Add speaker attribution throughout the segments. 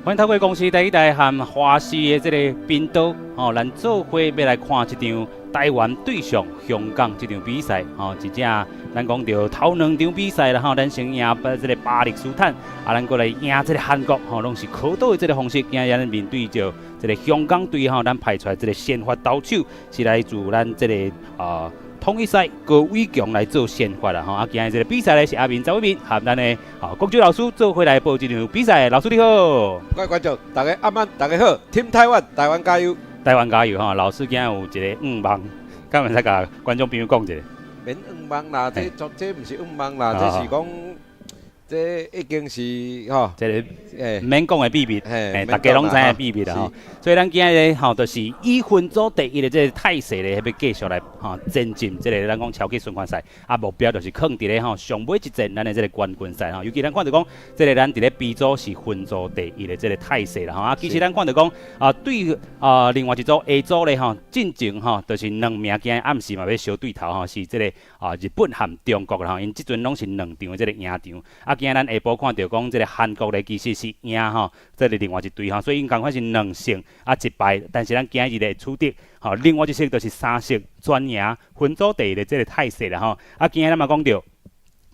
Speaker 1: 歡迎透過公視第一台和華視的這個頻道，吼，咱做伙欲來看這場台灣對上香港這場比賽，吼，真正咱講著頭兩場比賽啦，吼，咱先贏這個巴勒斯坦，啊，咱閣來贏這個韓國，吼，攏是可賭的這個方式。今日咱面對著這個香港隊，吼，咱派出來這個先發投手是來自咱這個統一獅高偉強來做先發啦，吼！啊，今日這個比賽咧是阿明、周偉明和咱的國柱老師做伙來報這場比賽。老師你好。
Speaker 2: 各位觀眾，大家晚安，大家好，Team 台灣，台灣加油。
Speaker 1: 台灣加油吼！老師今日有一個願望，敢會使共觀眾朋友講一下？
Speaker 2: 免願望啦，這這毋是願望啦，這是講，這已經是吼，
Speaker 1: 這個免講的秘密，大家攏知影秘密啦吼。所以咱今日吼，就是以分組第一的這個態勢咧，欲繼續來吼前進這個咱講超級循環賽，啊目標就是囥佇咧吼上尾一戰咱的這個冠軍賽吼。尤其咱看著講，這個咱佇咧 B 組是分組第一的這個態勢啦吼。啊，其實咱看著講啊，對啊，另外一組 A 組咧吼，進前吼，就是兩名今日暗時嘛欲相對頭吼，是這個啊日本和中國啦吼，𪜶這陣攏是兩場的這個贏場。啊，今日咱下晡看著講，這個韓國咧其實是贏吼，這個另外一隊吼，所以𪜶仝款是兩勝啊一敗，但是咱今日咧取得吼，另外一勝就是三勝全贏分組第一的這個態勢啦吼。啊，今日咱嘛講著，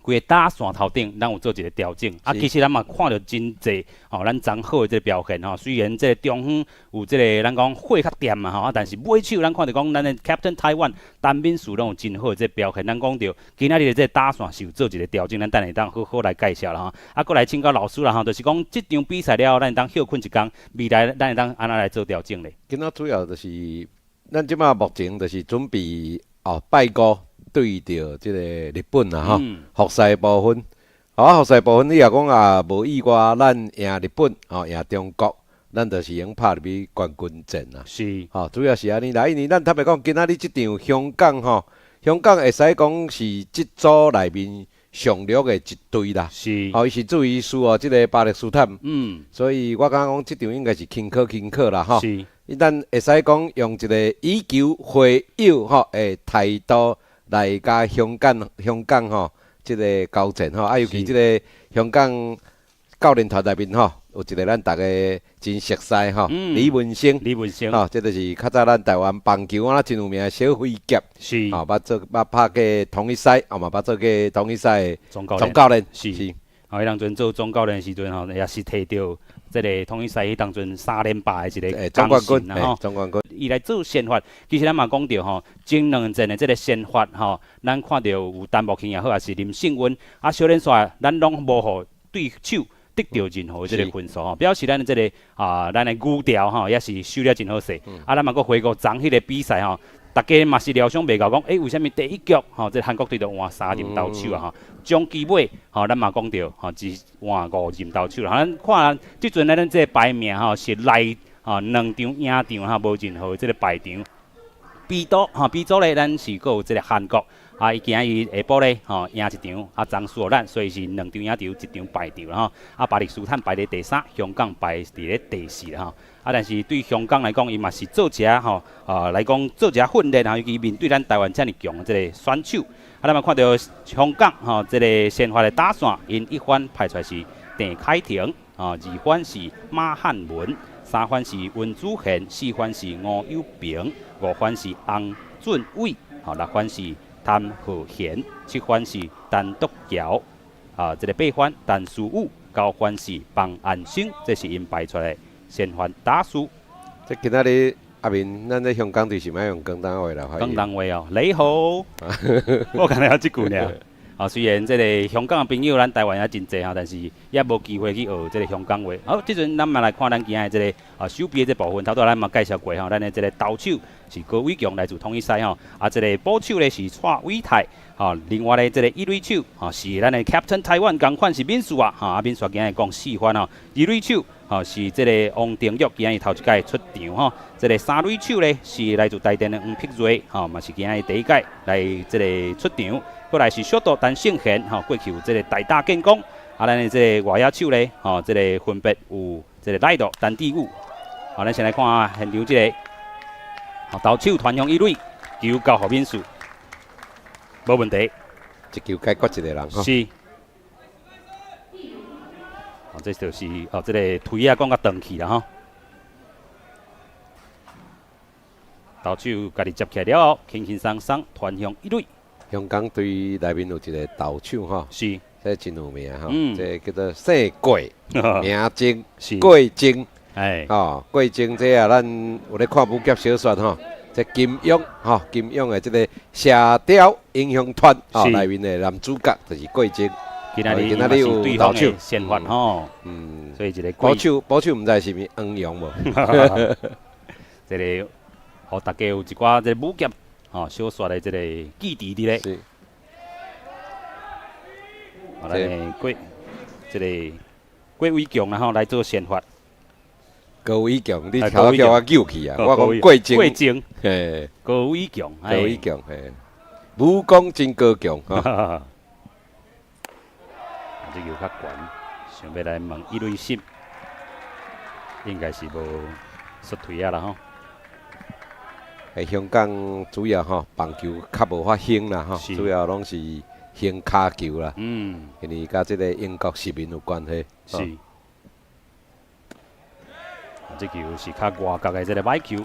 Speaker 1: 規個打線頭頂，咱有做一個調整。啊，其實咱嘛看著真濟吼，咱真好的這個表現吼。雖然這個中鋒有這個咱講火較恬嘛吼，啊，但是尾手咱看著講咱的 Captain 台灣陳敏樹攏有真好的這個表現。咱講著今仔日的這個打線是有做一個調整，咱等下會當好好來介紹啦吼。啊，閣來請教老師啦吼，就是講這場比賽了後，咱會當歇睏一工，未來咱會當按怎來做調整咧？
Speaker 2: 今仔主要就是咱這馬目前就是準備哦，拜五對著這個日本啦吼，複賽部分，好，複賽部分你若講啊無意外，咱贏日本，吼贏中國，咱就是會用拍入去冠軍戰啦。吼，主要是按呢啦，因為咱坦白講，今仔日這場香港吼，香港會使講是這組內面上弱的一隊啦。吼，伊是屬於輸予這個巴勒斯坦。所以我感覺講這場應該是輕可輕可啦吼。咱會使講用一個以球會友吼的態度來共香港吼，這個交戰吼，啊，尤其這個香港教練團內面吼，有一個咱逐家真熟悉吼，李文星。
Speaker 1: 李文星。
Speaker 2: 吼，這就是較早咱台灣棒球啊真有名的小飛俠。吼，捌做捌拍過統一獅，啊嘛捌做過統一獅的
Speaker 1: 總教練。
Speaker 2: 總教練。
Speaker 1: 是。吼，彼當陣做總教練的時陣吼，也是提著這個統一獅彼當陣三連霸的一個
Speaker 2: 總冠軍，
Speaker 1: 吼。
Speaker 2: 總冠軍。
Speaker 1: 伊來做先發，其實咱嘛講著吼，前兩戰的這個先發吼，咱看著有陳木慶也好，抑是林勝溫，啊，小連續咱攏無予對手得著任何的這個分數吼，表示咱的這個啊，咱的語調吼，也是守了真好勢。啊，咱嘛閣回顧昨彼個比賽吼，大家嘛是料想袂到講，欸，為啥物第一局吼，這個韓國隊就換三任投手啊吼？終其尾吼，咱嘛講著吼，只換五任投手啦。咱看這陣咱這個排名吼是來吼兩場贏場吼，無任何這個敗場。B 組吼，B 組咧，咱是閣有這個韓國，啊，伊今日下晡咧吼贏一場，啊，昨輸予咱，所以是兩場贏場，一場敗場啦吼。啊，巴勒斯坦排佇第三，香港排佇咧第四啦吼。啊，但是對香港來講，伊嘛是做一下吼，啊來講做一下訓練，尤其面對咱台灣遮爾強的這個選手。啊，咱嘛看著香港吼，這個先發的打線，𪜶一番派出來是鄭凱婷，啊，二番是馬漢文，三番是溫祖賢，四番是吳友平，五番是洪俊偉，吼，六番是譚浩賢，七番是陳篤橋，啊，這個八番陳思宇，九番是方安生，這是𪜶排出來的先發打數。
Speaker 2: 這今仔日阿明，咱這香港隊是欲用廣東話來發
Speaker 1: 廣東話哦，你好，我敢若曉這句爾。啊，雖然這個香港的朋友，咱台灣也真濟吼，但是也無機會去學這個香港話。好，這陣咱嘛來看咱今仔這個啊守備的這部分，頭拄咱嘛介紹過吼，咱的這個投手是高偉強來自統一獅吼，啊，這個捕手咧是蔡偉泰，吼，另外咧這個一壘手吼是咱的 Captain 台灣，仝款是敏樹啊，吼，啊敏樹今日講四番吼，二壘手吼是這個王定玉，今日頭一擺出場吼，這個三壘手咧是來自台電的黃碧瑞，吼，嘛是今日第一擺來這個出場。過來是小杜陳勝賢，吼，過去有這個大打建功。啊，咱的這個外野手咧，吼，這個分別有這個賴道陳志宇。好，咱先來看現場這個，好，投手傳向一壘，球交予敏樹，無問題。
Speaker 2: 一球解決一個人吼。
Speaker 1: 是。哦，這就是哦，這个槌仔講較長去啦吼。投手家己接起來了後，輕輕鬆鬆傳向一壘。
Speaker 2: 香港隊內面有一個投手吼，這真有名吼，這叫做姓郭，名正，郭正，吼，郭正這啊，咱有咧看武俠小說吼，這金庸吼，金庸的這个射鵰英雄傳吼內面的男主角就是郭靖。
Speaker 1: 今仔日嘛是對方的先發吼，所以一个
Speaker 2: 捕手，捕手毋知是毋黃蓉無？
Speaker 1: 這個予大家有一寡這个武俠吼小說的這个記憶佇咧。啊，咱的郭，這个郭偉強啦吼來做先發。
Speaker 2: 高偉強，你頭叫我救去啊！我講郭靖，
Speaker 1: 郭靖，高偉強，
Speaker 2: 高偉強，嘿，武功真高強。
Speaker 1: 這球較懸，想欲來問一壘審，應該是無摔槌仔啦吼。
Speaker 2: 喺香港主要吼棒球較無法興啦吼，主要攏是興跤球啦。因為佮這个英國殖民有關係。
Speaker 1: 是。這球是較外角的這个歹球。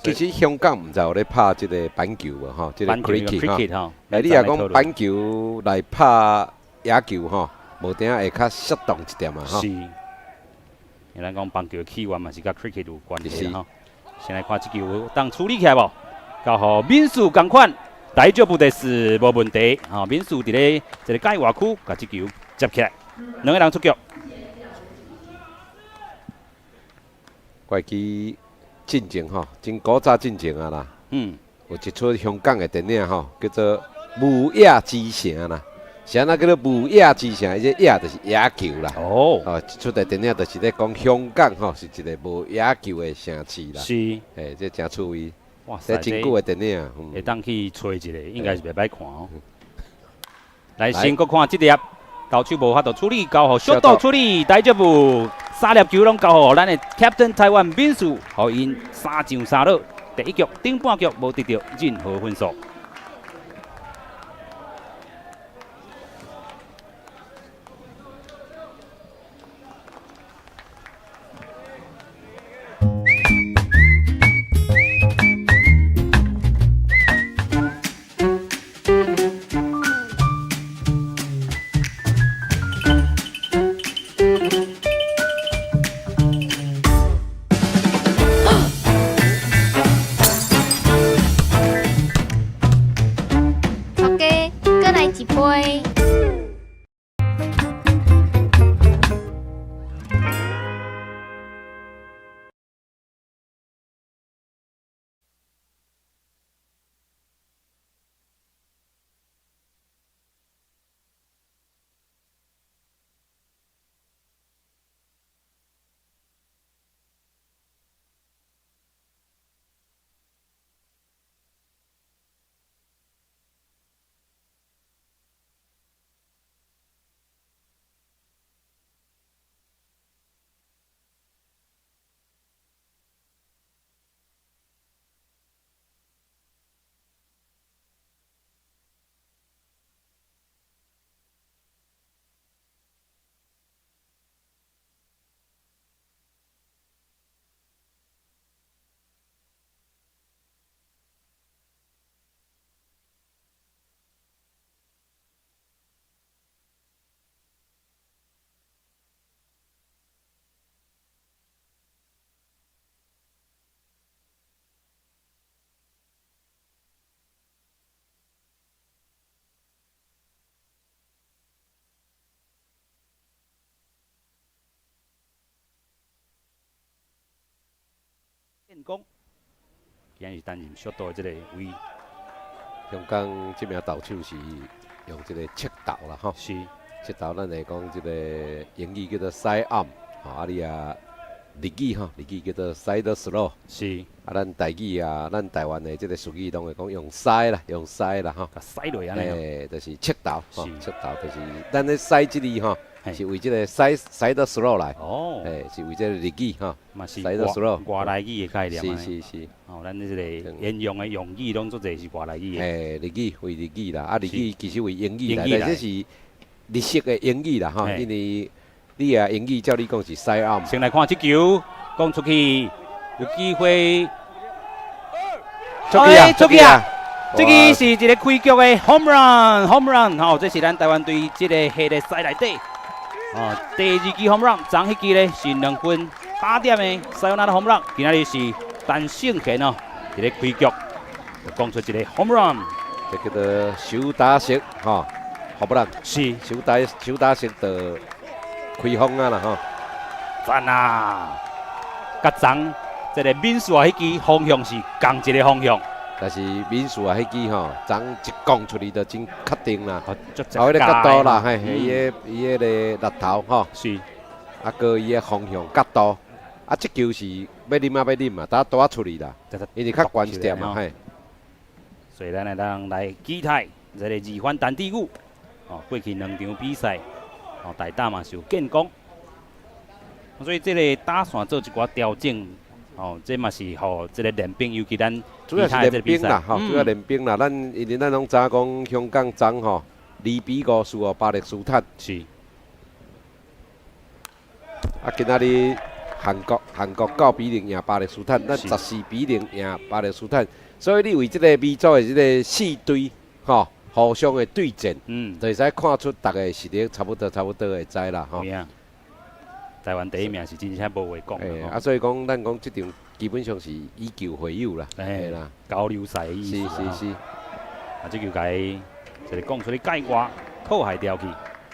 Speaker 2: 其實香港毋知有咧拍這个板球無吼？這个
Speaker 1: cricket 吼。
Speaker 2: 哎，你若講板球來拍野球吼，無定會較適當一點啊吼。
Speaker 1: 是。因咱講棒球起源嘛是佮 cricket 有關係吼。先來看這球當處理起來無？交予敏樹仝款，大丈夫就是無問題。吼，敏樹佇咧這个界外區，共這球接起來，兩個人出局。
Speaker 2: 我會記進前吼，真古早進前啊啦。有一齣香港的電影吼，叫做《無影之城》啦。是按怎叫做無影之城？伊這影就是野球啦。哦，這齣的電影就是咧講香港吼，是一個無野球的城市啦。嘿，這誠趣味。
Speaker 1: 哇塞，
Speaker 2: 這真久的電影。
Speaker 1: 會當去揣一个，應該是袂歹看哦。來，先閣看這粒，投手無法度處理，交予小島處理，大丈夫，三粒球攏交予咱的 Captain 台灣敏樹，予𪜶三上三落，第一局頂半局無得著任何分數。
Speaker 3: 頭家，閣來一杯。
Speaker 1: 建功，今日是擔任小島的這個位。
Speaker 2: 香港這名投手是用這個側投啦，吼。側投，咱會講這個英語叫做 side arm，吼，啊你啊日語吼，日語叫做 side throw。啊，咱台語啊，咱台灣的這個俗語攏會講用篩啦，用篩啦，吼。
Speaker 1: 共篩落按呢。
Speaker 2: 嘿，就是側投，吼，側投就是咱咧篩這字吼，是為這個 side throw 來。嘿，是為這個日語吼。
Speaker 1: 嘛是
Speaker 2: side throw。
Speaker 1: 外來語的概念。
Speaker 2: 是是是。
Speaker 1: 哦，咱這個沿用的用語攏足濟是外來語的。
Speaker 2: 嘿，日語為日語啦，啊，日語其實為英語來，但這是日式的英語啦，吼，因為你也英語照你講是 side arm。
Speaker 1: 先來看這球，講出去有機會，
Speaker 2: 出去啊，
Speaker 1: 出去啊！這個是一個開局的 home run，home run，吼，這是咱台灣隊這個系列賽內底，哦，第二支 home run，昨彼支咧是2分8點的 sayonarai home run，今仔日是陳勝賢哦，一個開局就講出一個 home run，
Speaker 2: 這叫做手打式，吼，home run 手打式就開封啊啦，吼，
Speaker 1: 讚啊！佮昨這個敏樹啊，彼支方向是仝一个方向。
Speaker 2: 但是敏樹啊，彼支吼，昨一講出去就真確定啦，
Speaker 1: 哦，
Speaker 2: 彼个角度啦，嘿，伊彼个力頭吼，啊，閣伊个方向角度，啊，這球是欲啉啊欲啉啊，拄仔出去啦，因為較懸一點嘛，嘿。
Speaker 1: 所以咱會當來期待這个二番陳志宇，哦，過去兩場比賽，哦，大打嘛是有建功，所以這个打線做一寡調整。哦，這嘛是予這个練兵，尤其咱
Speaker 2: 主要是練兵啦，吼，主要練兵啦。咱因為咱攏知影講香港昨吼2比5輸予巴勒斯坦。啊，今仔日韓國9比0贏巴勒斯坦，咱14比0贏巴勒斯坦。所以你為這个美洲的這个四隊吼互相的對戰，就會使看出逐个實力差不多，差不多會知啦，吼。
Speaker 1: 台灣第一名是真正無話講。
Speaker 2: 啊，所以講，咱講這場基本上是以球會友啦，啦，
Speaker 1: 交流賽的意思。啊，這球共伊一個講出去界外，破壞掉去。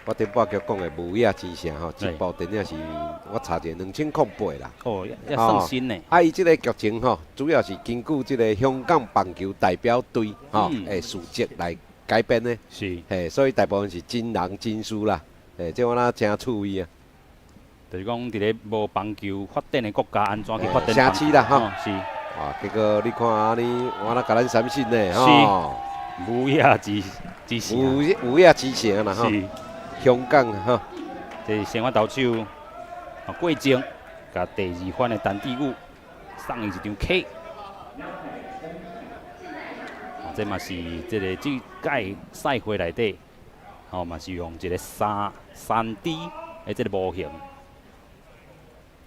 Speaker 2: 我頂擺叫講的無影之城吼，這部電影是我查者2008啦。
Speaker 1: 哦，也算新的。
Speaker 2: 啊，伊這个劇情吼，主要是根據這个香港棒球代表隊吼的事蹟來改編的。嘿，所以大部分是真人真事啦。嘿，這我哪誠趣味啊。
Speaker 1: 就是講，佇咧無棒球發展的國家，按怎去發展
Speaker 2: 城市啦，吼。哇，結果你看按呢，我哪共咱相信呢，吼。
Speaker 1: 無影之城。
Speaker 2: 無影之城啦，吼。香港吼。
Speaker 1: 這是先發投手，郭靜，共第二番的陳志宇送伊一張 K。這嘛是這个這屆賽會內底，吼嘛是用一個3D 的這个模型。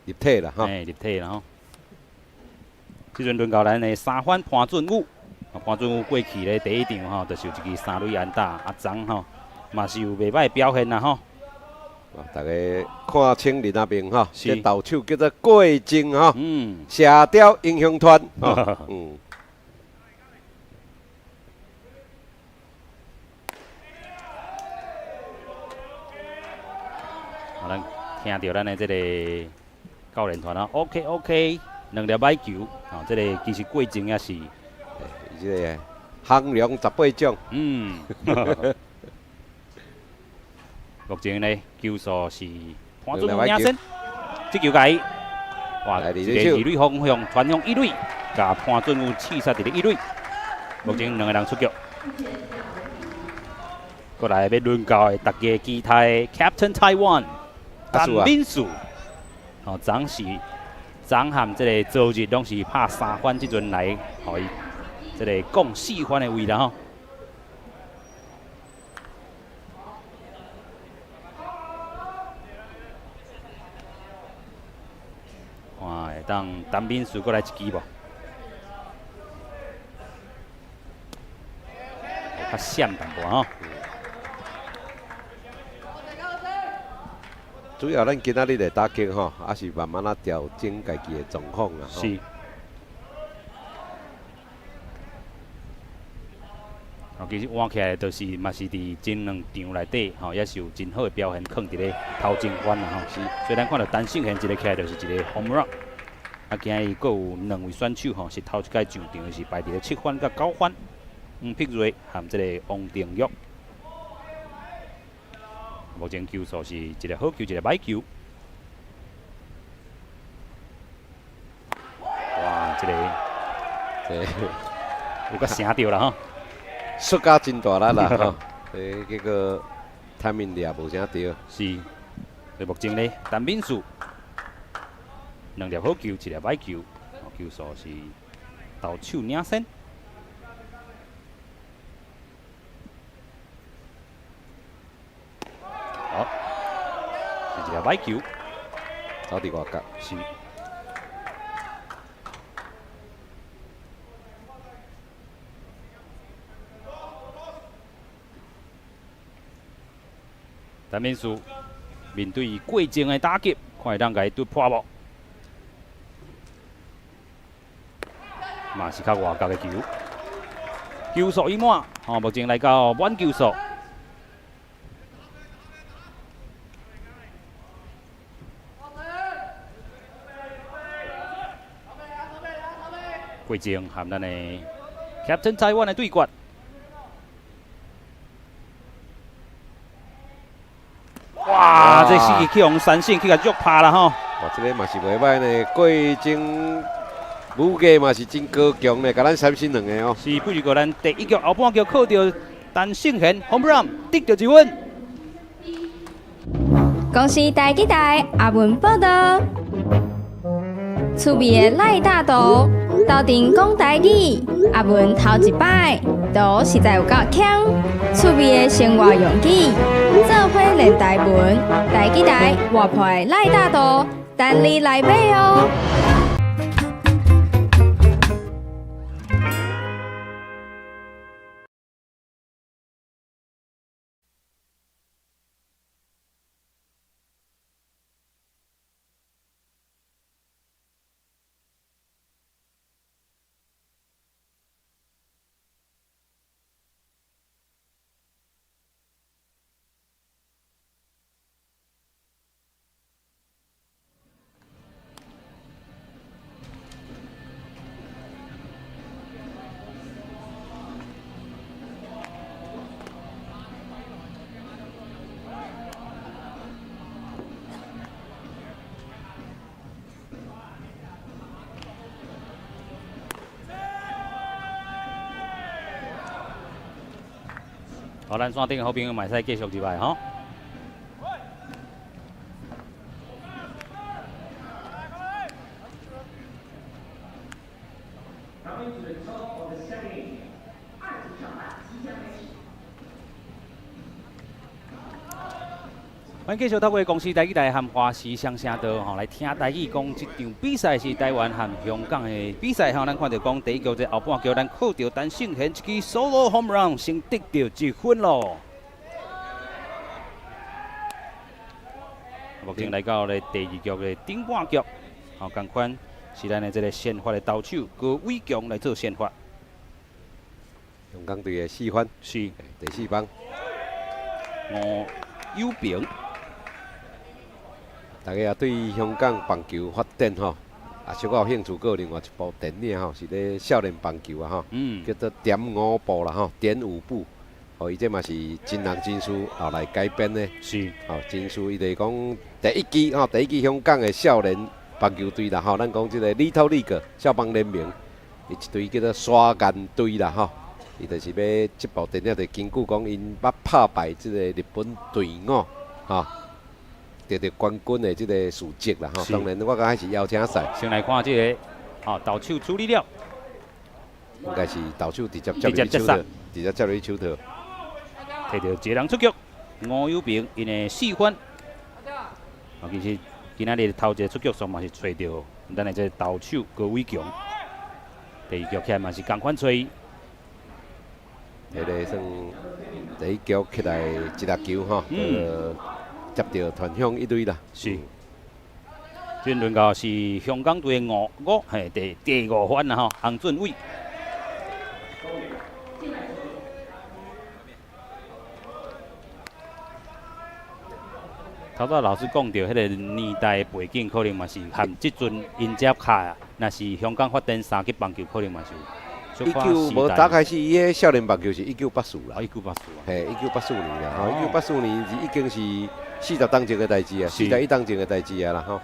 Speaker 2: 立體啦，吼。
Speaker 1: 嘿，立體啦吼。這陣輪到咱的三番潘俊宇，潘俊宇過去咧第一場吼，就是有一支三壘安打，啊，昨吼嘛是有袂䆀表現啦吼。
Speaker 2: 大家看清林阿明吼，這投手叫做郭靜吼，射雕英雄團，嗯。
Speaker 1: 好，咱聽著咱的這个教練團啊，OK OK，兩粒歹球，哦，這个其實過程也是，
Speaker 2: 這个行量18獎。
Speaker 1: 目前呢，球數是潘俊宇領先，這球共伊，哇，一个二壘方向傳向一壘，共潘俊宇刺殺佇咧一壘。目前兩个人出局，過來欲輪到的，大家期待 Captain Taiwan 陳敏樹。哦，昨是昨和這个昨日攏是拍三番，這陣來，予伊這个降四番的位啦吼。看會當陳敏樹閣來一支無？較閃淡薄吼。
Speaker 2: 主要咱今仔日的打擊吼，也是慢慢仔調整家己的狀況啦。
Speaker 1: 是。哦，其實換起來就是嘛是佇前兩場內底吼，也是有真好的表現，囥佇咧頭前番啦吼。所以咱看著陳勝賢一个起來就是一个 home run。啊，今日閣有兩位選手吼，是頭一擺上場的是排佇咧七番佮九番，黃碧瑞和這个王定玉。目前球數是一个好球，一个歹球。哇，這个，
Speaker 2: 這个
Speaker 1: 有較聲著啦吼，
Speaker 2: 出甲真大力啦吼，結果timing也無啥對。
Speaker 1: 是，所以目前呢，陳敏樹兩粒好球，一粒歹球，球數是投手領先。好，是一粒歹球，
Speaker 2: 走佇外角。
Speaker 1: 是。陳敏樹面對郭靖的打擊，看會當共伊突破無？嘛是較外角的球，球數已滿，吼，目前來到滿球數。郭靖和咱的 Captain 台灣的對決。哇！這是去予三振去共弱拍啦吼！
Speaker 2: 哇，這个嘛是袂䆀呢，郭靖武藝嘛是真高強呢，共咱三振兩个哦。
Speaker 1: 是，不如過咱第一局後半局靠著陳勝賢 home run 得著一分。
Speaker 3: 公視台語台阿文報道，趣味的賴大圖，鬥陣講台語，阿文頭一擺，圖實在有夠強，趣味的生活用語，做伙練台文，台語台活潑的賴大圖，等你來買哦。
Speaker 1: 好，咱線頂的好朋友嘛會使繼續入來吼。咱繼續透過公視台語台和華視雙聲道吼來聽台語講，這場比賽是台灣和香港的比賽吼。咱看著講第一局這後半局，咱靠著陳勝賢一支 solo home run 先得著一分咯。目前來到咧第二局的頂半局，吼，仝款是咱的這个先發的投手高偉強來做先發。
Speaker 2: 香港隊的四番，第四棒，
Speaker 1: 吳友平。
Speaker 2: 大家也對香港棒球發展吼，也小可有興趣，閣有另外一部電影吼，是咧少年棒球啊吼，叫做《點五步》啦吼，點五步，吼，伊這嘛是真人真事後來改編的。吼，真事伊就是講第一支吼，第一支香港的少年棒球隊啦吼，咱講這个 Little League 少棒聯盟，伊一隊叫做沙岩隊啦吼，伊就是欲這部電影就根據講𪜶捌拍敗這个日本隊伍吼。得著冠軍的這个事蹟啦吼，當然我感覺是邀請賽。
Speaker 1: 先來看這个，吼，投手處理了，
Speaker 2: 應該是投手直接接入去手套，直接接入去手套，
Speaker 1: 提著一个人出局，吳友平𪜶的四分。啊，其實今仔日頭一个出局數嘛是揣著咱的這个投手高偉強，第二局起來嘛是仝款揣伊。
Speaker 2: 彼个算第一局起來一粒球吼。接著傳向一壘啦，
Speaker 1: 是。這輪到是香港隊的五五，嘿，第五番啦吼，洪俊偉。頭拄老師講著，彼个年代的背景可能嘛是和這陣𪜶遮較，若是香港發展三級棒球，可能嘛是有。
Speaker 2: 一九無打開始，伊彼少年棒球是1984啦。
Speaker 1: 1984啊。
Speaker 2: 嘿，1984年啦，吼，1984年是已經是40冬前的代誌啊，41冬前的代誌啊啦，吼。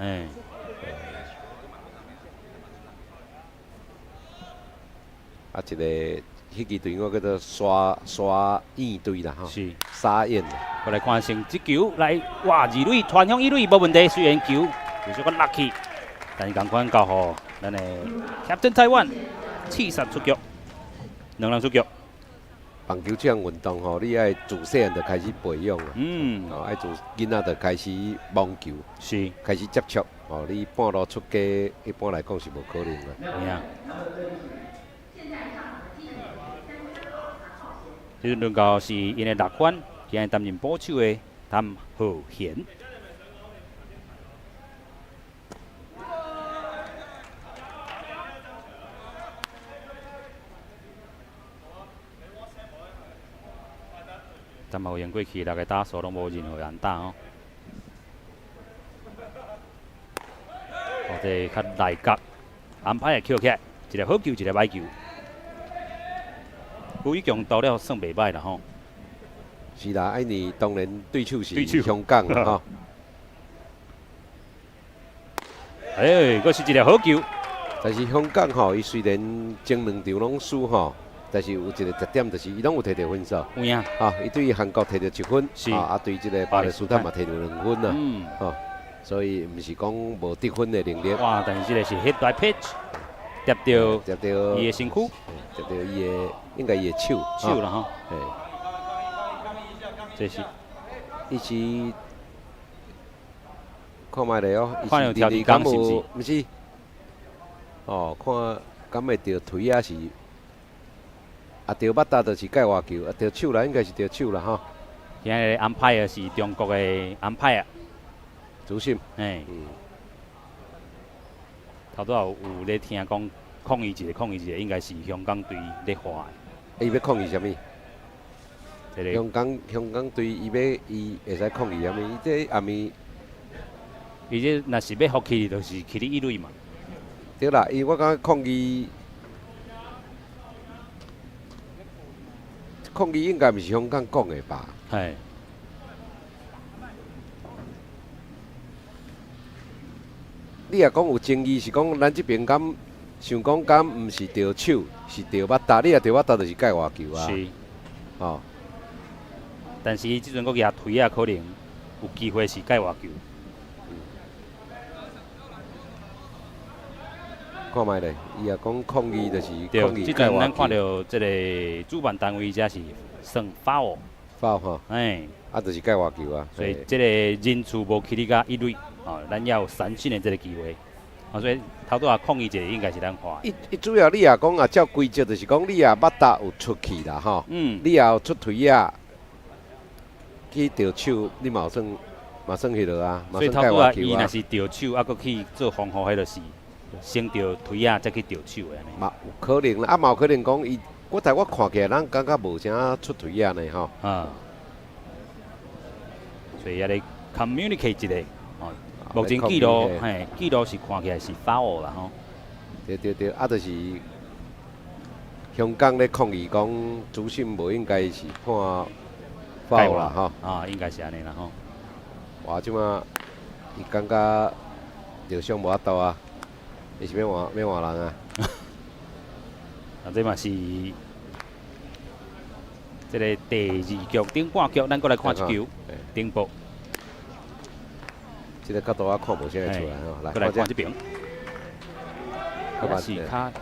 Speaker 2: 啊，一个彼支隊伍叫做沙沙燕隊啦，吼。沙燕。
Speaker 1: 過來看成這球來，哇，二壘傳向一壘無問題，雖然球有小可落去，但是仝款交予咱的 Captain 台灣刺殺出局，兩人出局。
Speaker 2: 棒球這項運動吼，你愛自細漢就開始培養啊。哦，愛自囡仔就開始摸球，開始接觸。哦，你半路出家，一般來講是無可能啊。
Speaker 1: 有影。這陣輪到是𪜶的六番，今日擔任捕手的譚浩賢。譚浩賢過去六個打數攏無任何安打哦。哦，這較內角安排會捡起來，一個好球，一個歹球。吳宇強投了算袂歹啦吼。
Speaker 2: 是啦，因為當然對手是香港啦吼。
Speaker 1: 哎，閣是一個好球。
Speaker 2: 但是香港吼，伊雖然前兩場攏輸吼，但是有一個特點，就是伊攏有摕著分數。
Speaker 1: 有影。
Speaker 2: 吼，伊對韓國摕著一分，啊，對這個巴勒斯坦嘛摕著兩分啊。吼，所以毋是講無得分的能力。
Speaker 1: 哇！但是這個是 hit by pitch，疊著
Speaker 2: 疊著
Speaker 1: 伊的身軀，
Speaker 2: 疊著伊的應該伊的手
Speaker 1: 手啦吼。
Speaker 2: 嘿，
Speaker 1: 這是
Speaker 2: 伊是看覓咧哦，
Speaker 1: 看有調敢是毋是？
Speaker 2: 毋是。哦，看敢會著腿仔是，啊，著腹搭就是界外球，啊，著手啦，應該是著手啦吼。
Speaker 1: 今日安排的是中國的安排啊，
Speaker 2: 主審。
Speaker 1: 嘿。頭拄仔有咧聽講抗議一個，抗議一個，應該是香港隊咧話
Speaker 2: 的。伊欲抗議啥物？
Speaker 1: 這個
Speaker 2: 香港隊伊欲伊會使抗議啥物？伊這暗暝，
Speaker 1: 伊這若是欲復去，就是去咧一壘嘛。
Speaker 2: 對啦，伊我感覺抗議，抗議應該毋是香港講的吧？
Speaker 1: 嘿。
Speaker 2: 你若講有爭議，是講咱這邊敢想講敢毋是著手，是著腹搭。你若著腹搭，就是界外球啊。
Speaker 1: 是。
Speaker 2: 哦。
Speaker 1: 但是伊這陣閣舉槌仔，可能有機會是界外球。
Speaker 2: 看覓咧，伊若講抗議，就是抗議
Speaker 1: 這陣咱看著這個主辦單位遮是算 foul。
Speaker 2: foul 吼。
Speaker 1: 哎。
Speaker 2: 啊，就是界外球啊。
Speaker 1: 所以這個人數無去你甲一壘，哦，咱也有三振的這個機會。哦，所以頭拄仔抗議一個應該是咱看。
Speaker 2: 伊伊主要你若講啊，照規則就是講，你若腹搭有出去啦，吼。你若有出槌仔，去著手，你嘛有算，嘛算彼落啊。
Speaker 1: 所以頭拄仔伊若是著手，啊，閣去做防護，彼就是先著槌仔，再去著手的按呢。
Speaker 2: 嘛有可能啦，啊嘛有可能講伊，我但我看起來，咱感覺無啥出槌仔呢，吼。
Speaker 1: 啊。所以遐咧 communicate 一下，哦，目前記錄，嘿，記錄是看起來是 foul 啦，吼。
Speaker 2: 對對對，啊，就是香港咧抗議講，主審無應該是判 foul 啦，吼。
Speaker 1: 啊，應該是按呢啦，吼。
Speaker 2: 哇，這馬伊感覺受傷無法度啊，伊是欲換欲換人啊？
Speaker 1: 啊，這嘛是這個第二局頂半局，咱閣來看一球頂部。
Speaker 2: 這個角度我看無啥會出來吼，來，
Speaker 1: 閣來看這邊。是較，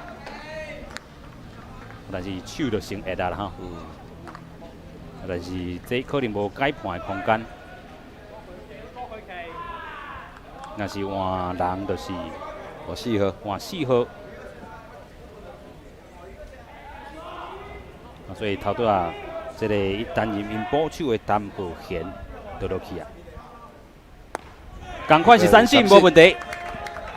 Speaker 1: 但是手就先下啦吼。但是這可能無改判的空間。若是換人，就是
Speaker 2: 換四號，
Speaker 1: 換四號。啊，所以頭拄仔這個擔任𪜶捕手的陳浩賢就落去啊。仝款是三振，無問題。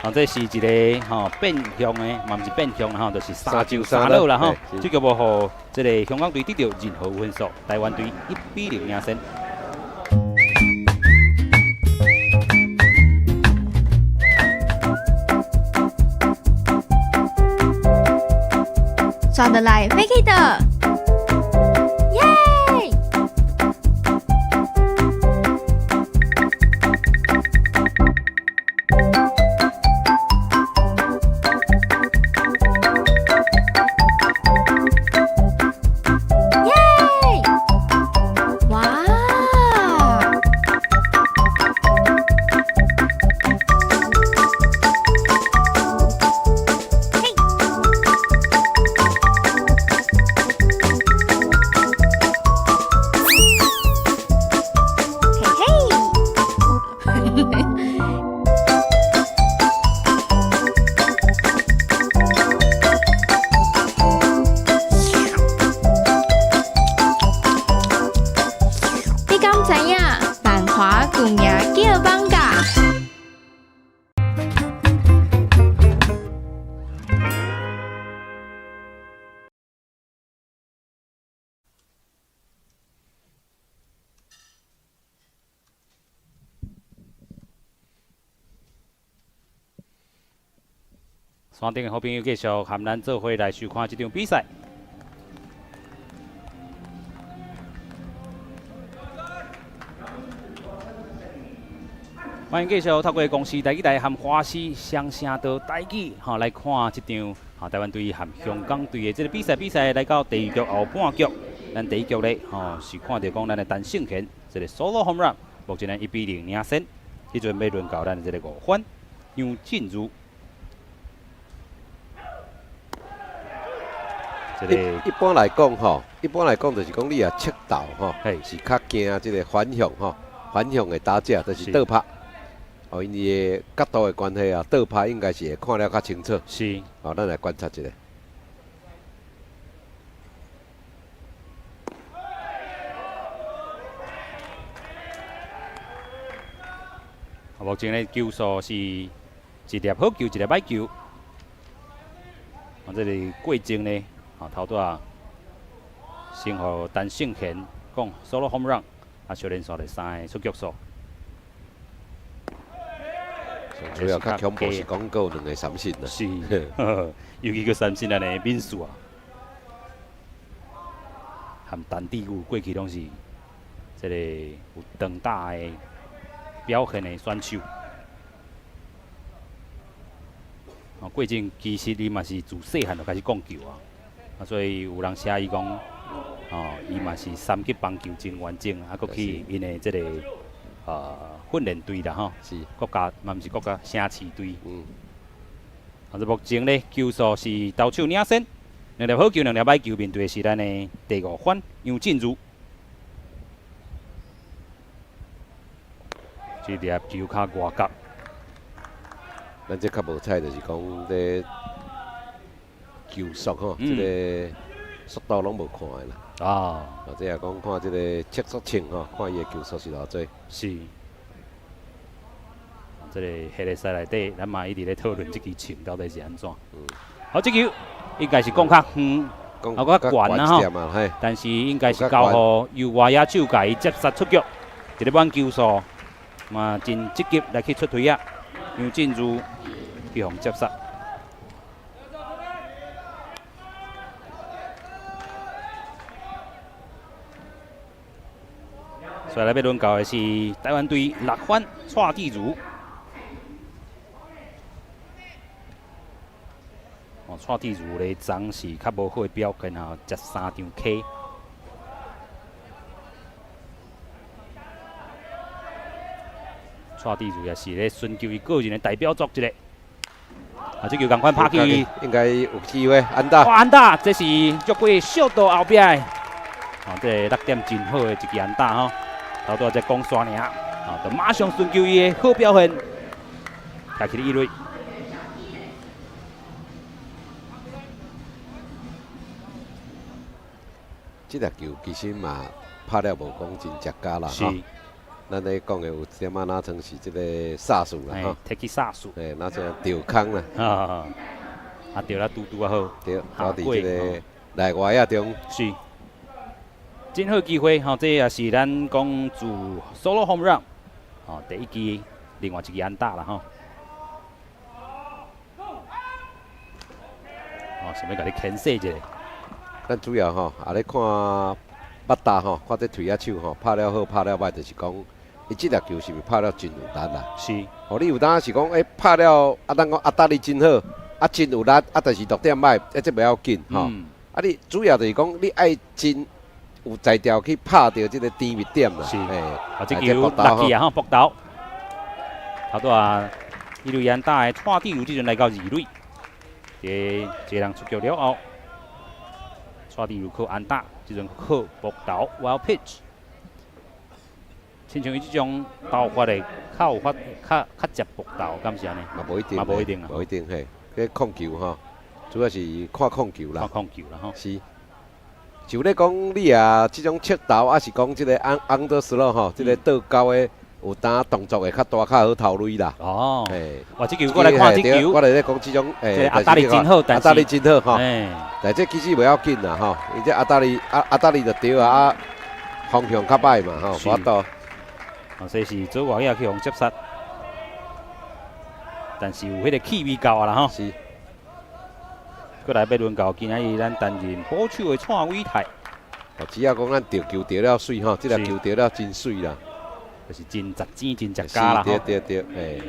Speaker 1: 啊，這是一個吼變向的，嘛毋是變向啦吼，就是三上三落啦吼。這個無予這個香港隊得著任何分數，台灣隊1比0領先。
Speaker 3: 刷得來飛起的，耶！耶！哇！嘿！知影，万华旧名叫艋舺。
Speaker 1: 山顶的好朋友继续和咱做伙来收看这场比赛。欢迎继续透过公视台语台和华视双声道台语吼来看这场吼台湾队和香港队的这个比赛。比赛来到第二局后半局，咱第一局咧吼是看著讲咱的陈胜贤这个 solo home run，目前呢1比0领先。彼阵欲轮到咱的这个五番杨进如。这个
Speaker 2: 一般来讲吼，一般来讲就是讲你若侧投吼，是较惊这个反向吼，反向的打者就是倒拍。哦，因为角度的关系啊，倒拍应该是会看了较清楚。哦，咱来观察一下。
Speaker 1: 目前的球数是一粒好球，一粒歹球。啊，这个过程呢，啊，头拄仔先予陈胜贤讲 solo home run，啊，小连续的三个出局数。
Speaker 2: 主要较恐怖是讲阁有两个三振啦。
Speaker 1: 是，尤其阁三振按呢免输啊。和陈志宇过去拢是这个有长打的表现的选手。啊，过程其实伊嘛是自细汉就开始讲球啊，啊，所以有人写伊讲，哦，伊嘛是三级棒球真完整，啊，阁去𪜶的这个训练队啦吼，国家嘛毋是国家城市队。啊，这目前咧球数是投手领先，两粒好球，两粒歹球，面对的是咱的第五番杨进如。这粒球较外角。
Speaker 2: 咱这较无彩，就是讲这球速吼，这个速度拢无看的啦。或者也讲看这个测速秤吼，看伊的球速是偌济。
Speaker 1: 是。这个系列赛内底，咱嘛一直咧讨论这支枪到底是按怎。好，这球应该是讲较远，啊，阁较悬啊吼。但是应该是交予右外野手共伊接杀出局，一个满球数嘛真积极来去出推啊。杨进如去予接杀。所以来欲轮到的是台湾队六番蔡志如。哦，蔡志如咧，昨是较无好的表现吼，食三场 K。蔡志如也是咧寻求伊个人的代表作一个。啊，这球仝款拍去，
Speaker 2: 应该有机会安打。
Speaker 1: 哇，安打，这是足过小道后壁的。哦，这个落点真好的一支安打吼，头拄仔才讲煞尔，哦，就马上寻求伊的好表现，开起一垒。
Speaker 2: 这粒球其实嘛拍了无讲真食家啦吼。咱咧讲的有点仔若像是这个煞数啦吼，
Speaker 1: 提起煞数，
Speaker 2: 嘿，若像钓空啦。
Speaker 1: 啊，啊钓了拄拄仔好，
Speaker 2: 对，到伫这个内外野中。
Speaker 1: 是，真好机会吼，这也是咱讲自 solo home run，吼，第一支，另外一支安打啦吼。哦，想欲共你牵制一下。
Speaker 2: 咱主要吼，也咧看捌打吼，看这推仔手吼，拍了好，拍了歹，就是讲，伊这粒球是毋是拍了真有力啦？
Speaker 1: 是。
Speaker 2: 哦，你有当是讲，欸，拍了啊，咱讲啊，打力真好，啊，真有力，啊，但是落点歹，啊，这袂要紧吼。啊，你主要就是讲，你爱真有才调去拍著这个甜蜜点啦。
Speaker 1: 是。啊，这球落去啊，吼，扑投。头拄仔，一垒安打的蔡志如这阵来到二垒，一个人出局了后。蔡志如靠安打，这阵靠扑投，wild pitch。亲像伊这种投法的，较有法，较较捷扑投，敢是按呢？
Speaker 2: 嘛无一定，
Speaker 1: 嘛无一定啊，
Speaker 2: 无一定嘿。这控球吼，主要是看控球啦。
Speaker 1: 看控球啦吼。
Speaker 2: 是。就咧講你啊，這種切投，抑是講這個 underthrow 吼，這個倒勾的有當動作會較大，較好投壘啦。
Speaker 1: 哦，哇！這球過來看這球，
Speaker 2: 我來咧講這種，
Speaker 1: 壓打力真好，
Speaker 2: 壓打力真好吼。但這其實袂要緊啦吼，伊這壓打力壓打力就對啊，啊方向較歹嘛吼，無法度。
Speaker 1: 哦，所以是左外野去予接殺，但是有彼個氣味夠啊啦吼。
Speaker 2: 是。
Speaker 1: 過來欲輪到今仔日咱擔任捕手的蔡偉泰。
Speaker 2: 哦，只要講咱著球著了媠吼，這粒球著了真媠啦，
Speaker 1: 就是真值錢、真值價啦。
Speaker 2: 對對對，嘿。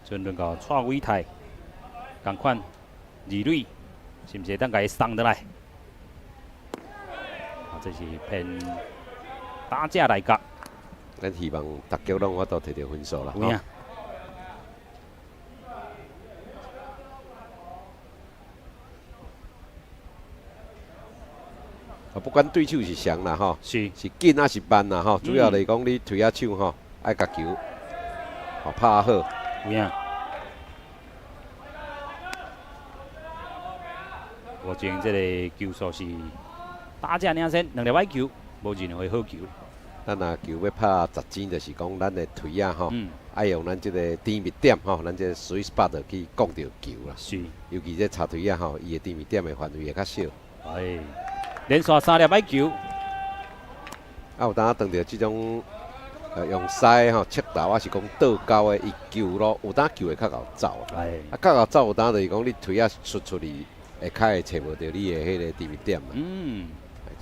Speaker 1: 陣輪到蔡偉泰，仝款二壘，是毋是會當共伊送倒來？啊，這是騙打者來角。
Speaker 2: 咱希望逐局攏有法度摕著分數啦。
Speaker 1: 有影。
Speaker 2: 啊，不管對手是誰啦，吼，
Speaker 1: 是
Speaker 2: 緊抑是慢啦，吼，主要就是講你推仔手吼，愛共球，吼拍好。
Speaker 1: 有影。目前這個球數是打者領先，兩粒歹球，無任何好球。
Speaker 2: 咱若球欲拍十錢，就是講咱的槌仔吼，愛用咱這個甜蜜點吼，咱這個 sweet spot 去摃著球啦。尤其這插槌仔吼，伊的甜蜜點的範圍會較小。
Speaker 1: 哎，連續三粒歹球。
Speaker 2: 啊，有當拄著這種用屎吼切投，抑是講倒勾的，伊球咯，有當球會較𠢕走。啊，較𠢕走有當就是講你槌仔出出去，會較會揣無著你的彼個甜蜜點嘛。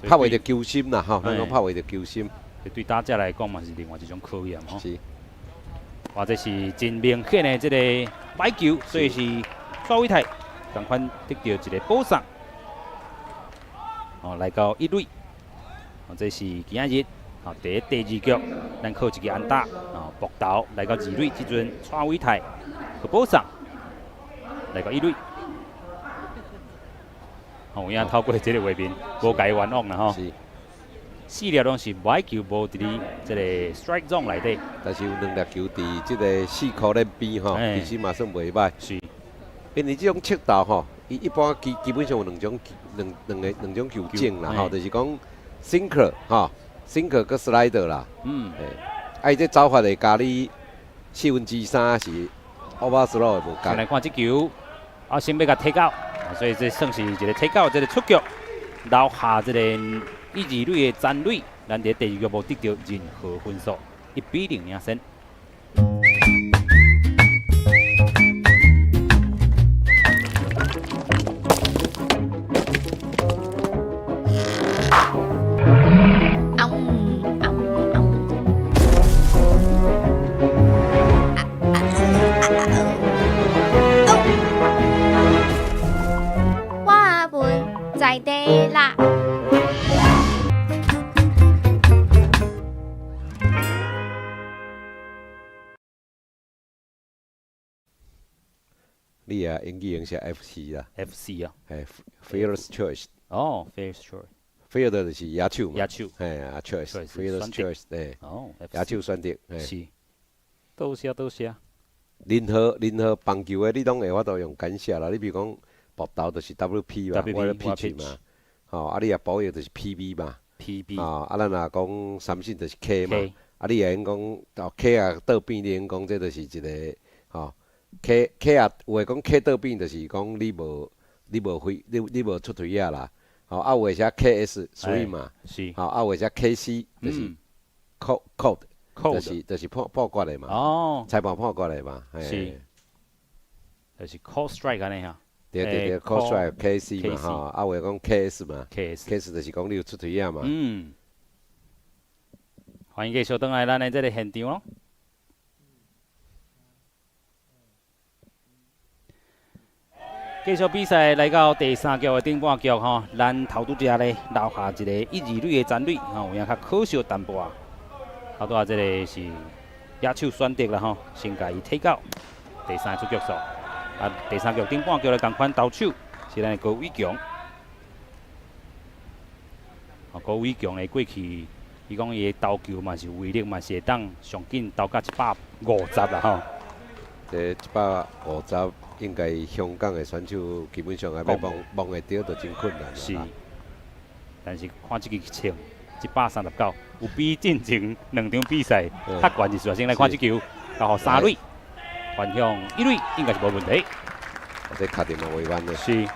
Speaker 2: 拍袂著球心啦吼，咱講拍袂著球心。
Speaker 1: 這對打者來講嘛是另外一種考驗吼。
Speaker 2: 是。
Speaker 1: 哇，這是真明顯的這個歹球，所以是蔡偉泰仝款得著一個保送。哦，來到一壘。哦，這是今仔日哦第二局，咱靠一支安打哦，爆投來到二壘，這陣蔡偉泰去保送，來到一壘。哦，有影透過這個畫面，無共伊冤枉啦吼。
Speaker 2: 是。
Speaker 1: 四粒攏是歹球，無佇咧這個 strike zone 內底。
Speaker 2: 但是有兩粒球佇這個四箍鏈邊吼，其實嘛算袂䆀。因為這種切投吼，伊一般基本上有兩種兩兩個兩種球種啦吼，就是講 sinker 吼，sinker 佮 slider 啦。啊，伊這走法會共你3/4是 overthrow 的無仝。
Speaker 1: 先來看這球，啊，先欲共 take out，所以這算是一個 take out，這個出局，留下這個一二壘的殘壘，咱佇第二局無得著任何分數，1比0領先。
Speaker 3: 我阿文在地啦。
Speaker 2: 你啊，英語用寫 FC 啦。
Speaker 1: FC 啊。
Speaker 2: 嘿，Fielder's Choice。
Speaker 1: 哦，Fielder's Choice。
Speaker 2: Fielder 就是野手嘛。
Speaker 1: 野手。
Speaker 2: 嘿啊，Choice，Fielder's Choice，對。
Speaker 1: 哦。
Speaker 2: 野手選擇。
Speaker 1: 是。多謝多謝。
Speaker 2: 任何棒球的，你攏會法度用簡寫啦。你比如講，爆投就是 WP 嘛，我 pitch 嘛。吼，啊，你若捕翼就是 PB 嘛。
Speaker 1: PB。
Speaker 2: 吼，啊，咱若講三振就是 K 嘛。啊，你會用講，哦，K 啊倒變，你會用講這就是一個，吼。K K 啊，有的講 K 倒變就是講你無揮，你無出槌仔啦。吼，啊有的寫 KS 水嘛，吼，啊有的寫 KC 就是 code code，就是判決的嘛。裁判判決的嘛。
Speaker 1: 是。就是 call strike 按呢哈。
Speaker 2: 對對對，call strike KC 嘛吼，啊有的講 KS 嘛
Speaker 1: ，KS
Speaker 2: 就是講你有出槌仔嘛。
Speaker 1: 嗯。歡迎繼續轉來咱的這个現場咯。繼續比賽來到第三局的頂半局吼，咱頭拄遮咧留下一個一二壘的殘壘吼，有影較可惜淡薄仔。頭拄仔這個是野手選擇啦吼，先共伊 take out 第三出局數。啊，第三局頂半局咧仝款投手是咱的高偉強。哦，高偉強的過去，伊講伊的投球嘛是威力嘛是會當上緊投到150啦吼。
Speaker 2: 這150，應該香港的選手基本上還欲摸摸會著，就真困難。
Speaker 1: 是，但是看這支銃139，有比進前兩場比賽較懸一絲。先來看這球，交予三壘，傳向一壘應該是無問題。
Speaker 2: 這跤定嘛袂彎的。
Speaker 1: 是，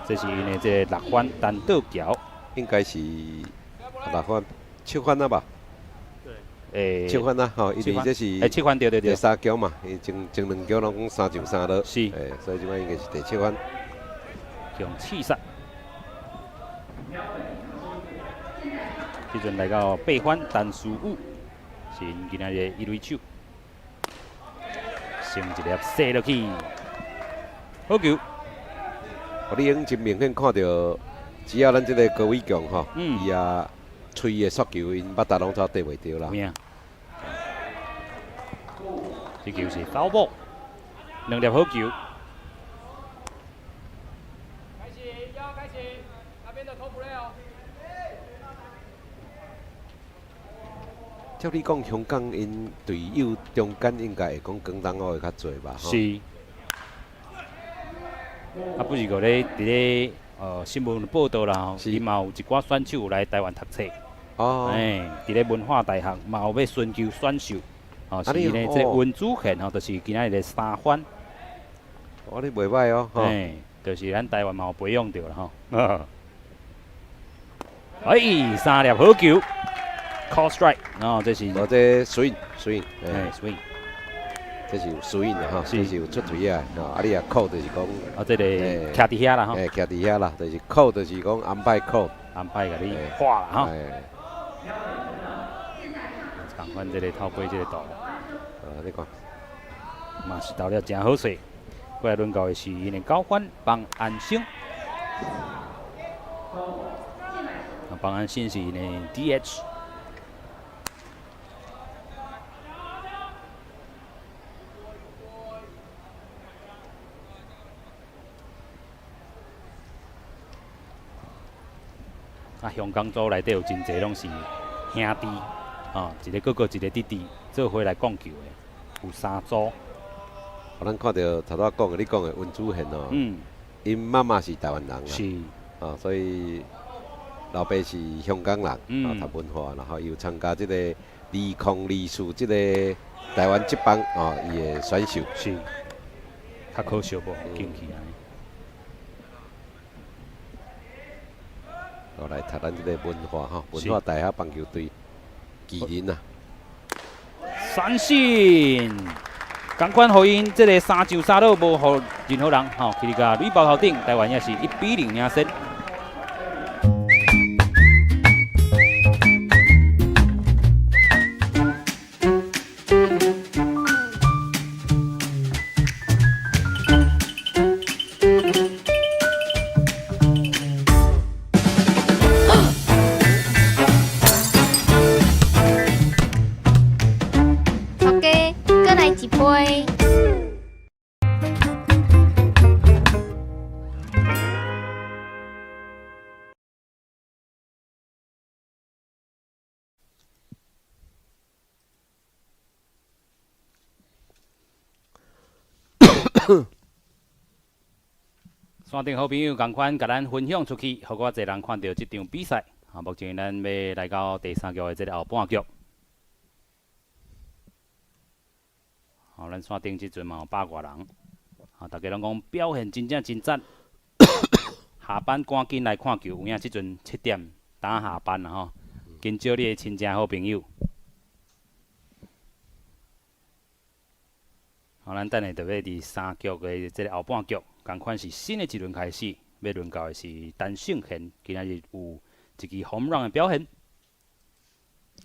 Speaker 1: 這是𪜶的這個六番單倒橋，
Speaker 2: 應該是六番、七番啊吧？七番啊，吼，因為這是
Speaker 1: 七番對對對，
Speaker 2: 第三局嘛，伊前前兩局攏講三上三落，
Speaker 1: 是，
Speaker 2: 所以這擺應該是第七番。
Speaker 1: 用刺殺，這陣來到八番陳書武，是𪜶今仔日一壘手，先一粒射落去，好球！
Speaker 2: 你已經真明顯看著，只要咱這個高偉強吼，伊啊吹的速球，𪜶腹肚攏走綴袂著啦。
Speaker 1: 這球是 foul ball，兩粒好球。
Speaker 4: 開始，要開始，那邊的投 play 哦。
Speaker 2: 照你講，香港𪜶隊友中間應該會講廣東話會較濟吧？
Speaker 1: 是。啊，不是閣咧佇咧新聞報道啦吼，伊嘛有一寡選手來台灣讀冊。
Speaker 2: 哦。
Speaker 1: 欸，佇咧文化大學嘛有欲尋求選秀。哦，是呢，這個溫子賢吼，就是今仔日的三番。
Speaker 2: 哦，你袂䆀哦，
Speaker 1: 嘿，就是咱台灣嘛有培養著啦吼。哎，三粒好球，call strike，哦，這是。
Speaker 2: 哦，這 swing swing，
Speaker 1: 嘿 swing，
Speaker 2: 這是有 swing 的吼，這是有出槌啊，吼，啊你若 call 就是講，
Speaker 1: 啊，這個徛佇遐啦吼，
Speaker 2: 嘿，徛佇遐啦，就是 call 就是講安排 call，
Speaker 1: 安排共你畫啦吼。仝款這個透過這個圖。
Speaker 2: 啊，你看，
Speaker 1: 嘛是投了誠好勢。過來輪到的是𪜶的九番幫安生。啊，幫安生是𪜶的 DH。啊，香港組內底有真濟攏是兄弟，啊，一個哥哥一個弟弟，做伙來講球的，有三組。
Speaker 2: 咱看著頭拄仔講的，你講的溫子賢哦，𪜶媽媽是台灣人啦，
Speaker 1: 是，
Speaker 2: 啊，所以老爸是香港人，啊，讀文化，然後又參加這個2024這個台灣職棒，哦，伊的選秀，
Speaker 1: 是，較可惜無進去按呢。
Speaker 2: 後來讀咱這個文化吼，文化大學棒球隊奇人啊，
Speaker 1: 三振，仝款予𪜶這個三上三落無予任何人吼，去共壘包頭頂，台灣也是1比0領先。
Speaker 3: 頭家，閣來一杯。
Speaker 1: 線頂好朋友仝款，共咱分享出去，予閣濟人看著這場比賽。啊，目前咱欲來到第三局的這個後半局。好，咱線頂這陣嘛有百外人，啊，大家攏講表現真正真讚。下班趕緊來看球，有影這陣7點當下班啦吼，緊招你的親情好朋友。好，咱等下就欲佇三局的這個後半局，仝款是新的一輪開始，欲輪到的是陳勝賢，今仔日有一支 home run 的表現，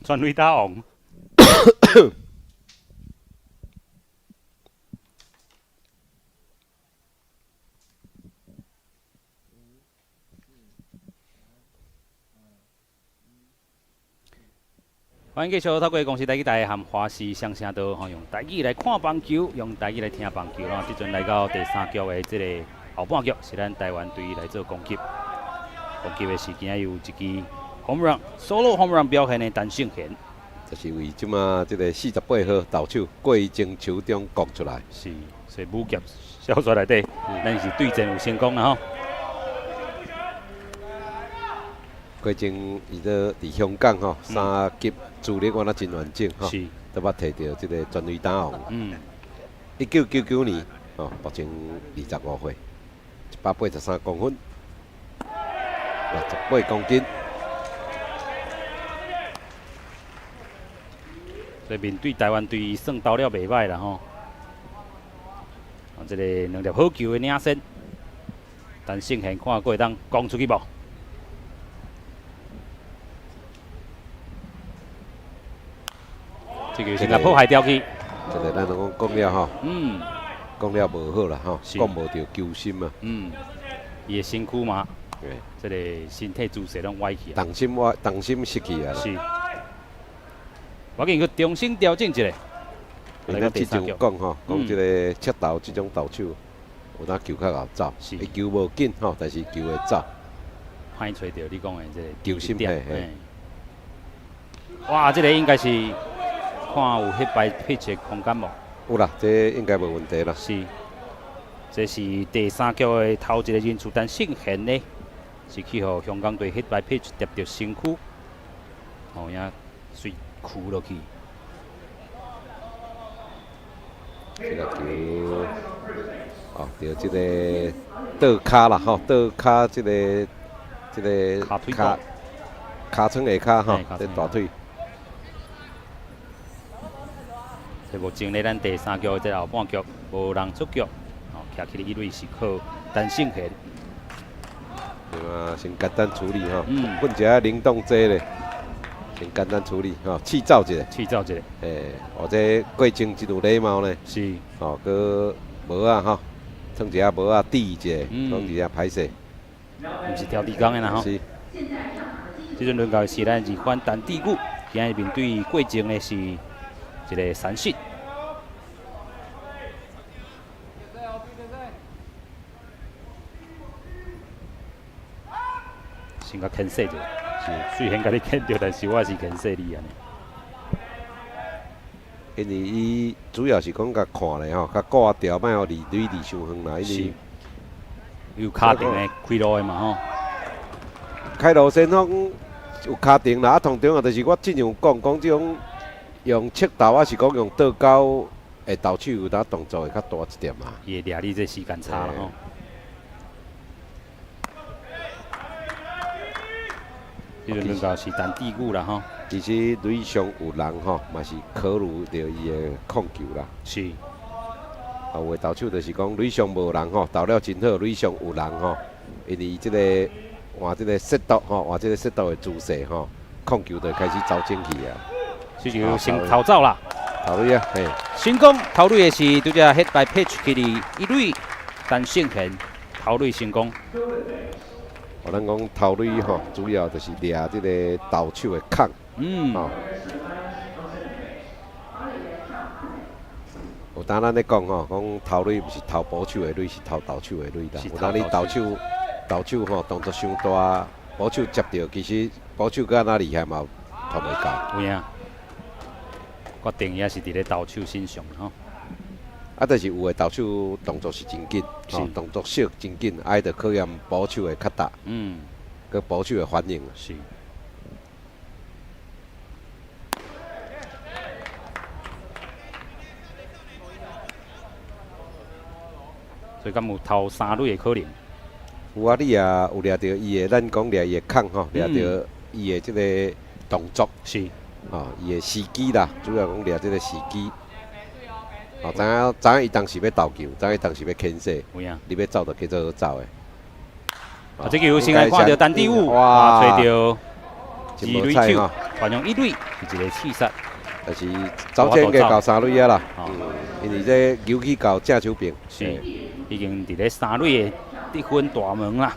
Speaker 1: 全壘打王。歡迎繼續透過公視台語台和華視雙聲道，吼，用台語來看棒球，用台語來聽棒球。吼，這陣來到第三局的這個後半局，是咱台灣隊來做攻擊。攻擊的是今仔有一支 home run solo home run 表現的陳勝賢。
Speaker 2: 就是為這馬這个48號投手郭正手中攻出來。
Speaker 1: 是，所以武俠小說內底，咱是對戰有成功啦吼。
Speaker 2: 郭正伊都佇香港吼，三級資歷敢若真完整吼，都捌提著這个全壘打王。1999年吼，目前25歲，183公分，68公斤。
Speaker 1: 所以面對台灣隊，算投了袂䆀啦吼。啊，這个兩粒好球的領先，陳勝賢看閣會當攻出去無？這個先共破壞掉去。
Speaker 2: 這個咱攏講講了吼，講了無好啦吼，講無著球心啊。
Speaker 1: 嗯，伊的身軀嘛，這個身體姿勢攏歪去啊。
Speaker 2: 重心歪，重心失去啊。
Speaker 1: 是。我建議去重新調整一下。
Speaker 2: 咱這場講吼，講這个切投這種投手，有當球較𠢕走，伊球無緊吼，但是球會走。
Speaker 1: 歹揣著你講的這个
Speaker 2: 球心
Speaker 1: 點。哇，這个應該是看有 hit by pitch 的空間無？
Speaker 2: 有啦，這應該無問題啦。
Speaker 1: 是，這是第三局的頭一個人次，陳勝賢呢是去予香港隊 hit by pitch 疊著身軀，吼也隨屈落去。
Speaker 2: 這个球，哦，著這个倒跤啦，吼，倒跤這个這个跤跤床下跤吼，這大腿。
Speaker 1: 這目前咧，咱第三局這後半局無人出局，吼，徛起來一壘是靠陳勝賢。
Speaker 2: 對啊，先簡單處理吼，混一下靈動這咧，先簡單處理吼，試走一下。
Speaker 1: 試走一下。
Speaker 2: 欸，或者過程真有禮貌呢。
Speaker 1: 是。
Speaker 2: 吼，閣帽仔吼，穿一下帽仔抵一下，講一下歹勢。
Speaker 1: 毋是挑地工的啦吼。
Speaker 2: 是。
Speaker 1: 這陣輪到的是咱二番陳志宇，今日面對過程的是一个三信。先共牽制者，是雖然共你牽著，但是我是牽制你按呢。
Speaker 2: 因為伊主要是講共看咧吼，共顧牢，莫予離壘離傷遠啦。因為
Speaker 1: 有跤程的開路的嘛吼。
Speaker 2: 開路先鋒有跤程啦，啊，通常啊，就是我之前有講，講這種用切投啊，是講用倒鈎的投手有當動作會較大一點嘛。
Speaker 1: 伊會掠你這時間差啦吼。這陣輪到是陳志宇啦吼。
Speaker 2: 其實壘上有人吼，嘛是考慮著伊的控球啦。
Speaker 1: 是。
Speaker 2: 啊，有的投手就是講壘上無人吼，投了真好；壘上有人吼，因為伊這個換這個速度吼，換這個速度的姿勢吼，控球就開始走進去啊。
Speaker 1: 這就先投走啦。
Speaker 2: 投壘啊，嘿。
Speaker 1: 成功投壘的是拄才 hit by pitch 去佇一壘，陳勝賢投壘成功。
Speaker 2: 哦，咱講投壘吼，主要就是掠這个投手的空。吼。有當咱咧講吼，講投壘毋是投捕手的壘，是投投手的壘啦。有當你投手投手吼動作傷大，捕手接著，其實捕手閣按怎厲害嘛，投袂到。
Speaker 1: 有影，決定也是佇咧投手身上吼。
Speaker 2: 啊，但是有的投手動作是真緊，吼，動作小真緊，啊，伊就考驗捕手的腳踏，閣捕手的反應。
Speaker 1: 是。所以敢有投三壘的可能？
Speaker 2: 有啊，你也有掠著伊的，咱講掠伊的空吼，掠著伊的這个動作。
Speaker 1: 是。
Speaker 2: 吼，伊的時機啦，主要講掠這个時機。哦，知影知影伊當時欲投球，知影伊當時欲牽制，你欲走就叫做好走的。
Speaker 1: 啊，這球先來看著陳志宇，哇，揣著二壘手，傳向一壘是一个刺殺。
Speaker 2: 但是走這應該到三壘啊啦，因為這球去到正手邊，
Speaker 1: 是已經佇咧三壘的得分大門啦。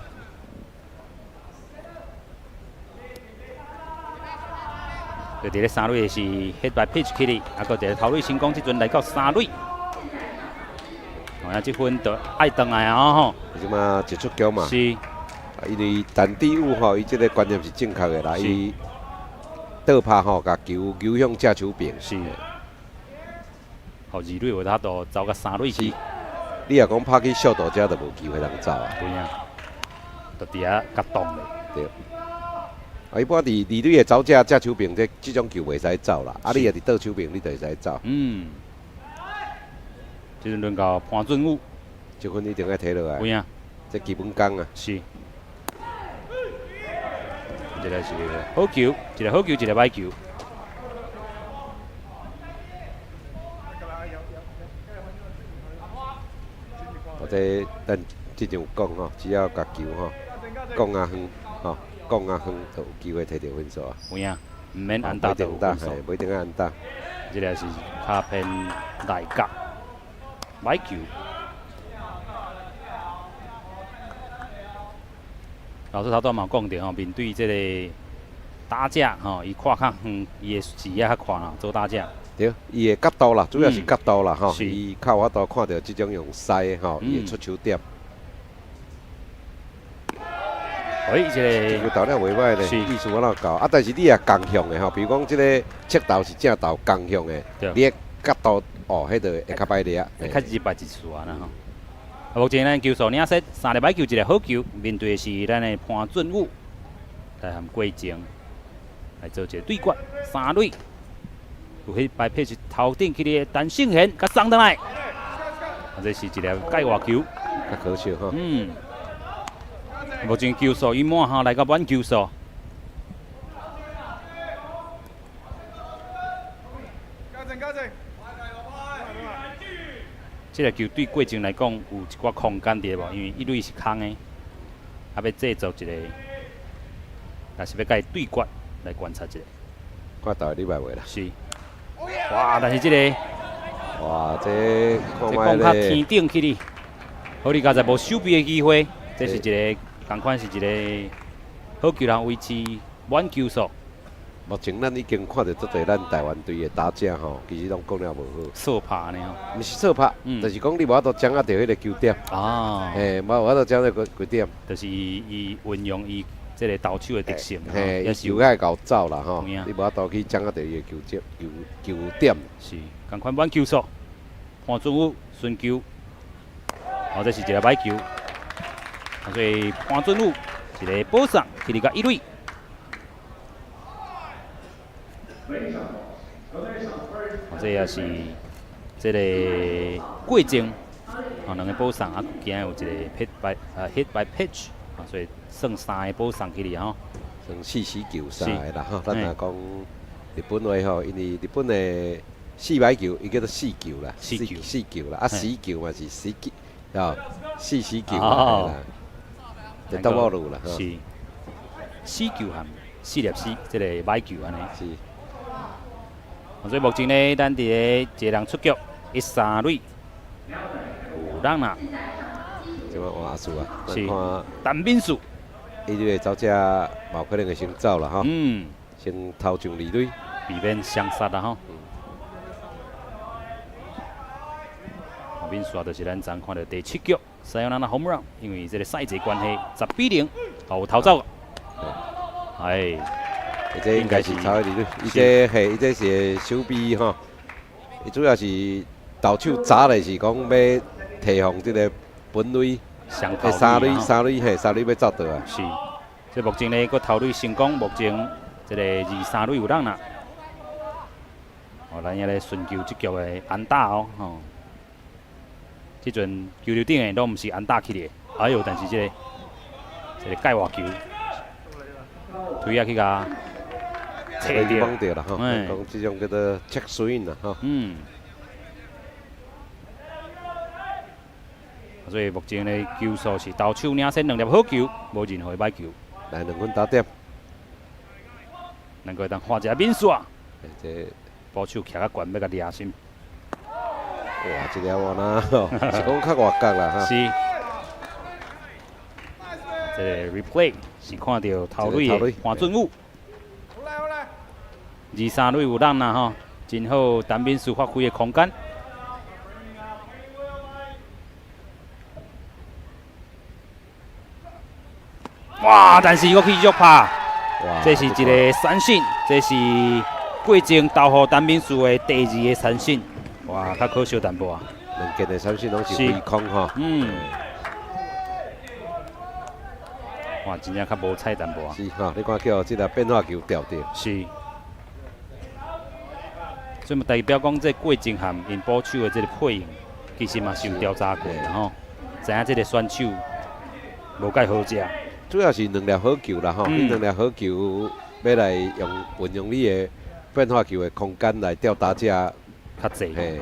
Speaker 1: 就佇咧三壘的是 hit by pitch 起哩，啊，閣一个投壘成功，這陣來到三壘，哦，啊，這分就愛轉來啊吼。
Speaker 2: 這馬一出局嘛。
Speaker 1: 是。
Speaker 2: 因為陳志宇吼，伊這个觀念是正確的啦，伊。倒拍吼，共球扭向正手爿。
Speaker 1: 是。予二壘有法度走到三壘去。
Speaker 2: 你若講拍去ショート遮就無機會通走啊。
Speaker 1: 對啊，就佇遐共擋咧。
Speaker 2: 對。啊，一般佇二壘的走者正手爿，這種球袂使走啦。啊，你若佇倒手爿，你就會使走。
Speaker 1: 嗯。這陣輪到潘俊武，
Speaker 2: 這分一定愛提落來。
Speaker 1: 有影。
Speaker 2: 這基本功啊。
Speaker 1: 是。一個是好球，一個好球，一個歹球。
Speaker 2: 或者咱之前有講吼，只要共球吼，摃較遠吼，摃較遠就有機會提著分數啊。
Speaker 1: 有影，毋免安打就有分數。
Speaker 2: 無一定愛安打。
Speaker 1: 這個是較偏內角，歹球。老師頭拄嘛有講著吼，面對這個打者吼，伊看較遠，伊的視野較寬啦，做打者。
Speaker 2: 對，伊的角度啦，主要是角度啦吼，伊較有法度看著這種用塞的吼，伊的出手點。
Speaker 1: 哎，這個
Speaker 2: 這個投了袂歹咧，意思我哪夠啊？但是你也仝向的吼，比如講這個側投是正投仝向的，你的角度哦，彼個會較歹掠。
Speaker 1: 會較入來一絲啦吼。啊，目前咱球數領先三粒歹球，一个好球，面對的是咱的潘俊武，來和郭靜來做一個對決，三壘有彼擺撇是頭頂去的陳勝賢，共送轉來，啊，這是一粒界外球，
Speaker 2: 較可惜吼。
Speaker 1: 嗯，目前球數已滿吼，來到滿球數。這個球對郭靜來講有一寡空間佇無？因為一壘是空的，啊，欲製造一個，但是欲共伊對決來觀察一下。
Speaker 2: 看逐個禮拜話啦。
Speaker 1: 是。哇！但是這個，
Speaker 2: 哇，這
Speaker 1: 這講較天頂去哩，好哩，佳哉無守備的機會，這是一個仝款是一個好球人維持滿球數。
Speaker 2: 目前咱已經看著足濟咱台灣隊的打者吼，其實攏講了無好。
Speaker 1: 錯拍呢吼？
Speaker 2: 毋是錯拍，就是講你無法度掌握著彼個球點。
Speaker 1: 啊。
Speaker 2: 嘿，無法度掌握球點。
Speaker 1: 就是伊運用伊這個投手的特性，
Speaker 2: 嘿，伊球愛𠢕走啦吼，你無法度去掌握著伊的球點球球點。
Speaker 1: 是，仝款滿球數，潘俊武巡球，哦，這是一个歹球，啊，所以潘俊武一個保送，去佇到一壘。哦，這也是這個過程，哦，兩個保送啊，今有一個 hit by pitch，啊，所以算三個保送去哩吼，
Speaker 2: 算四死球三個啦吼。咱若講日本話吼，因為日本的四壞球，伊叫做四球啦，
Speaker 1: 四球
Speaker 2: 四球啦，啊死球嘛是死球，哦，四死球啦，就倒無路啦，
Speaker 1: 是死球和四粒死，這個歹球按呢。
Speaker 2: 是。
Speaker 1: 所以目前呢，咱佇咧一個人出局，一三壘有人啦。
Speaker 2: 這擺換阿叔啊，
Speaker 1: 是陳敏樹，
Speaker 2: 伊這個走者嘛有可能會先走啦吼。先頭上二壘，
Speaker 1: 避免雙殺啦吼。敏樹就是咱昨看著第七局，サヨナラ home run，因為這個賽制關係，10比0，有頭走。哎。
Speaker 2: 這應該是抄二壘，伊這嘿，伊這是守備吼，伊主要是投手早咧是講欲提防這個本壘，
Speaker 1: 三
Speaker 2: 壘三壘嘿，三壘欲走倒啊。
Speaker 1: 是，這目前呢，閣頭壘成功，目前這個二三壘有人啦。哦，咱遐咧巡球這局的安打哦，吼，這陣球場頂的攏毋是安打去的，哎喲，但是這個界外球，推啊去共。
Speaker 2: 綁著啦吼，講這種叫做 check swing 啦吼。
Speaker 1: 嗯。所以目前的球數是投手領先兩粒好球，無任何歹球。
Speaker 2: 來兩分打點，
Speaker 1: 能夠當換一下免線。
Speaker 2: 這
Speaker 1: 捕手徛較懸，欲共掠心。
Speaker 2: 哇，這粒我哪是講較外角啦哈。
Speaker 1: 是。這個 replay 是看著頭壘的潘俊武。二三壘有人啦吼，真好，陳敏樹發揮的空間。哇！但是伊閣去弱拍，這是一个三振，這是過程投予陳敏樹的第二个三振。哇，較可惜淡薄啊。
Speaker 2: 兩件的三振攏是飛空吼。
Speaker 1: 哇，真正較無彩淡薄啊。
Speaker 2: 是吼，你看叫這个變化球釣著。
Speaker 1: 是。所以嘛代表講，這過程和𪜶捕手的這个配應，其實嘛是有調查過啦吼。知影這个選手無蓋好食。
Speaker 2: 主要是兩粒好球啦吼，你兩粒好球欲來用運用你的變化球的空間來釣打者
Speaker 1: 較濟，
Speaker 2: 嘿，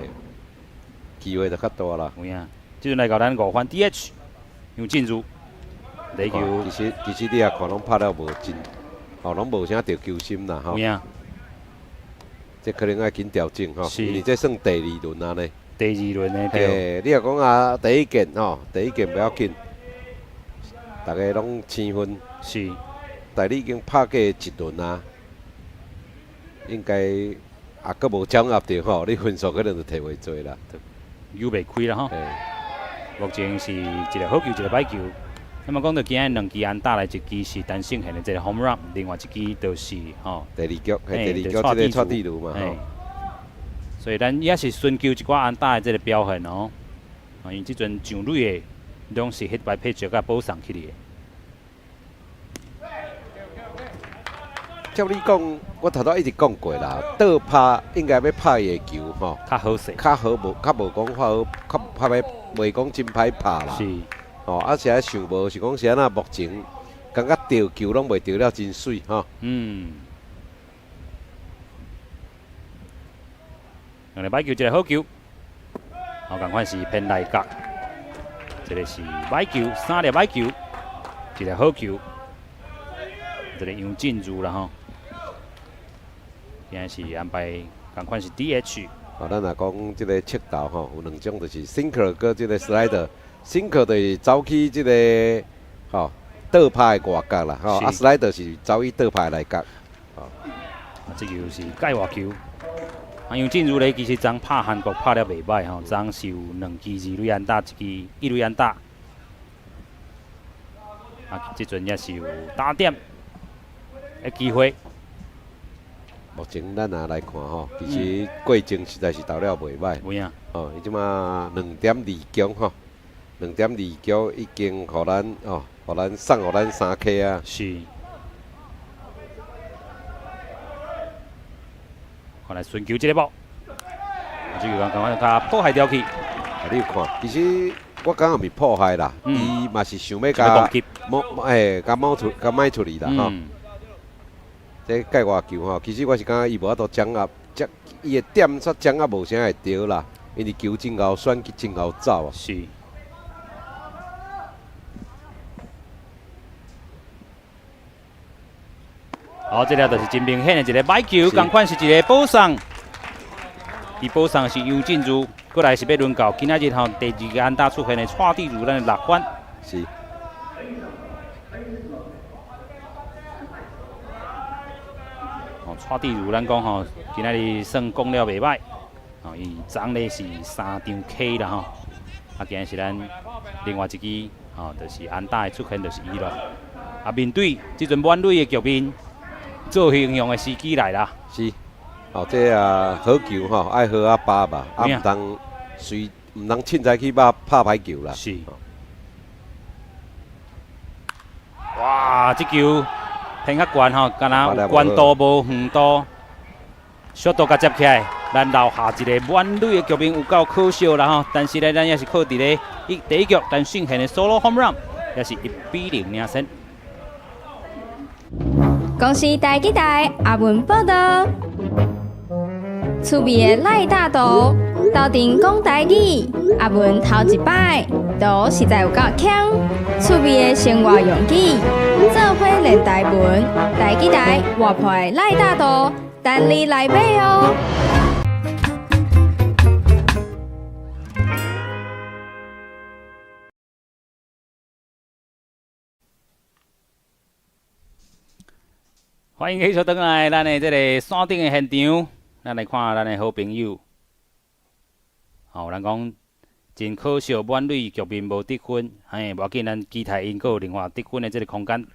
Speaker 2: 機會就較大啦。
Speaker 1: 有影，這陣來到咱五番 DH 楊進如，壘球。
Speaker 2: 其實你也看攏拍了無真，吼，攏無啥著球心啦吼。
Speaker 1: 有影。
Speaker 2: 這可能愛緊調整吼，因為這算第二輪啊呢。
Speaker 1: 第二輪的對。
Speaker 2: 你若講啊，第一件吼，第一件不要緊，逐家攏生分。但你已經拍過一輪啊，應該也閣無掌握著吼，你分數可能就提袂濟啦。
Speaker 1: 扭袂開啦吼。目前是一个好球，一个歹球。那麼講到今仔兩支安打來，一支是陳勝賢的這个 home run，另外一支就是吼。
Speaker 2: 第二局，第二局這个蔡志如嘛吼。
Speaker 1: 所以咱也是尋求一寡安打的這个表現哦。啊，因這陣上壘的攏是 hit by pitch 佮保送起的。
Speaker 2: 照你講，我頭拄一直講過啦，倒拍應該欲拍伊的球吼，
Speaker 1: 較好勢，
Speaker 2: 較好無，較無講好，較較欲袂講真歹拍啦。哦，啊是愛想無是講是按怎目前感覺釣球攏袂釣了真媠吼。
Speaker 1: 兩个歹球，一个好球，好，仝款是偏內角，這个是歹球，三粒歹球，一个好球，這个楊進如啦吼。今仔是安排，仝款是 DH。
Speaker 2: 哦，咱若講這个速投吼，有兩種，就是 sinker 佮這个 slider。sinker 就是走去這个吼倒拍的外角啦，吼，啊 slider 是走去倒拍的內角。
Speaker 1: 啊，這球是界外球。啊，楊進如咧，其實昨拍韓國拍了袂歹吼，昨是有兩支二壘安打，一支一壘安打。啊，這陣也是有打點的機會。
Speaker 2: 目前咱若來看吼，其實過程實在是投了袂歹。
Speaker 1: 有影。
Speaker 2: 哦，伊這馬2.2局吼，2.2局已經予咱哦，予咱送予咱三 K 啊。
Speaker 1: 是。看來尋求這个無，啊，這個剛剛共破壞掉去。
Speaker 2: 啊，你有看，其實我感覺毋是破壞啦，伊嘛是想欲共摸，欸，共摸出，共賣出去啦吼。這界外球吼，其實我是感覺伊無法度掌握，這伊的點煞掌握無啥會著啦，因為球真𠢕選，真𠢕走啊。
Speaker 1: 是。好，這粒就是真明顯的一个歹球，仝款是一个保送。伊保送是楊進如，過來是欲輪到今仔日吼第二个安打出現的蔡志如，咱的六番。哦，蔡志如，咱講吼，今仔日算講了袂歹。哦，伊昨咧是三張 K 啦吼。啊，今日是咱另外一支吼，就是安打的出現就是伊咯。啊，面對這陣滿壘的局面，做英雄的時機來啦。
Speaker 2: 是，哦，這啊好球吼，愛好啊把吧，啊毋通隨，毋通凊彩去拍拍歹球啦。
Speaker 1: 是。哇，這球偏較懸吼，敢若有懸度無遠度，小度共接起來，咱留下一个滿壘的局面有夠可惜啦吼。但是呢，咱也是靠佇咧第一局陳勝賢的 solo home run，也是1比0領先。
Speaker 3: 公視台語台阿文報道，趣味的賴大圖，鬥陣講台語，阿文頭一擺，圖實在有夠鏘，趣味的生活用語，做伙練台文，台語台活潑的賴大圖，等你來買哦。
Speaker 1: 歡迎繼續轉來咱的這个山頂的現場，咱來看咱的好朋友。吼，咱講真可惜，滿壘局面無得分，嘿，無要緊，咱期待𪜶閣有另外得分的這个空間。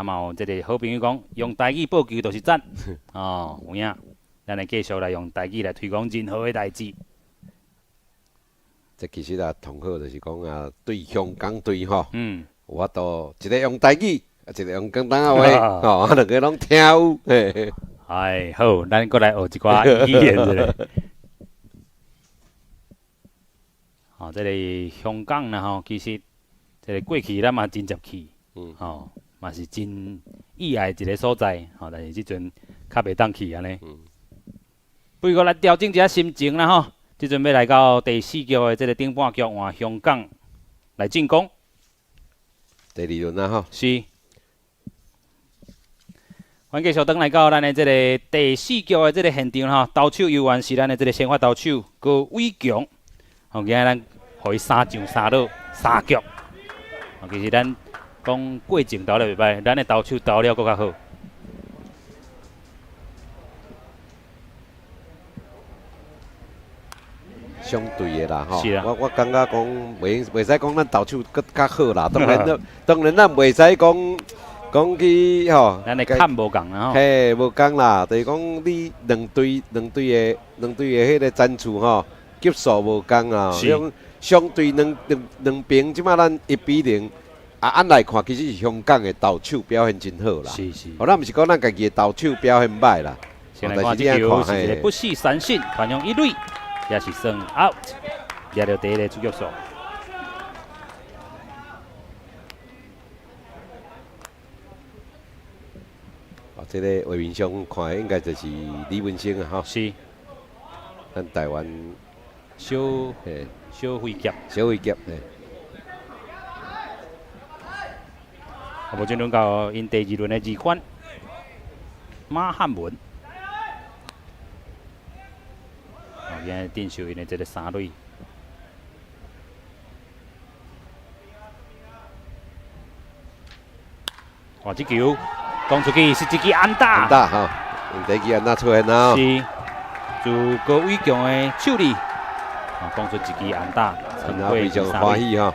Speaker 1: 啊嘛有這个好朋友講，用台語報球就是讚，哦，有影，咱會繼續來用台語來推廣任何的代誌。
Speaker 2: 這其實啊，同好就是講啊，對香港隊吼，有法度一個用台語，啊一個用廣東話，吼，啊兩個攏聽有。嘿。
Speaker 1: 哎，好，咱閣來學一寡語言一下。吼，這个香港啦吼，其實這个過去咱嘛真捷去，吼，嘛是真意愛一个所在，吼，但是這陣較袂當去按呢。不過來調整一下心情啦吼，這陣欲來到第四局的這个頂半局，換香港來進攻。
Speaker 2: 第二輪啦吼。
Speaker 1: 是。阮繼續轉來到咱的這个第四局的這个現場吼，投手猶原是咱的這个先發投手高偉強。吼，今仔咱予伊三上三落三局。吼，其實咱講過程投了袂䆀，咱的投手投了閣較好。
Speaker 2: 相對的啦，吼，我感覺講袂使講咱投手閣較好啦，當然當然咱袂使講講去吼，
Speaker 1: 咱的坎無仝啦吼，
Speaker 2: 嘿，無仝啦，就是講你兩隊兩隊的兩隊的彼个戰術吼，級數無仝啊，相對兩邊這馬咱1比0，啊，按來看其實是香港的投手表現真好啦，
Speaker 1: 是是，
Speaker 2: 哦，咱毋是講咱家己的投手表現䆀啦，
Speaker 1: 先來看這球是一个不死三振，傳向一壘，也是算 out，掠著第一个出局數。
Speaker 2: 哦，這个畫面上看的應該就是李文星啊，吼。
Speaker 1: 是。
Speaker 2: 咱台灣
Speaker 1: 小小飛俠。
Speaker 2: 小飛俠，嘿。
Speaker 1: 啊，無進輪到𪜶第二輪的二番，馬漢文。哦，今日鎮守𪜶的這个三壘。哇，這球講出去是一支安打。
Speaker 2: 安打吼，第一支安打出現啦。
Speaker 1: 是，自高偉強的手裡，啊，講出一支安打，
Speaker 2: 非常歡喜吼。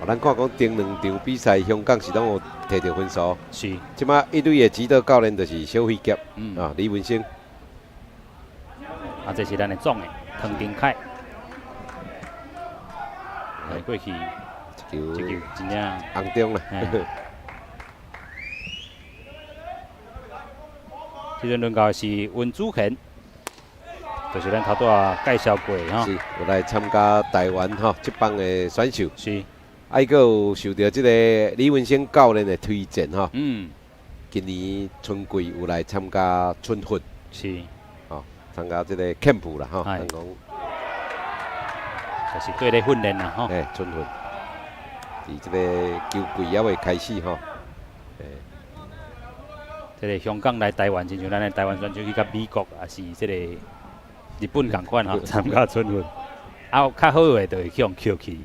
Speaker 2: 咱看講頂兩場比賽，香港是攏有摕著分數。
Speaker 1: 是。
Speaker 2: 這馬一壘的指導教練就是小飛俠，啊，李文星。
Speaker 1: 啊，這是咱的總的湯丁凱。來過去，
Speaker 2: 這
Speaker 1: 球真正
Speaker 2: 紅中啦。
Speaker 1: 這陣輪到的是溫祖賢，就是咱頭拄仔介紹過的吼。
Speaker 2: 是，有來參加台灣吼這幫的選手。
Speaker 1: 是。
Speaker 2: 啊，伊閣有受著這个李文星教練的推薦吼。今年春季有來參加春訓。
Speaker 1: 是。
Speaker 2: 吼，參加這个 camp 啦吼，咱講。
Speaker 1: 就是對咧訓練啦吼。
Speaker 2: 嘿，春訓。佇這个球季猶未開始吼。
Speaker 1: 這个香港來台灣，親像咱的台灣選手去佮美國，抑是這个日本仝款吼，參加春訓。啊，較好的就會去予抾去。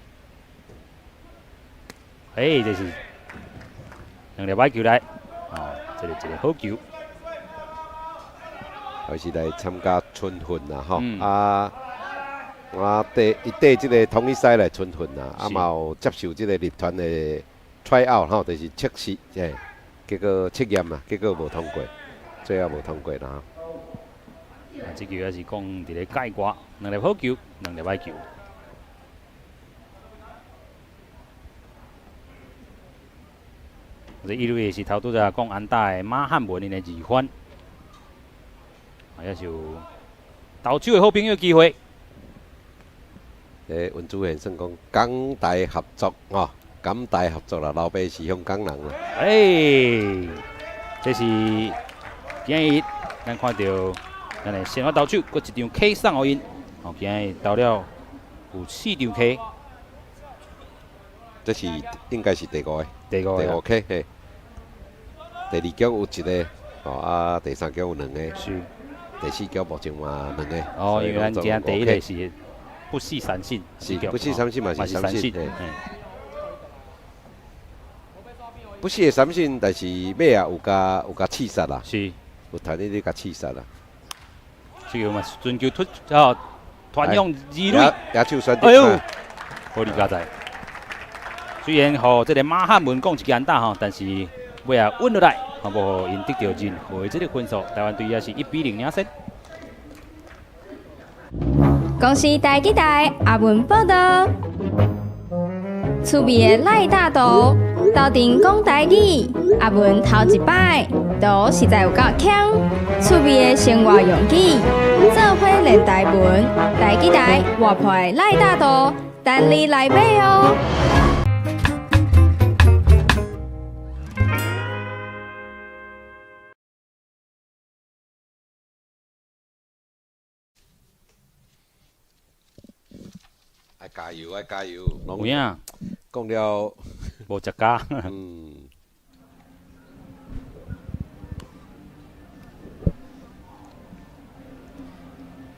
Speaker 1: 欸，這是兩粒歹球來，哦，這个一个好球。
Speaker 2: 還是來參加春訓啦，吼，啊，我綴伊綴這个統一賽來春訓啦，啊嘛有接受這個入團的 try out 吼，就是測試，嘿，結果測驗啦，結果無通過，最後無通過啦。
Speaker 1: 啊，這球也是講佇咧界外，兩粒好球，兩粒歹球。這一壘是頭拄才講安打的馬漢文𪜶的二番，啊，也是有投手的好朋友機會。
Speaker 2: 欸，溫主任算講港台合作吼，港台合作啦，老爸是香港人啦。
Speaker 1: 欸，這是今日咱看著咱的先發投手，閣一張 K 送予𪜶，哦，今日投了有四張 K。
Speaker 2: 這是應該是第五个，
Speaker 1: 第五個，
Speaker 2: 第五 K 嘿。第二局有一个，哦啊，第三局有兩个，
Speaker 1: 是。
Speaker 2: 第四局目前嘛兩個。
Speaker 1: 哦，因為咱今日第一个是不死三振，
Speaker 2: 是不死三振嘛是三振，不死的三振，但是尾仔有共刺殺啦，
Speaker 1: 是。
Speaker 2: 有彈你咧共刺殺啦。
Speaker 1: 這個嘛是全球突哦，傳向二壘，
Speaker 2: 野手選
Speaker 1: 哎呦，好哩佳哉。雖然予這个馬漢文講一支安打吼，但是尾仔穩落來，吼，無予𪜶得著任何的這個分數，台灣隊也是1比0領先。
Speaker 3: 公視台語台阿文報道，趣味的賴大道，鬥陣講台語，阿文頭一擺，都實在有夠鏘。趣味的生活用語，做伙練台文，台語台活潑的賴大道，等你來買哦。
Speaker 2: 愛加油，愛加油！
Speaker 1: 有影，
Speaker 2: 講了
Speaker 1: 無食家。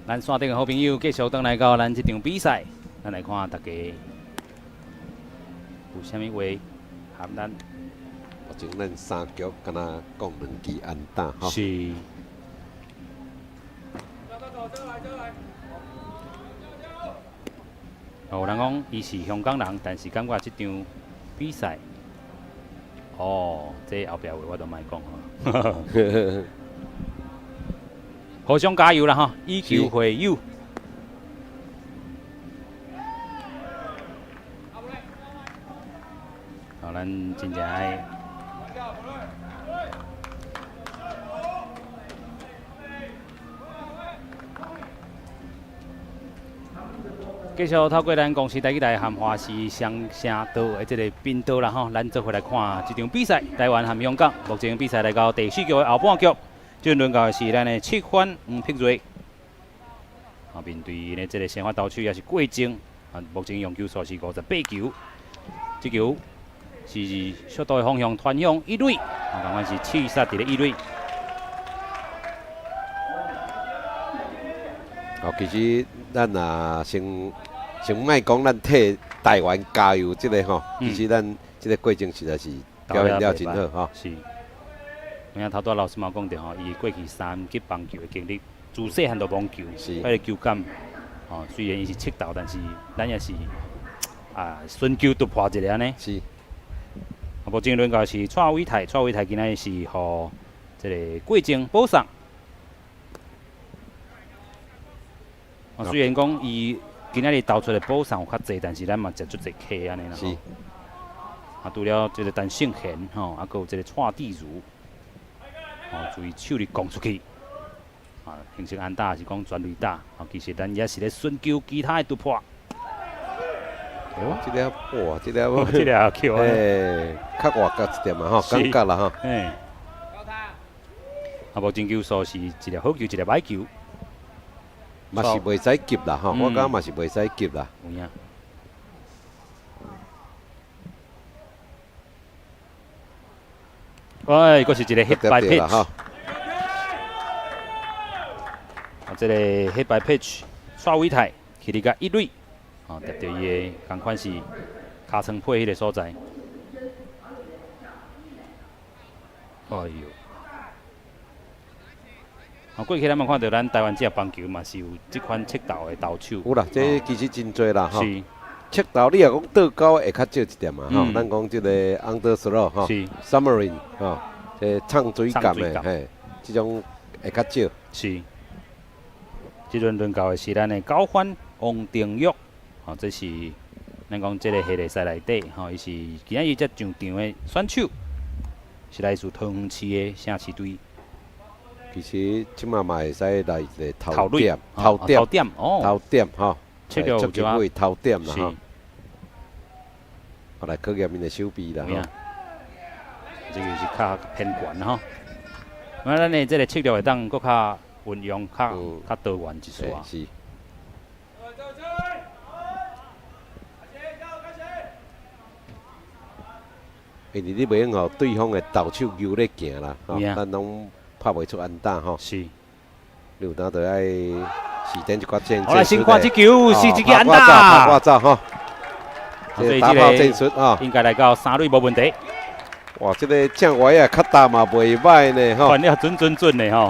Speaker 1: 咱線頂的好朋友繼續轉來到咱這場比賽，咱來看大家有啥物話含咱。
Speaker 2: 目前咱三局敢若講兩支安打吼。
Speaker 1: 是。有人講伊是香港人，但是感覺這場比賽，哦，這後壁話我都莫講吼。互相加油啦吼，以球會友。好，咱真正愛。繼續透過咱公視台語台和華視雙聲道的這個頻道啦吼，咱做伙來看這場比賽，台灣和香港。目前比賽來到第四局的後半局，這輪到的是咱的七番黃碧瑞。啊，面對的這個先發投手也是郭靖，啊，目前用球數是58球，這球是速度的方向傳向一壘，啊，仝款是刺殺佇咧一壘。
Speaker 2: 哦，其實咱若先先莫講，咱替台灣加油這個吼，其實咱這個過程實在是表現了真好吼。
Speaker 1: 是，有影頭拄仔老師嘛講著吼，伊過去三級棒球的經歷，自細漢就摸球，彼個球感，吼，雖然伊是七投，但是咱也是啊，尋求突破一下按呢。
Speaker 2: 是。
Speaker 1: 啊，目前輪到是蔡偉泰，蔡偉泰今仔日是予這個郭靖保送。啊，雖然講伊今仔日投出的保送有較濟，但是咱嘛食足濟 K 按呢啦。
Speaker 2: 是。
Speaker 1: 啊，除了這個陳勝賢吼，啊，閣有這個蔡志如，吼，注意手裡攻出去，啊，形成安打是講全壘打，啊，其實咱也是咧尋求其他的突破。
Speaker 2: 哦，這個哇，這個
Speaker 1: 這個球，
Speaker 2: 欸，較外角一點嘛吼，感覺啦吼。
Speaker 1: 嘿。啊，目前球數是一粒好球，一粒歹球。
Speaker 2: 嘛是袂使急啦吼，我感覺嘛是袂使急啦。
Speaker 1: 有影。哎，閣是一個 hit by pitch。啊，這個 hit by pitch，蔡偉泰去佇甲一壘，啊，疊著伊的仝款是尻川皮彼個所在。哎喲！啊，過去咱嘛看著咱台灣這棒球嘛是有這款七投的投手。
Speaker 2: 有啦，這其實真濟啦吼。
Speaker 1: 是。
Speaker 2: 七投你若講倒勾會較少一點嘛吼，咱講這個 underthrow 吼，submarine 吼，這藏水感的嘿，這種會較少。
Speaker 1: 是。這輪輪到的是咱的九番王定玉，吼，這是咱講這個系列賽內底吼，伊是今仔日才上場的選手，是來自桃園市的城市隊。
Speaker 2: 其實這馬嘛會使來一個頭點，頭點，
Speaker 1: 頭點，哦，
Speaker 2: 頭點吼，
Speaker 1: 出球
Speaker 2: 位頭點啦吼，來考驗𪜶的手臂啦吼。
Speaker 1: 這個是較偏懸吼。那咱的這個策略會當閣較運用較較多元一絲啊。
Speaker 2: 是。因為你袂用予對方的投手牛咧行啦，吼，咱攏拍袂出安打吼。
Speaker 1: 是。
Speaker 2: 你有當就愛試點一寡戰術。
Speaker 1: 好來，先看這球是一支安打。
Speaker 2: 拍掛走吼。
Speaker 1: 所以
Speaker 2: 打炮戰術啊，
Speaker 1: 應該來到三壘無問題。
Speaker 2: 哇，這個正歪啊，較大嘛袂䆀呢吼。
Speaker 1: 傳了準準準的吼。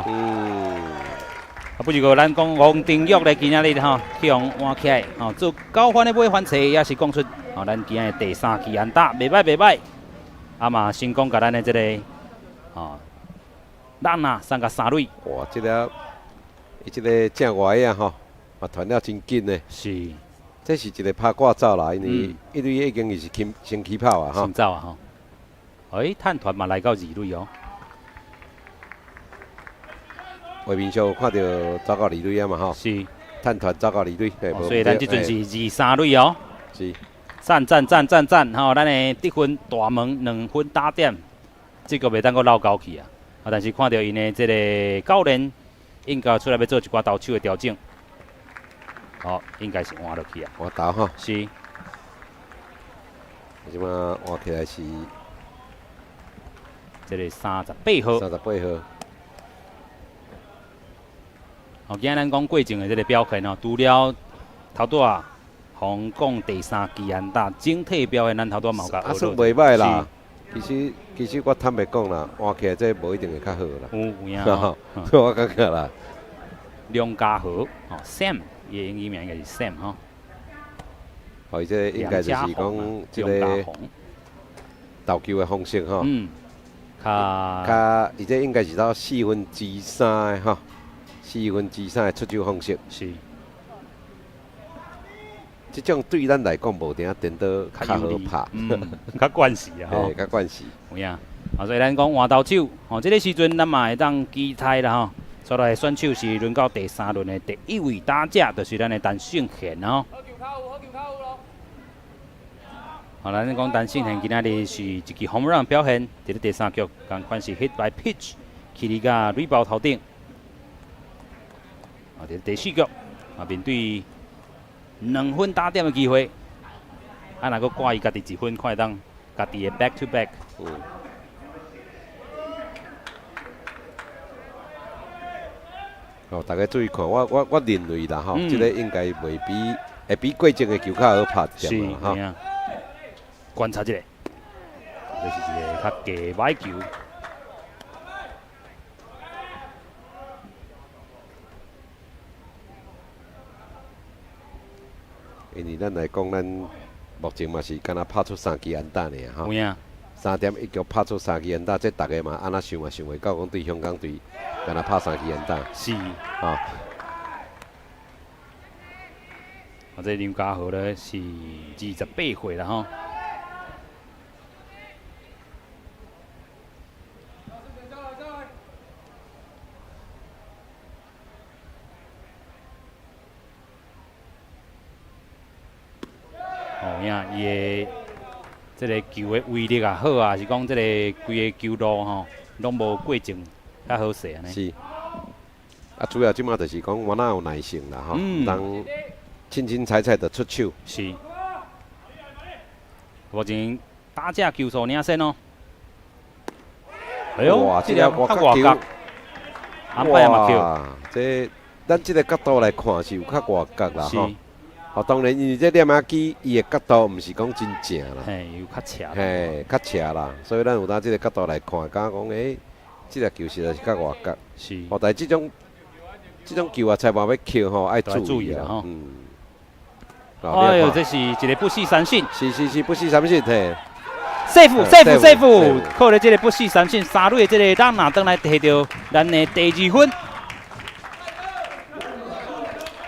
Speaker 1: 啊，不是過咱講王定玉咧，今仔日吼去予換起來，吼做九番的尾番車，也是講出吼咱今仔日第三支安打，袂䆀袂䆀。啊嘛，成功共咱的這個哦，咱啊送甲三壘。
Speaker 2: 哇，這個伊這個正外啊吼，嘛傳了真緊呢。這是一個拍掛走啦，因為一壘已經是先起跑啊，吼。
Speaker 1: 先走啊，吼。哎，探團嘛來到二壘哦。
Speaker 2: 畫面上有看到走到二壘啊嘛，吼。探團走到二壘，
Speaker 1: 所以咱這陣是二三壘哦。讚讚讚讚讚！吼，咱的得分大門2分打點，這個袂當閣落交去啊！啊，但是看著𪜶的這個教練應該出來欲做一寡投手的調整。好，應該是換落去啊。
Speaker 2: 換投吼。這馬換起來是
Speaker 1: 這個38號。
Speaker 2: 38號。
Speaker 1: 哦，今仔咱講過程的這個表現哦，除了頭拄仔予人講第三支安打，整體表現咱頭拄仔嘛有共
Speaker 2: 啊，算袂䆀啦。其實我坦白講啦，換起來這無一定會較好啦。
Speaker 1: 有影吼。
Speaker 2: 我感覺啦。
Speaker 1: 梁家豪，哦，Sam，伊的英語名應該是 Sam 吼。
Speaker 2: 哦，這應該就是講這個投球的方式吼。
Speaker 1: 較
Speaker 2: 較，伊這應該是到3/4的吼，四分之三的出手方式。這種對咱來講無定顛倒較好拍，
Speaker 1: 較慣勢啊，吼，
Speaker 2: 較慣勢。
Speaker 1: 有影，啊，所以咱講換投手，吼，這個時陣咱嘛會當期待啦，吼。煞來選手是輪到第三輪的第一位打者，就是咱的陳勝賢吼。好，咱講陳勝賢今仔日是一支 home run 表現，佇咧第三局，仝款是 hit by pitch，去佇甲壘包頭頂。啊，佇第四局，啊，面對2分打點的機會，啊，若閣掛伊家己一分，看會當家己的 back to back。
Speaker 2: 哦，大家注意看，我認為啦吼，這個應該袂比會比過前的球較好拍一點啦吼。
Speaker 1: 觀察一下，這是一個較低歹球。
Speaker 2: 因為咱來講，咱目前嘛是敢若拍出三支安打爾吼。
Speaker 1: 有影。
Speaker 2: 3.1局拍出三支安打，這逐个嘛按怎想嘛想袂到，講對香港隊敢若拍三支安打。
Speaker 1: 啊，這梁家豪咧是28歲啦吼。哦，影伊的這個球的威力也好啊，是講這個規個球路吼，攏無過前較好勢按呢。
Speaker 2: 是。啊，主要這馬就是講，我哪有耐性啦吼，毋通凊凊彩彩就出手。
Speaker 1: 是。目前打者球數領先哦。哎喲，
Speaker 2: 哇，這個外角球，
Speaker 1: 哇，
Speaker 2: 這咱這個角度來看是有較外角啦吼。哦，當然，因為這躡仔機伊的角度毋是講真正啦，
Speaker 1: 嘿，有較斜，
Speaker 2: 嘿，較斜啦，所以咱有當這個角度來看，感覺講，欸，這個球實在是較外角。哦，但是這種球啊，裁判欲扣吼，愛注意啊。
Speaker 1: 哎呦，這是一個不死三振。
Speaker 2: 是是是，不死三振嘿。
Speaker 1: safe safe safe，靠咧這個不死三振，三壘的這個朗拿轉來摕著咱的第二分。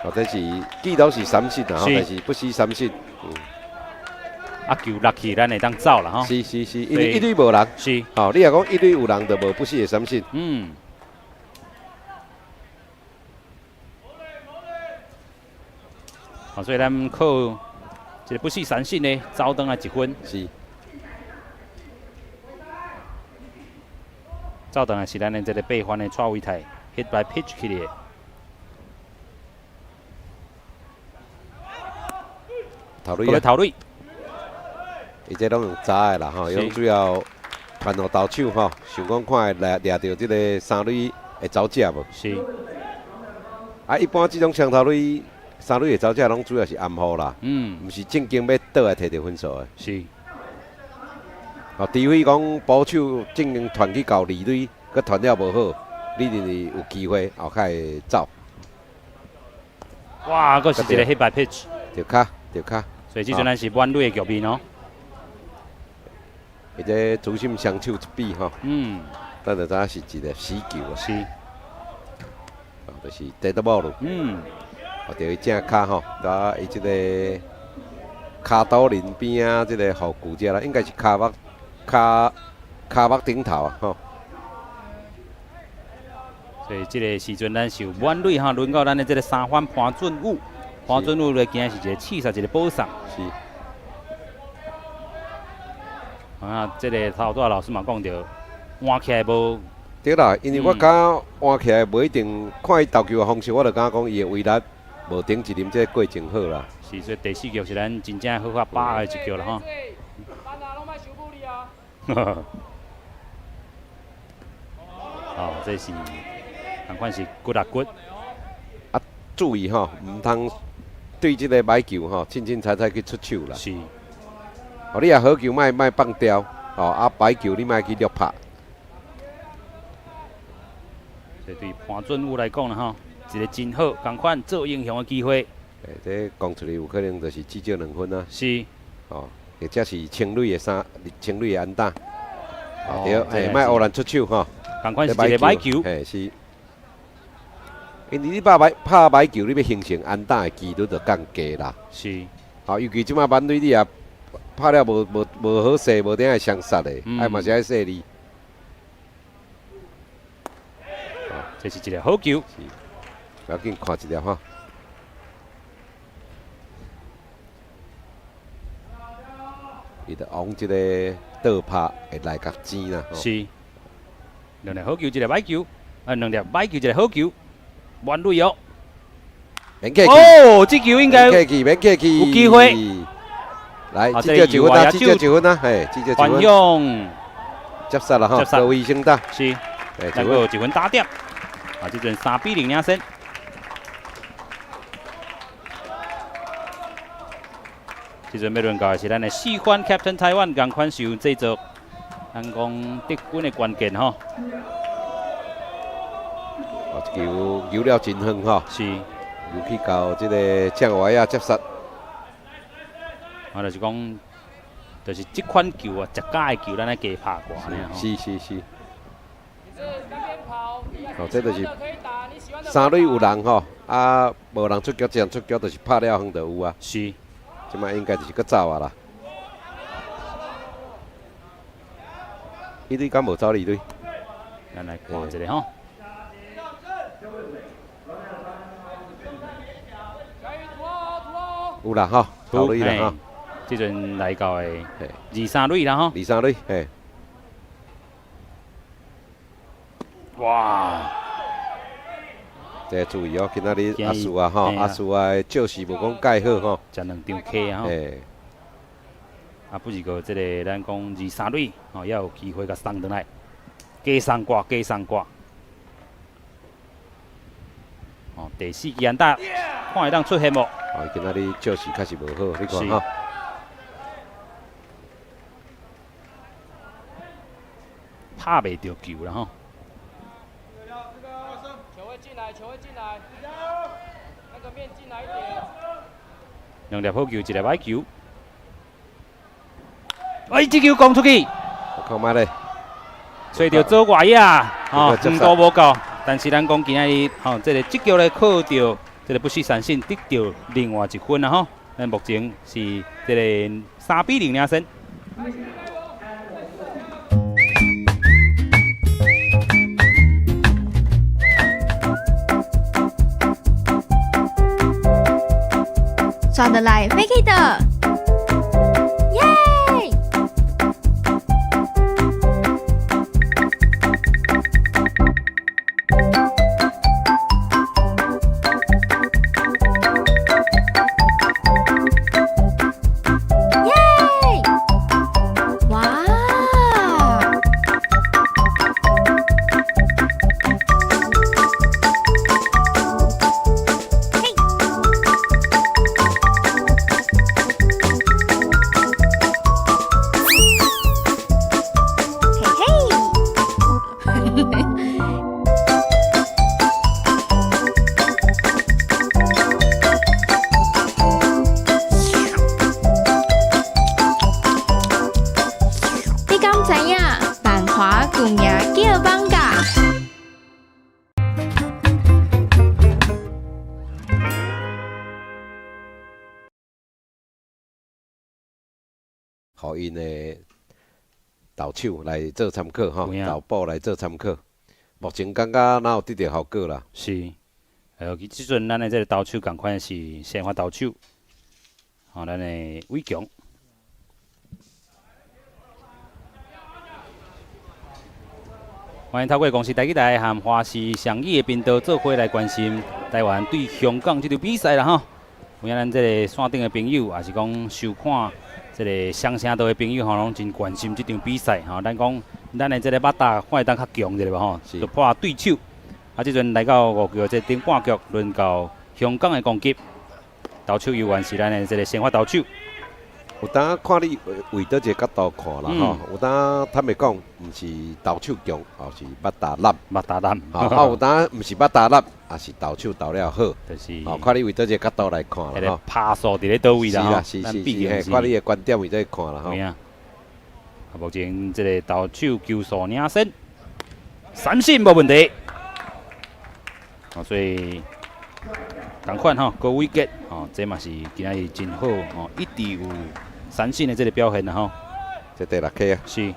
Speaker 2: 哦，這是記錄是三振啊，但是不死三振。
Speaker 1: 啊，球落去，咱會當走啦吼。
Speaker 2: 是是是，因為一壘無人。吼，你若講一壘有人，就無不死的三振。
Speaker 1: 好，所以咱靠這個不死三振呢，走轉來一分。走轉來是咱的這個8番的蔡維泰 hit by pitch 去的。
Speaker 2: 頭壘
Speaker 1: 啊，頭壘，
Speaker 2: 伊這攏用紮的啦吼，伊攏主要傳予投手吼，想講看會掠掠著這個三壘會走者無？啊，一般這種雙頭壘、三壘會走者，攏主要是暗號啦，毋是正經欲倒來摕著分數的。哦，除非講捕手正經傳去到二壘，閣傳了無好，你認為有機會後較會走。
Speaker 1: 哇，閣是一個 hit by pitch。
Speaker 2: 著跤，著跤。
Speaker 1: 所以這陣咱是滿壘的局面哦。
Speaker 2: 伊這主審雙手一比吼。咱就知影是一个死球啊。哦，就是 dead ball。哦，著伊正跤吼，伫伊這个跤肚輪邊仔這個護具遮啦，應該是跤目跤跤目頂頭啊，吼。
Speaker 1: 所以這個時陣咱是有滿壘吼，輪到咱的這個三番潘俊武，潘俊武咧今日是一個刺殺，一個保送。啊，這個頭拄仔老師嘛講著，換起來無。
Speaker 2: 對啦，因為我感覺換起來無一定看伊投球的方式，我就感覺講伊的威力無頂一輪這個過程好啦。
Speaker 1: 是，所以第四局是咱真正好好把握的一局啦吼。哦，這是仝款是骨啊骨。
Speaker 2: 啊，注意吼，毋通對這個歹球吼，凊凊彩彩去出手啦。哦，你若好球莫莫放掉，哦，啊歹球你莫去掠拍。
Speaker 1: 這對潘俊武來講啦吼，一個真好仝款做英雄的機會。
Speaker 2: 欸，這講出來有可能就是至少2分啊。哦，或者是清壘的三，清壘的安打。哦，對，嘿，莫烏蘭出手吼。
Speaker 1: 仝款是一個歹球。
Speaker 2: 嘿，是。因為你拍歹拍歹球，你欲形成安打的幾率就降低啦。哦，尤其這擺滿壘你也拍了無無無好勢，無定會相殺的，愛嘛是愛細膩。
Speaker 1: 這是一個好球。
Speaker 2: 是。不要緊，看一下吼。伊就往這個倒拍會來較尖啦。
Speaker 1: 是。兩粒好球，一個歹球，啊，兩粒歹球，一個好球，滿壘哦。
Speaker 2: 免客氣。
Speaker 1: 哦，這球應該
Speaker 2: 免客氣，免客氣。
Speaker 1: 有機會。
Speaker 2: 來，至少一分啊，至少一分啊，嘿，至少一分。
Speaker 1: 用
Speaker 2: 接殺啦，吼，高衛星打。
Speaker 1: 是。能夠一分打點。啊，這陣3比0領先。這陣欲輪到的是咱的四番 Captain 台灣，仝款是有製作，咱講得分的關鍵吼。
Speaker 2: 哦，這球游了真遠吼。
Speaker 1: 是。
Speaker 2: 游去到這個正外仔接殺。
Speaker 1: 啊，就是講，就是這款球啊，食假的球，咱愛加拍過呢。
Speaker 2: 是是是。哦，這就是三壘有人吼，啊，無人出局，這樣出局就是拍了遠就有啊。
Speaker 1: 是。
Speaker 2: 這擺應該就是閣走啊啦。一壘敢無走二壘？
Speaker 1: 咱來看一下吼。
Speaker 2: 有啦吼，頭壘啦吼。
Speaker 1: 這陣來到的二三壘啦吼。
Speaker 2: 二三壘，嘿。
Speaker 1: 哇！
Speaker 2: 這注意哦，今仔日阿樹啊吼，阿樹啊，照勢無講蓋好吼。
Speaker 1: 食兩張 K 啊吼。啊，不是過這個咱講二三壘吼，也有機會共送轉來，加送掛，加送掛。哦，第四支安打，看會當出現無？
Speaker 2: 哦，今仔日照勢確實無好，你看吼。
Speaker 1: 拍袂著球啦吼。
Speaker 4: 球會進來，球會進來，那個面進來一點。
Speaker 1: 兩粒好球，一粒歹球。哎，這球攻出去。
Speaker 2: 我看覓咧。
Speaker 1: 揣著左外野，吼，遠度無夠，但是咱講今仔日，吼，這個這局咧靠著這個不失三振得著另外一分啦，吼。咱目前是這個3比0領先。
Speaker 3: 刷得來飛起的，耶！耶！哇！嘿！
Speaker 2: 予𪜶的投手來做參考吼，投捕來做參考。目前感覺哪有得著效果啦？
Speaker 1: 是，這陣咱的這個投手仝款是先發投手，吼，咱的偉強。歡迎透過公視台語台和華視雙語的頻道做伙來關心台灣對香港這場比賽啦吼。有影咱這個線頂的朋友，也是講收看這個雙聲道的朋友吼，攏真關心這場比賽吼。咱講咱的這個バッタ看會當較強一下無吼，突破對手。啊，這陣來到五局這頂半局，輪到香港的攻擊，投手猶原是咱的這個先發投手。
Speaker 2: 有當看你為佗一個角度看啦吼，有當坦白講，毋是投手強，抑是バッタ爛。
Speaker 1: バッタ爛。
Speaker 2: 啊，有當毋是バッタ爛，也是投手投了好。
Speaker 1: 就是
Speaker 2: 哦，看你為佗一個角度來看啦吼。
Speaker 1: 拍數佇咧佗位啦
Speaker 2: 是啦，是是是，看你的觀點為佗看啦吼。
Speaker 1: 啊，目前這個投手球數領先，三振無問題。哦，所以仝款吼，高偉傑吼，這嘛是今仔日真好吼，一直有三振的這個表現啦吼。
Speaker 2: 這第六 K 啊。
Speaker 1: 是。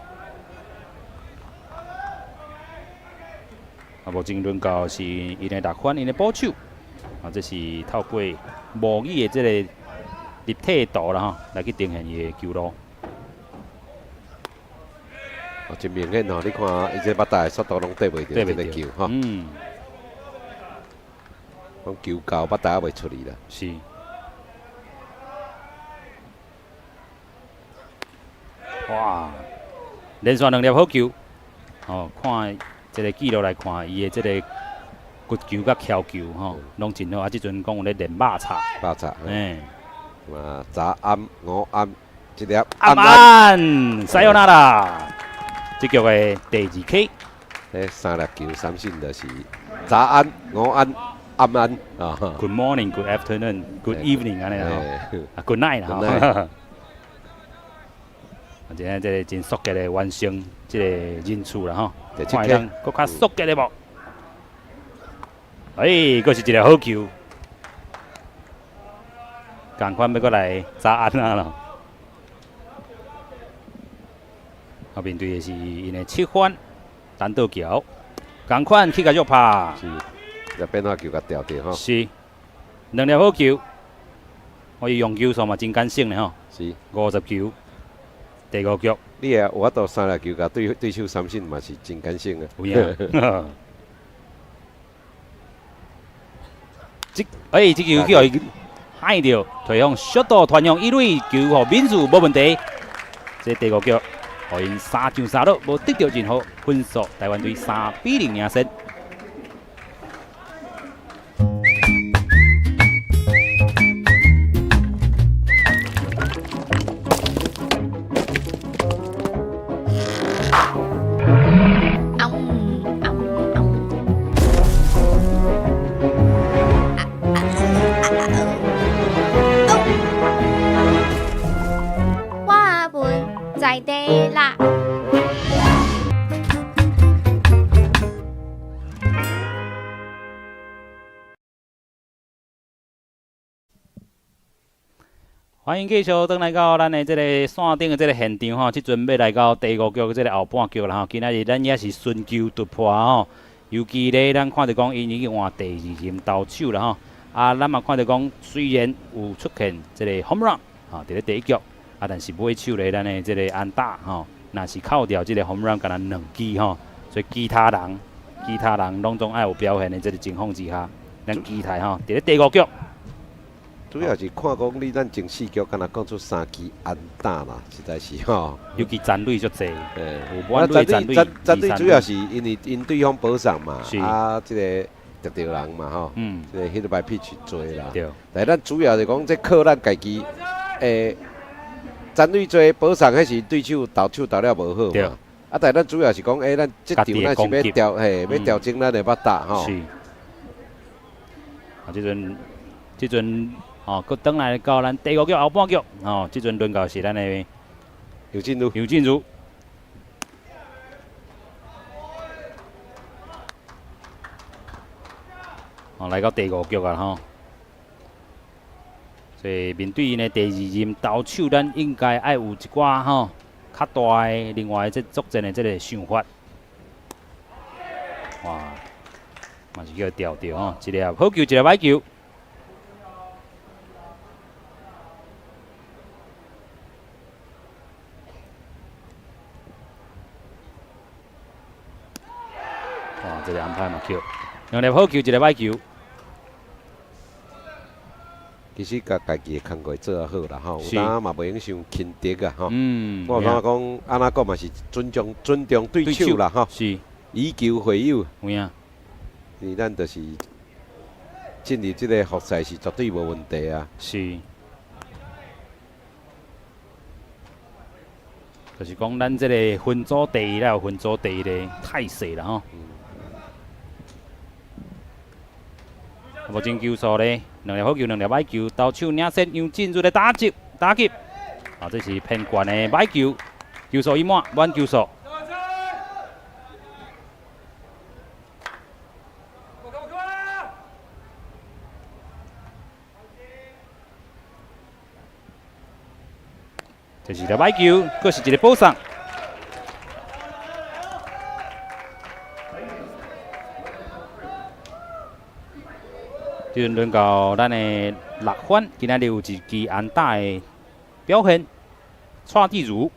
Speaker 1: 啊，目前輪到是𪜶的六番，𪜶的捕手。啊，這是透過模擬的這個立體圖啦吼，來去呈現伊的球路。
Speaker 2: 哦，真明顯吼，你看伊這バッタ的速度攏綴袂著這個球吼。講球到バッタ猶未出去啦。
Speaker 1: 是。哇！連續兩粒好球，哦，看這個記錄來看，伊的這個骨球佮蹺球吼，攏真好。啊，這陣講有咧練肉叉。
Speaker 2: 肉叉。欸。嘛，早暗、午暗，這粒
Speaker 1: 暗暗，さよなら。這局的第二 K。
Speaker 2: 這三粒球三振就是早安、午安、暗安啊。
Speaker 1: Good morning, good afternoon, good evening 按呢啦吼。啊，Good night 啦吼。啊，今日這個真速捷的完成這個人次啦吼，看會當閣較速捷的無？哎，閣是一個好球，仝款欲閣來早安啊咯。啊，面對的是𪜶的七番陳道橋，仝款去共弱拍，
Speaker 2: 是，這變化球共調著吼。
Speaker 1: 是，兩粒好球，我伊用球數嘛真敢省的吼。50球。第五局，
Speaker 2: 你也有法度三粒球共對手三振嘛是真敢省啊。
Speaker 1: 有影。這欸，這球去予伊害著，推向小度傳向一壘，球予免數無問題。這第五局，予𪜶3上3落，無得著任何分數，台灣隊3比0領先。
Speaker 3: 我阿文在地啦。
Speaker 1: 歡迎繼續轉來到咱的這個線頂的這個現場吼，這陣欲來到第五局這個後半局啦吼。今仔日咱也是尋求突破吼，尤其咧咱看著講𪜶已經換第二任投手啦吼。啊，咱嘛看著講雖然有出現這個 home run 吼，佇咧第一局，啊，但是尾手咧咱的這個安打吼，若是扣掉這個 home run，敢若兩支吼，所以其他人攏總愛有表現的這個情況之下，咱期待吼，佇咧第五局。
Speaker 2: 主要是看講你咱前四局敢若講出三支安打啦，實在是吼。
Speaker 1: 尤其殘壘足濟，有滿
Speaker 2: 壘
Speaker 1: 殘壘，
Speaker 2: 殘壘主要是因為𪜶對方保送嘛，啊，這個得著人嘛吼，這個 hit by pitch 濟啦。但咱主要是講這靠咱家己，殘壘濟保送，彼是對手投手投了無好嘛。啊，但咱主要是講，咱這場咱是欲調，嘿，欲調整咱的バッタ吼。
Speaker 1: 是。啊，這陣。哦，閣轉來到咱第五局後半局，哦，這陣輪到是咱的
Speaker 2: 尤進如，
Speaker 1: 尤進如。哦，來到第五局啊，吼。所以面對𪜶的第二任投手，咱應該愛有一寡吼較大的另外這作戰的這个想法。哇，嘛是叫調著吼，一粒好球，一粒歹球。哇，這个安排嘛球，兩粒好球，一粒歹球。
Speaker 2: 其實共家己的工課做啊好啦吼，有當嘛袂用傷輕敵啊吼。我感覺講按怎講嘛是尊重尊重對手啦吼。以球會友。
Speaker 1: 有影。
Speaker 2: 因為咱就是進入這個複賽是絕對無問題啊。
Speaker 1: 是。就是講咱這个分組第一，咱有分組第一的態勢啦吼。目前球數咧，兩粒好球，兩粒歹球，投手領先楊進入的打擊，打擊，啊，這是偏懸的歹球，球數已滿，滿球數。這是粒歹球，閣是一个保送。這陣輪到咱的六番，今仔日有一支安打的表現，蔡志如。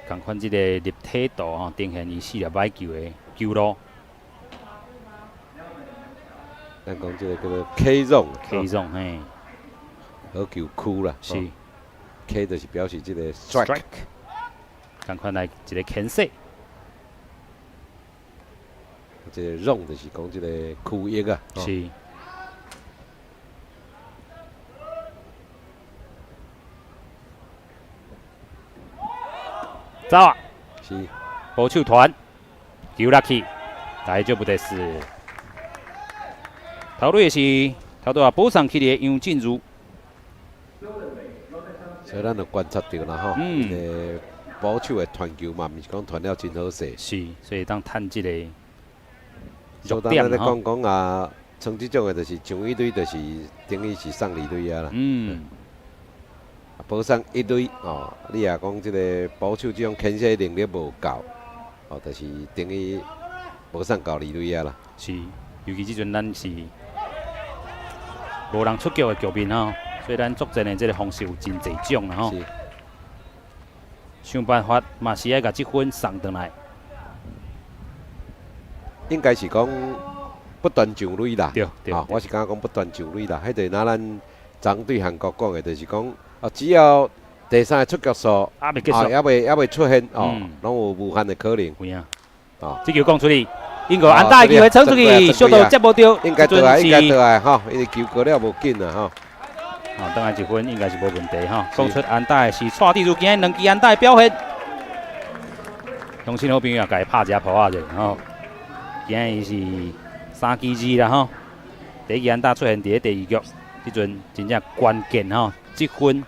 Speaker 1: 仝款這个立體圖吼，呈現伊四粒歹球的球路。
Speaker 2: 咱講這个叫做 K zone。
Speaker 1: K zone 嘿。
Speaker 2: 好球區啦。
Speaker 1: 是。
Speaker 2: K 就是表示這个 strike。
Speaker 1: 仝款來一个牽制。
Speaker 2: 這个 zone 就是講這个區域啊。
Speaker 1: 是。走啊！
Speaker 2: 是。
Speaker 1: 捕手傳，球落去，大就不得是。頭壘是頭拄仔保送去的楊進如。
Speaker 2: 所以咱就觀察著啦吼，個捕手的傳球嘛，毋是講傳了真好勢。
Speaker 1: 是，所以當趁這個。
Speaker 2: 所以咱咧講講啊，像這種的，就是上一壘，就是等於是送二壘啊啦。保送一壘哦，你若講這个捕手這種牽制能力無夠，哦，就是等於無送到二壘啊啦。
Speaker 1: 是，尤其這陣咱是無人出局的局面吼，所以咱作戰的這个方式有真濟種啦吼。想辦法嘛是愛共這分送轉來。
Speaker 2: 應該是講不斷上壘啦。
Speaker 1: 對對。
Speaker 2: 我是感覺講不斷上壘啦。彼個若咱昨對韓國講的，就是講啊，只要第三个出局數
Speaker 1: 猶未結束，
Speaker 2: 猶未出現哦，攏有無限的可能。
Speaker 1: 有影。
Speaker 2: 哦，
Speaker 1: 這球講出去，英國安打機會衝出去，小度接無著，
Speaker 2: 應該倒來，應該倒來吼，因為球過了無緊啊吼。
Speaker 1: 哦，轉來一分應該是無問題吼。講出安打的是蔡志如今日兩支安打的表現，鄉親好朋友也共伊拍一下噗仔者吼。今日是三支二啦吼，第一支安打出現佇咧第二局，這陣真正關鍵吼，這分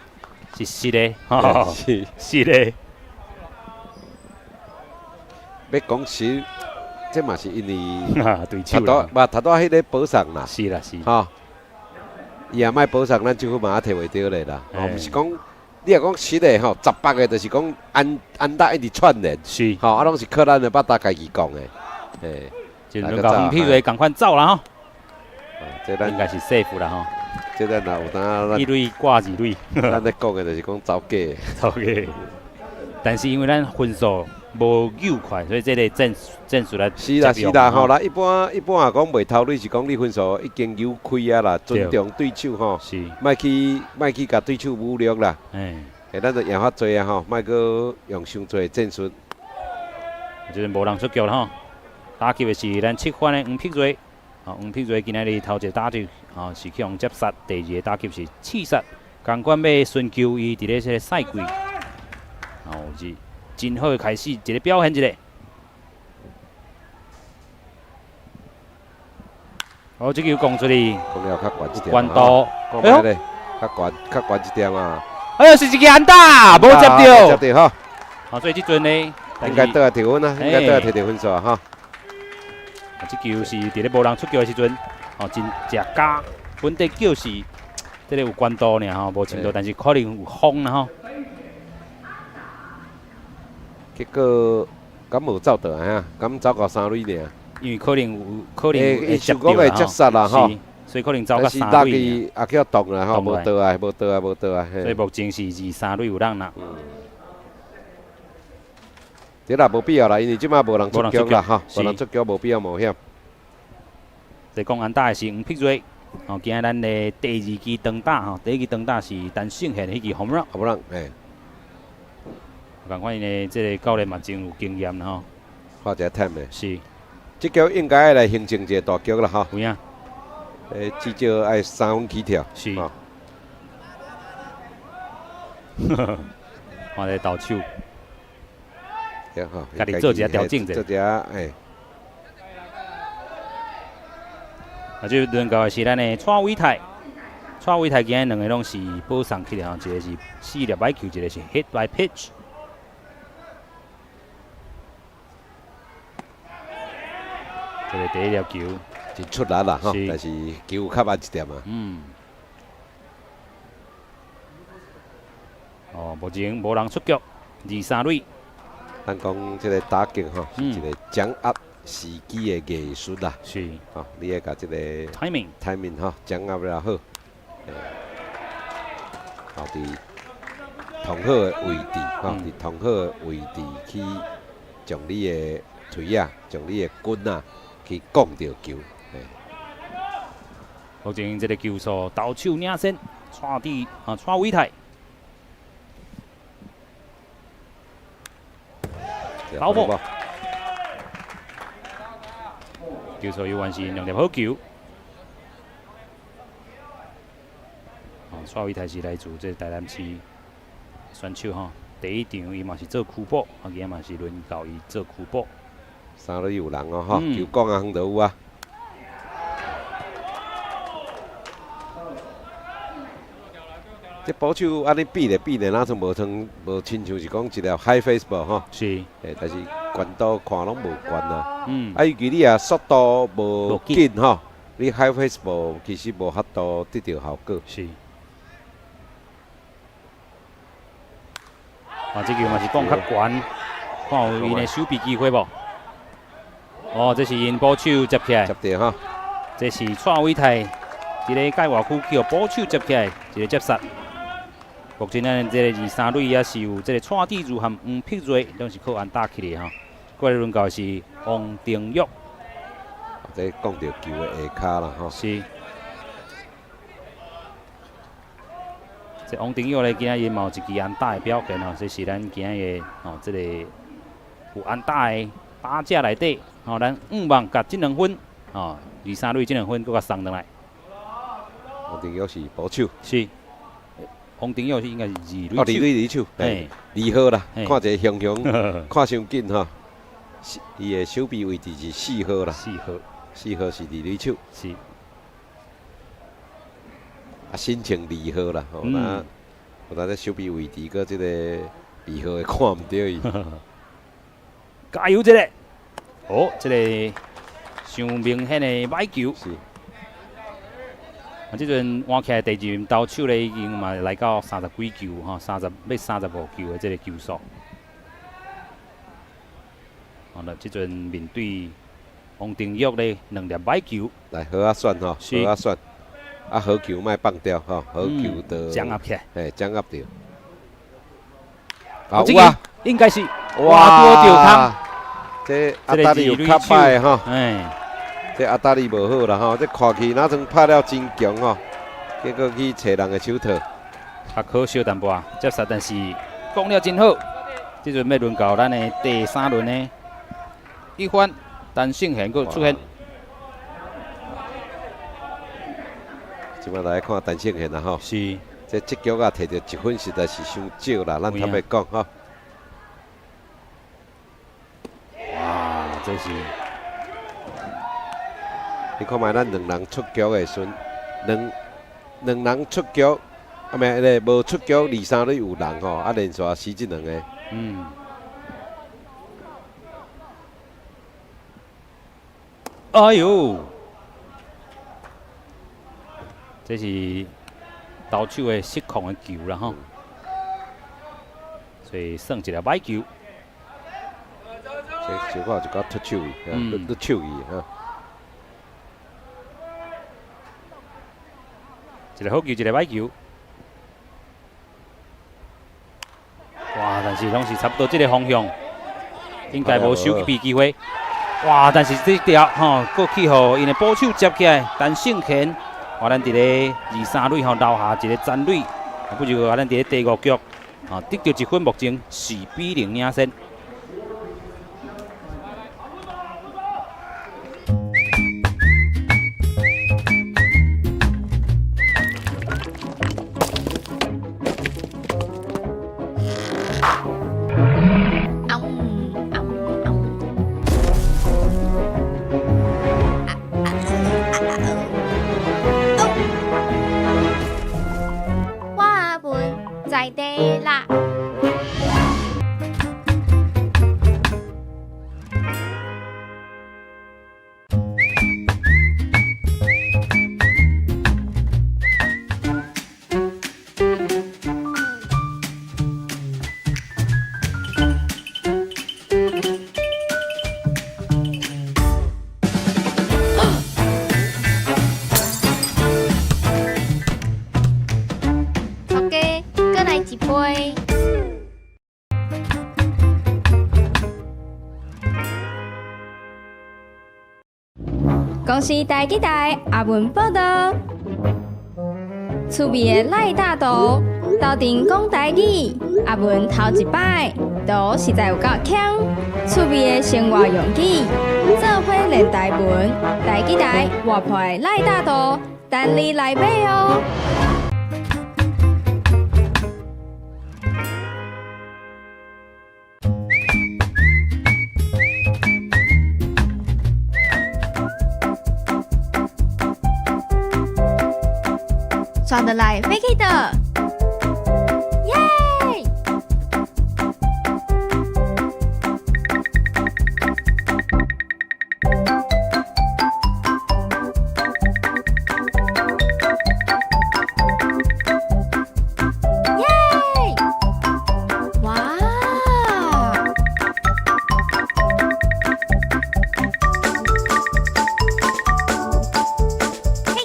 Speaker 1: 是實的，吼，
Speaker 2: 是
Speaker 1: 實的。
Speaker 2: 欲講實，這嘛是因為
Speaker 1: 對手啦，
Speaker 2: 無頭拄仔彼个保送啦，
Speaker 1: 是啦是，
Speaker 2: 吼，伊若莫保送，咱這分嘛也摕袂著咧啦。吼，毋是講你若講實的吼，18个就是講安安打一直串聯，
Speaker 1: 是，
Speaker 2: 吼，啊攏是靠咱的腹肚家己講的，嘿。
Speaker 1: 就輪到黃皮瑞仝款走啦吼，
Speaker 2: 這咱
Speaker 1: 應該是 safe 啦吼。
Speaker 2: 這咱若有當
Speaker 1: 一壘掛二壘，
Speaker 2: 咱咧講的就是講走假，
Speaker 1: 走假。但是因為咱分數無夠快，所以這个戰戰術來
Speaker 2: 是啦是啦吼啦，一般一般也講袂偷壘是講你分數已經扭開啊啦，尊重對手吼，
Speaker 1: 是，
Speaker 2: 莫去莫去共對手侮辱啦。
Speaker 1: 欸，
Speaker 2: 咱就贏較濟啊吼，莫閣用傷濟戰術。
Speaker 1: 這陣無人出局啦吼。打擊的是咱七番的黃碧瑞，哦，黃碧瑞今仔日頭一个打擊，哦，是去予接殺；第二个打擊是刺殺。仝款欲尋求伊佇咧這个賽季，哦，是真好的開始，一个表現一个。哦，這球講出去，
Speaker 2: 講了較懸一點，
Speaker 1: 懸度，
Speaker 2: 哎呦，較懸較懸一點啊！
Speaker 1: 哎呦，是一个安打，無接著，
Speaker 2: 接著吼。
Speaker 1: 好，所以這陣呢，
Speaker 2: 應該倒來提分啊，應該倒來提著分數哈。
Speaker 1: 啊，這球是佇咧無人出局的時陣，哦，真食加，本底叫是這個有懸度爾吼，無深度，但是可能有風啦吼。
Speaker 2: 結果敢無走倒來啊？敢走到三壘爾？
Speaker 1: 因為可能有可能會接
Speaker 2: 會接殺啦吼，
Speaker 1: 所以可能走到三壘。
Speaker 2: 也叫擋啦吼，無倒來，無倒來，無倒來。
Speaker 1: 所以目前是二三壘有人啦。
Speaker 2: 這啦無必要啦，因為這擺無人出局啦吼，無人出局無必要冒險。
Speaker 1: 這講安打的是黃碧瑞，哦，今仔咱的第二支長打吼，第一支長打是陳勝賢彼支 home run。
Speaker 2: home run，嘿。
Speaker 1: 仝款的這个教練嘛真有經驗啦吼。
Speaker 2: 看一下忝的。
Speaker 1: 是。
Speaker 2: 這局應該來形成一個大局啦吼。
Speaker 1: 有影。
Speaker 2: 至少愛3分起跳。
Speaker 1: 是。看這投手。家己做一下調整者。
Speaker 2: 做一下，哎。
Speaker 1: 啊，這輪到的是咱的蔡偉泰，蔡偉泰今日兩个攏是保送去的吼，一个是四粒歹球，一個是 hit by pitch。這个第一粒球
Speaker 2: 真出力啦吼，但是球較慢一點啊。
Speaker 1: 哦，目前無人出局，二三壘。
Speaker 2: 咱講這个打擊吼，是一個掌握時機的藝術啦。吼，你愛共這个
Speaker 1: timing
Speaker 2: timing 吼，掌握了好。吼，佇同好的位置，吼，佇同好的位置去將你的槌仔，將你的棍仔去摃著球。
Speaker 1: 目前這个球數，投手領先，蔡地啊，蔡偉泰。跑步，球數猶原是兩粒好球。哦，蔡偉泰是來自這个台南市選手吼，第一場伊嘛是做區保，啊，今仔嘛是輪到伊做區保。
Speaker 2: 三壘有人哦，吼，球摃啊，遠就有啊。這捕手按呢比咧比咧，若像無像無親像是講一粒 high fastball 吼。但是懸度看攏無懸啊。啊，尤其你若速度無緊吼，你 high fastball 其實無法度得著效果。
Speaker 1: 是。啊，這球嘛是講較懸，看有𪜶的守備機會無？哦，這是𪜶捕手接起來。
Speaker 2: 接著吼。
Speaker 1: 這是蔡偉泰，佇咧界外區去予捕手接起來，一个接殺。目前咱這个二三壘也是有這个蔡志如和黃碧瑞，攏是靠安打起的吼。過來輪到是王定玉。
Speaker 2: 這講著球的下跤啦吼。
Speaker 1: 是。這王定玉咧，今仔日嘛有一支安打的表現吼，這是咱今仔日吼，這个有安打的打者內底吼，咱五望共這兩分吼，二三壘這兩分閣共送轉來。
Speaker 2: 王定玉是捕手。
Speaker 1: 是。王定玉是應該是二壘手。
Speaker 2: 哦，二壘手，嘿，二號啦，看一個雄雄，看傷緊吼。伊的守備位置是4號啦。
Speaker 1: 四號。
Speaker 2: 四號是二壘手。啊，申請二號啦，吼，那有當這守備位置，閣這個二號會看毋著伊。
Speaker 1: 加油！這个，哦，這个傷明顯的歹球。啊，這陣換起來第二輪投手咧，已經嘛來到三十幾球吼，30欲35球的這个球數。好了，這陣面對王定玉咧，兩粒歹球。
Speaker 2: 來，好啊選吼，好啊選。啊，好球莫放掉吼，好球就
Speaker 1: 掌握起來，
Speaker 2: 嘿，掌握著。
Speaker 1: 啊，有啊，應該是哇，拄著空。
Speaker 2: 這阿達利有較歹吼，
Speaker 1: 哎，
Speaker 2: 這阿達利無好啦吼，這看起若像拍了真強吼，結果去揣人的手套。
Speaker 1: 較可惜淡薄仔，接殺，但是講了真好。這陣欲輪到咱的第三輪的一番，陳勝賢閣出現。
Speaker 2: 這擺來看陳勝賢啦吼，這這局啊，摕著一分實在是傷少啦，咱坦白講吼。
Speaker 1: 哇，這是！
Speaker 2: 你看覓咱兩人出局的時陣，兩人出局，啊，袂咧無出局，二三壘有人吼，啊，連續死這兩个。
Speaker 1: 哎喲，這是投手的失控的球啦吼，所以算一個歹球。
Speaker 2: 這小可一寡脫手去，脫手去哈。
Speaker 1: 一個好球，一個歹球。哇！但是攏是差不多這個方向，應該無守備機會。哇！但是這條吼，閣去予𪜶的捕手接起來，陳勝賢，哇！咱佇咧二三壘吼留下一個殘壘，不就啊？咱佇咧第五局，吼得著一分，目前4比0領先。
Speaker 3: 我阿文在地啦。頭家，閣來一杯。公視台語台阿文報道，趣味的賴大道，鬥陣講台語，阿文頭一擺，都實在有夠鏘。趣味的生活用語，做伙練台文，台語台活潑的賴大道，等你來買哦。刷得來飛去的，耶！耶！哇！嘿！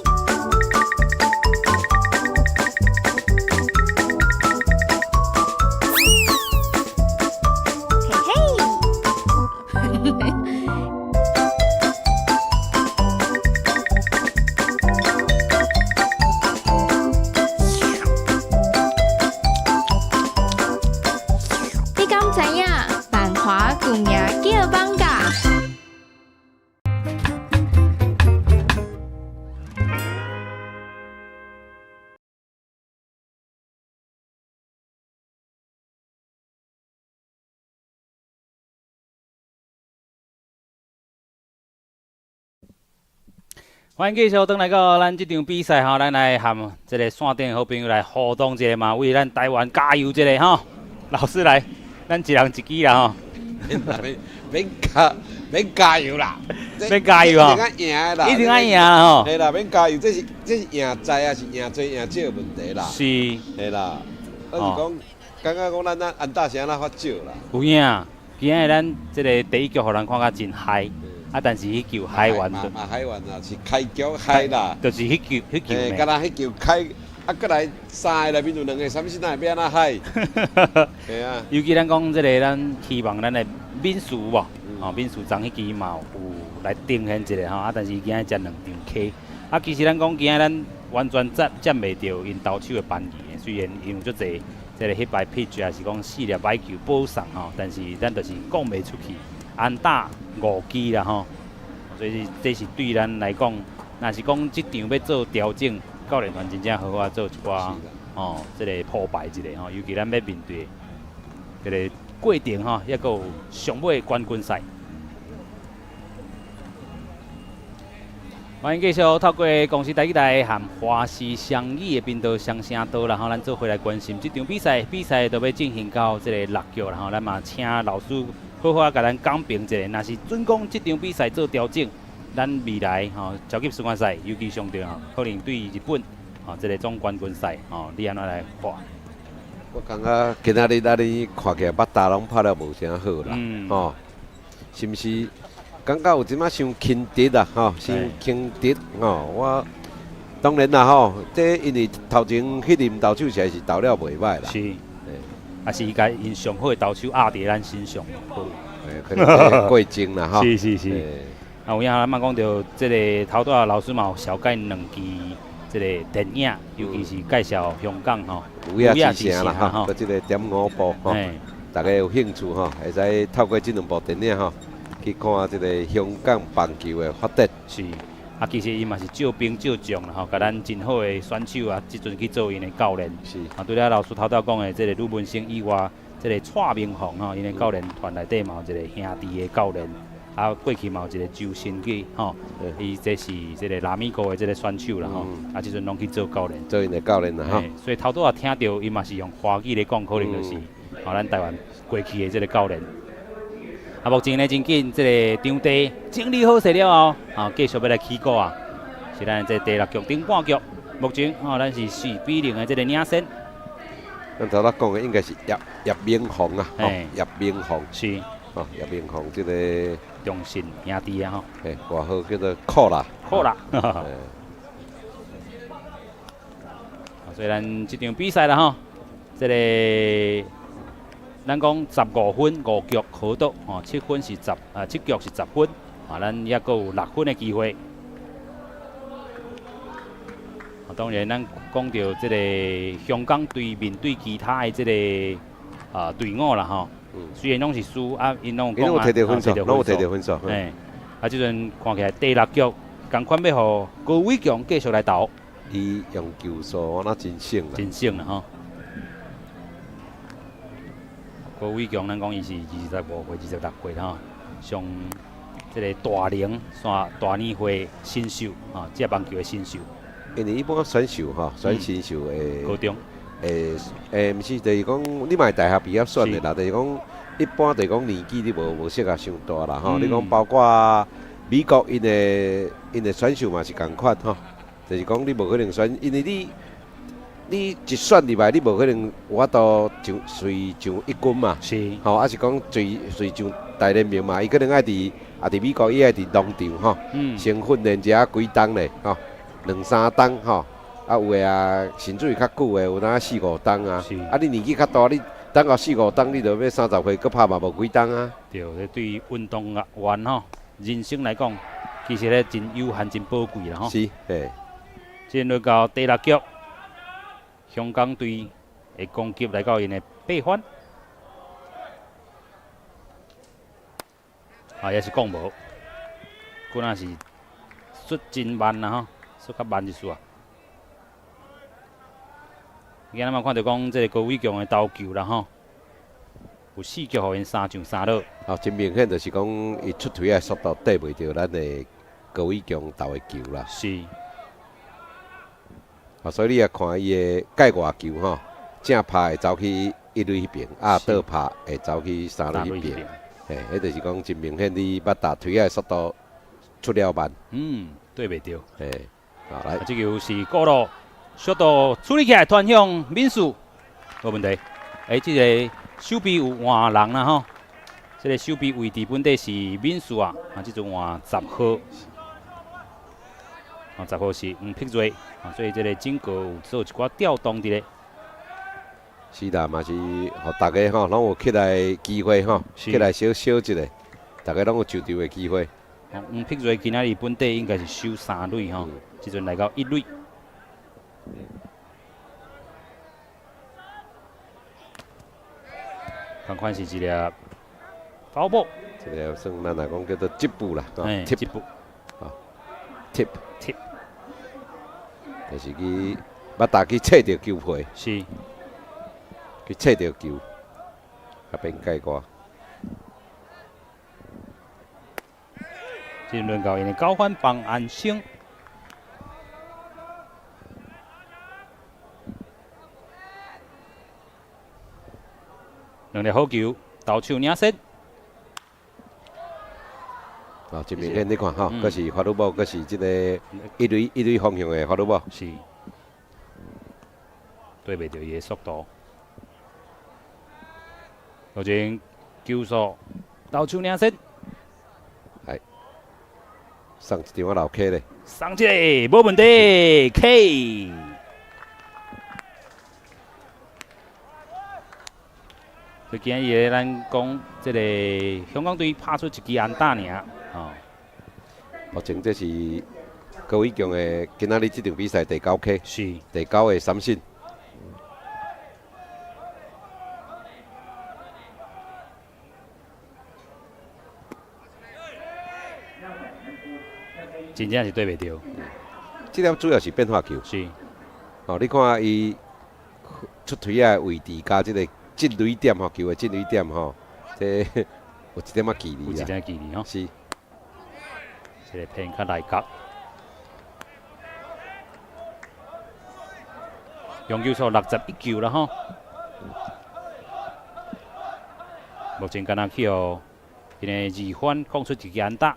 Speaker 3: 嘿嘿！你敢知影萬華舊名叫艋舺？
Speaker 1: 歡迎繼續轉來到咱這場比賽吼，咱來和這個線頂的好朋友來互動一下嘛，為咱台灣加油一下吼。老師來，咱一人一支啦吼。
Speaker 2: 免免加免加油啦，
Speaker 1: 免加油哦，
Speaker 2: 一定愛贏的啦，
Speaker 1: 一定愛贏啦吼。
Speaker 2: 嘿啦，免加油，這是贏在還是贏濟贏少的問題啦。
Speaker 1: 是。
Speaker 2: 嘿啦，咱是講，感覺講咱安打聲仔較少啦。
Speaker 1: 有影，今仔日咱這個第一局予人看甲真嗨。啊！但是彼球嗨完，
Speaker 2: 嘛嗨完啦，是開局嗨啦，
Speaker 1: 就是彼球，彼球。
Speaker 2: 嘿，敢若彼球開，啊，閣來三个內面有兩個，啥物事哪會欲按怎嗨？嘿啊。
Speaker 1: 尤其咱講這個，咱希望咱的敏慈無，吼敏慈昨彼支嘛有來呈現一下吼，啊，但是今仔才兩場 K。啊，其實咱講今仔咱完全佔袂著𪜶投手的便宜的，雖然𪜶有足濟這個 hit by pitch，抑是講四粒歹球保送吼，但是咱就是講袂出去。安打五支啦吼，所以這是對咱來講，若是講這場欲做調整，教練團真正好好做一寡吼，這個鋪排一下吼，尤其咱欲面對這個過程吼，抑閣有上尾冠軍賽。歡迎繼續透過公視台語台和華視雙語的頻道雙聲道，然後咱做伙來關心這場比賽，比賽都欲進行到這個六局，然後咱嘛請老師好好共咱講評一下，若是準講這場比賽做調整，咱未來吼超級循環賽，尤其上著吼，可能對日本吼這个總冠軍賽吼，你按怎來看？
Speaker 2: 我感覺今仔日咱呢看起來腹打攏拍了無啥好啦，吼，是毋是？感覺有一擺傷輕敵啦，吼，傷輕敵吼。我當然啦，吼，這因為頭前彼任投手實在是投了袂䆀啦。
Speaker 1: 是，啊是伊共𪜶上好的投手壓佇咱身上。
Speaker 2: 可能過重啦，吼。
Speaker 1: 是是是。啊，有影咱嘛講著，這个頭拄仔老師嘛有紹介兩支這个電影，尤其是介紹香港吼，
Speaker 2: 有影之城啦，吼，閣這个點五部吼，大家有興趣吼，會使透過這兩部電影吼，去看這个香港棒球的發展。
Speaker 1: 是，啊，其實伊嘛是借兵借將啦吼，共咱真好的選手啊，這陣去做𪜶的教練。啊，除了老師頭拄講的這个呂文生以外，這个蔡明宏吼，𪜶的教練團內底嘛有一個兄弟的教練。啊，過去嘛有一個周新基吼，伊這是這个拉米哥的這个選手啦吼，啊，這陣攏去做教練，
Speaker 2: 做𪜶的教練啦吼。
Speaker 1: 所以頭拄仔聽著伊嘛是用華語咧講，可能就是吼咱台灣過去的這个教練。啊，目前呢真緊，這个場地整理好勢了後，吼，繼續欲來起鼓啊，是咱這第六局頂半局，目前吼咱是4比0的這个領先。
Speaker 2: 咱頭拄講的應該是葉葉明宏啊，葉明宏
Speaker 1: 是。
Speaker 2: 哦，葉明宏這个
Speaker 1: 中信兄弟啊吼，
Speaker 2: 嘿，外號叫做酷啦，
Speaker 1: 酷啦。所以咱這場比賽啦吼，這个咱講15分五局可得吼，七分是十啊，七局是十分啊，咱猶閣有六分的機會。啊，當然咱講著這个香港隊面對其他的這个啊隊伍啦吼。雖然攏是輸啊，𪜶攏有講啊，
Speaker 2: 攏有摕著分數，攏有摕著分數。
Speaker 1: 嘿，啊，這陣看起來第六局，仝款欲予高偉強繼續來投。
Speaker 2: 伊用球數，我那真省啦。
Speaker 1: 真省啦吼。高偉強，咱講伊是25歲、26歲吼，上這个大齡、煞大年歲新秀吼，職棒球的新秀。
Speaker 2: 因為一般選秀吼，選新秀的
Speaker 1: 高中。
Speaker 2: 欸欸，毋是，就是講你嘛會大學畢業選的啦，就是講一般就是講年紀你無無適合傷大啦吼。你講包括美國𪜶的𪜶的選秀嘛是仝款吼，就是講你無可能選，因為你你一選入來，你無可能有法度上隨上一軍嘛，吼，抑是講隨隨上大聯盟嘛，伊可能愛佇啊佇美國伊愛佇農場吼，先訓練一下幾冬咧吼，兩三冬吼。啊，有的啊，甚至於較久的，有當四五冬啊。啊，你年紀較大，你等到四五冬，你就欲30歲，閣拍嘛無幾冬啊。
Speaker 1: 對，這對於運動員吼，人生來講，其實咧真有限、真寶貴啦吼。
Speaker 2: 是，嘿。
Speaker 1: 進入到第六局，香港隊的攻擊來到𪜶的八分，啊，也是講無，敢若是出真慢啦吼，出較慢一絲啊。今仔嘛看著講，這个高偉強的投球啦吼，有四局予𪜶三上三落。
Speaker 2: 啊，真明顯就是講，伊出槌的速度綴袂著咱的高偉強投的球啦。啊，所以你也看伊的界外球吼，正拍會走去一壘彼邊，啊，倒拍會走去三壘彼邊。嘿，彼就是講真明顯，你腹打槌的速度出了慢。
Speaker 1: 嗯，對袂著。
Speaker 2: 嘿，好來，
Speaker 1: 啊，這球是過路。速度處理起來，傳向敏樹，無問題。欸，這个守備有換人啦吼，這个守備位置本底是敏樹啊，啊，這陣換十號，啊，十號是黃碧瑞，啊，所以這个整個有做一寡調動佇咧。
Speaker 2: 是啦，嘛是予大家吼攏有起來機會吼，起來小小一下，大家攏有上場的機會。
Speaker 1: 黃碧瑞今仔日本底應該是守三壘吼，這陣來到一壘。仝款是一粒 foul ball，
Speaker 2: 這个算咱來講叫做接步啦，
Speaker 1: 接步，
Speaker 2: 啊，tip
Speaker 1: tip，
Speaker 2: 就是去腹打去揣著球皮，去揣著球，啊變界外。
Speaker 1: 這輪到𪜶的九番幫安生。兩粒好球，投手領先。
Speaker 2: 哦，真明顯，你看吼，閣是 fastball，閣是這个一壘一壘方向的 fastball。
Speaker 1: 是，對袂著伊的速度。目前球數投手領先。
Speaker 2: 係，送一張啊老 K 咧。
Speaker 1: 送一个無問題，K。所以今日咱講這个香港隊拍出一支安打爾，吼。
Speaker 2: 目前這是高偉強的今仔日這場比賽第九 K，第九個三振。
Speaker 1: 真正是對袂著。
Speaker 2: 這粒主要是變化球。哦，你看伊出槌仔的位置佮這个進壘點吼，球的進壘點吼，這有一點仔距離。
Speaker 1: 有一點距離吼。這个偏較內角。用球數61球啦吼。目前敢若去予𪜶个二番講出一支安打。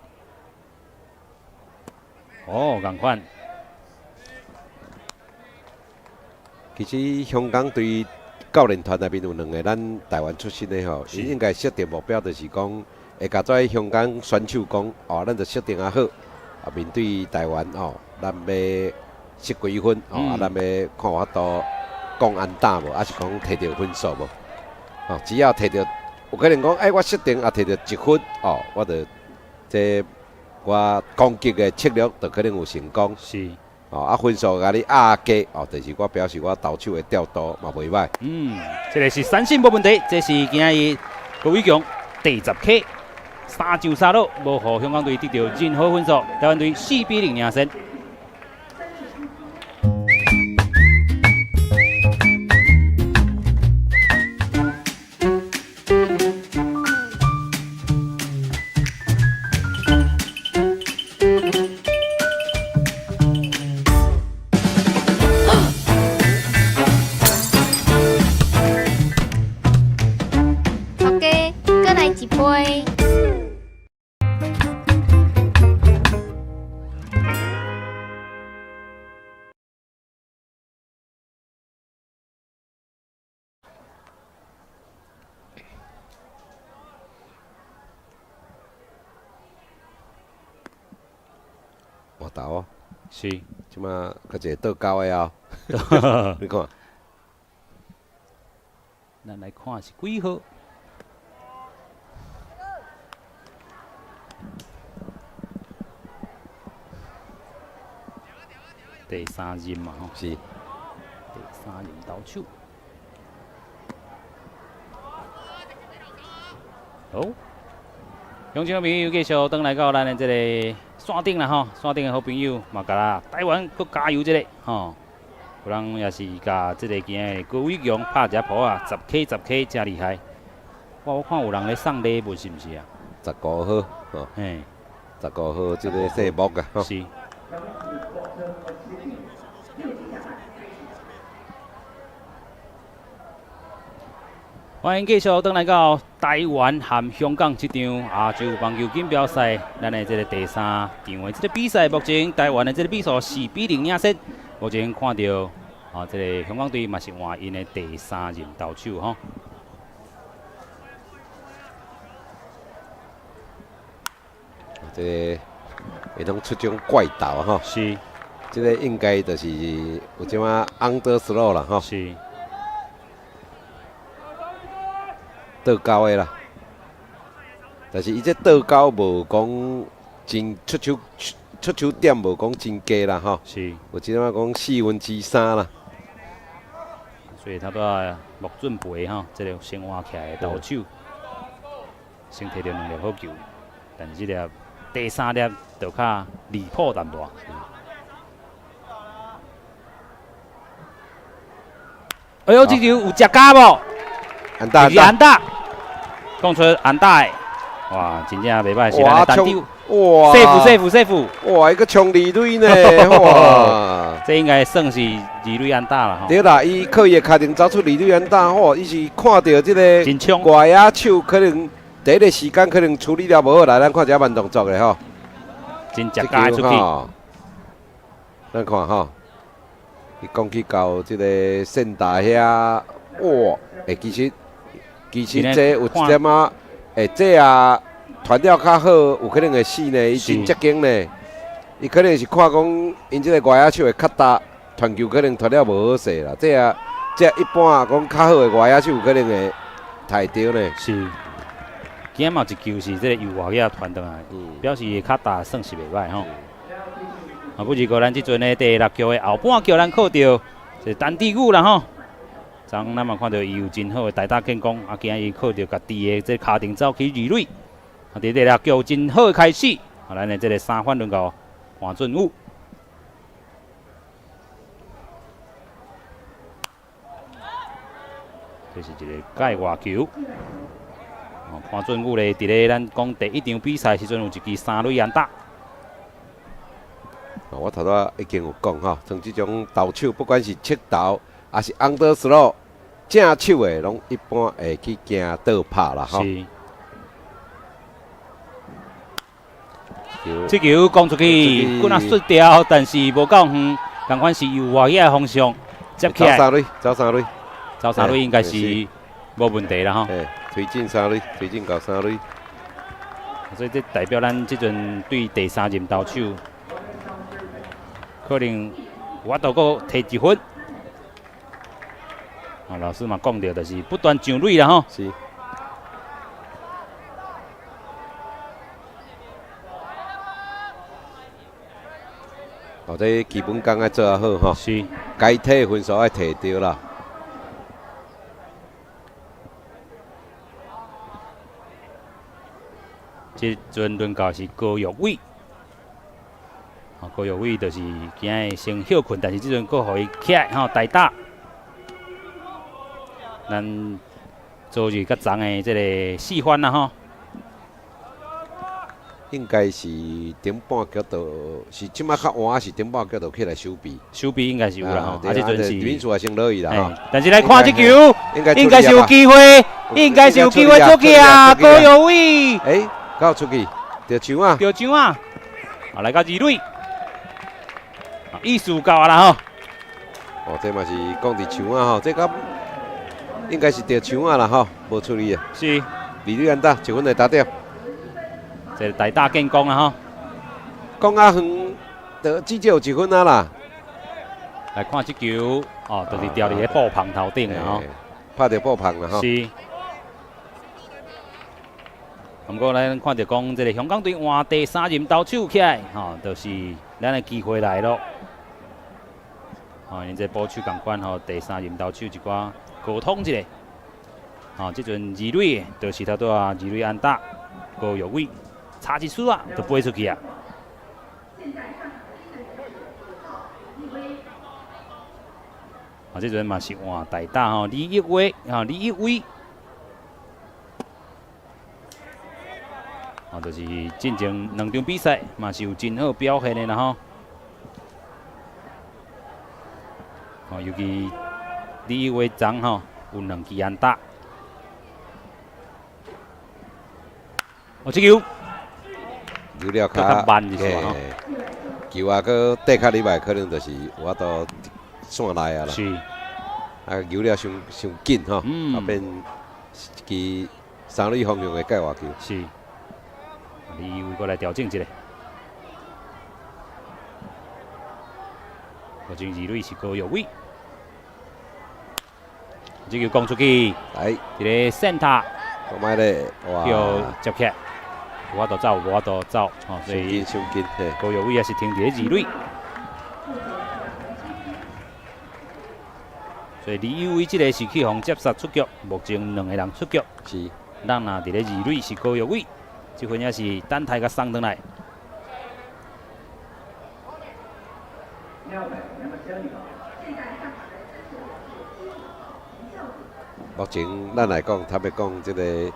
Speaker 1: 哦，仝款。
Speaker 2: 其實香港隊教練團內面有兩个咱台灣出身的吼，伊應該設定目標就是講，會共這香港選手講，哦，咱就設定啊好，啊面對台灣吼，咱欲失幾分，哦，啊，咱欲看有法度降安打無，抑是講提著分數無？哦，只要提著，有可能講，欸，我設定啊提著一分，哦，我就這我攻擊的策略就可能有成功。哦，啊，分數共你壓低，哦，就是我表示我投手的調度嘛袂䆀。
Speaker 1: 嗯，這个是三振無問題，這是今日高偉強第十 K，三上三落，無予香港隊得著任何分數，台灣隊4比0領先。
Speaker 3: 頭家，閣來一杯。
Speaker 2: 換投哦，這馬閣一個倒勾的哦，你看。
Speaker 1: 咱來看是幾號？第三任嘛吼。第三任投手。好，鄉親朋友繼續轉來到咱的這个線頂啦吼，線頂的好朋友嘛，共咱台灣閣加油一下吼。有人也是共這个今日高偉強拍一下鋪啊，十 K 十 K 誠厲害。哇，我看有人咧送禮物是毋是啊？15
Speaker 2: 號，吼。15號這个細木啊，吼。
Speaker 1: 歡迎繼續轉來到台灣和香港這場亞洲棒球錦標賽，咱的這个第三場的這个比賽，目前台灣的這个比數4比0領先。目前看著啊，這个香港隊嘛是換𪜶的第三任投手吼。
Speaker 2: 這个會當出種怪投吼。這个應該就是有這馬 underthrow 啦吼。倒勾的啦，但是伊這倒勾無講真出手出手點無講真低啦吼。有這馬講3/4啦。
Speaker 1: 所以他拄仔莫準備吼，這个先換起來的投手，先提著兩粒好球，但是這粒第三粒就較離譜淡薄。哎呦，這球有食咖無？
Speaker 2: 安打，
Speaker 1: 安打，講出安打的，哇，真正袂䆀，是咱的單丟，哇，safe safe safe，
Speaker 2: 哇，伊閣衝二壘呢，哇，
Speaker 1: 這應該算是二壘安打啦。
Speaker 2: 對啦，伊靠伊的跤程走出二壘安打，吼，伊是看著這个
Speaker 1: 真衝
Speaker 2: 外野手可能第一个時間可能處理了無好，來咱看一下慢動作的吼。
Speaker 1: 真食加出去。
Speaker 2: 咱看吼，伊講去到這個線大遐，哇！欸，其實這有一點仔，欸，這啊傳了較好，有可能會死呢。伊真接近呢，伊可能是看講，𪜶這個外野手會較焦，傳球可能傳了無好勢啦。這啊，這一般講較好的外野手有可能會刣著呢。
Speaker 1: 是，今仔嘛有一球是這個右外野傳轉來，表示伊較焦算是袂䆀吼。啊，不過咱這陣呢第六局的後半局，咱靠著是陳志宇啦吼。昨咱嘛看著伊有真好的代打建功，啊，今仔伊靠著家己的這跤程走去二壘，啊，佇第六局有真好的開始。啊，咱的這個三番輪到潘俊武，這是一個界外球。哦，潘俊武咧，佇咧咱講第一場比賽時陣有一支三壘安打。
Speaker 2: 我頭拄已經有講吼，像這種投手，不管是側投還是 underthrow，正手的攏一般會去驚倒拍啦吼。
Speaker 1: 是。這球攻出去，棍仔摔掉，但是無夠遠，仝款是右外野的方向接起來。
Speaker 2: 走三壘，走三壘，
Speaker 1: 走三壘應該是無問題啦吼。
Speaker 2: 推進三壘，推進到三壘。
Speaker 1: 所以這代表咱這陣對第三任投手，可能有法度閣提一分。啊，老師嘛講著，就是不斷上壘啦吼。
Speaker 2: 是。哦，這基本功愛做啊好吼。
Speaker 1: 是。
Speaker 2: 該提分數愛提著啦。
Speaker 1: 這陣輪到是高玉偉，啊，高玉偉就是今日先歇睏，但是這陣閣予伊起來吼，代打。咱昨日較昨的這個四番啦吼，
Speaker 2: 應該是頂半局就是這擺較晚，是頂半局就起來守備。
Speaker 1: 守備應該是有啦吼，啊，這陣是
Speaker 2: 林數也先落去啦吼。
Speaker 1: 但是來看這球，應該是有機會，應該是有機會出去啊，高玉偉。
Speaker 2: 欸，夠出去，著牆啊！
Speaker 1: 著牆啊！啊，來到二壘，意思夠啊啦吼。
Speaker 2: 哦，這嘛是講佇牆啊吼，這敢應該是著牆啊啦吼，無出去啊。
Speaker 1: 是。
Speaker 2: 二壘安打，一分的打點。
Speaker 1: 這個代打建功啊吼。
Speaker 2: 講較遠，就至少有一分啊啦。
Speaker 1: 來看這球，哦，就是掉佇個布棚頭頂啊吼。
Speaker 2: 拍著布棚啦吼。
Speaker 1: 是。毋過咱看著講，這個香港隊換第三任投手起來，吼，就是咱的機會來咯。吼，𪜶這捕手仝款吼，第三任投手一寡溝通一下。吼，這陣二壘就是頭拄仔二壘安打，高玉偉差一絲仔就飛出去啊。啊，這陣嘛是換代打吼，李一威，吼，李一威。啊，就是進前兩場比賽嘛是有真好表現的啦吼。哦，尤其李一威昨吼有兩支安打。哦，這球
Speaker 2: 球了
Speaker 1: 較慢一些吼。
Speaker 2: 球啊，閣缀較入來，可能就是有法度線內啊啦。
Speaker 1: 是。
Speaker 2: 啊，球了傷傷緊吼，啊變一支三壘方向的界外球。
Speaker 1: 是。李一威過來調整一下。目前二壘是高玉偉，這球攻出去，
Speaker 2: 來，
Speaker 1: 一個線塔，
Speaker 2: 講歹咧，哇，
Speaker 1: 叫接起來，無法度走，無法度走，吼，所以
Speaker 2: 傷緊，
Speaker 1: 高玉偉也是停佇咧二壘，所以李一威這個是去予接殺出局，目前兩個人出局，
Speaker 2: 是，
Speaker 1: 咱若佇咧二壘是高玉偉，這分也是等待共送轉來。
Speaker 2: 目前咱來講，特別講這個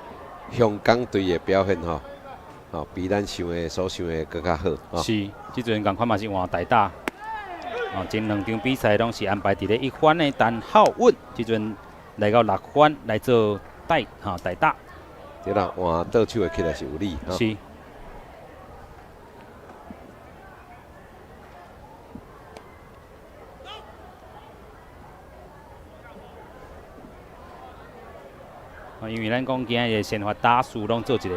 Speaker 2: 香港隊的表現吼，吼比咱想的所想的閣較好。
Speaker 1: 是，這陣仝款嘛是換代打。哦，前兩場比賽攏是安排佇咧一番的陳浩穩，這陣來到六番來做代吼代打。
Speaker 2: 對啦，換倒手的起來是有利。
Speaker 1: 是。因為咱講今日先發打數攏做一個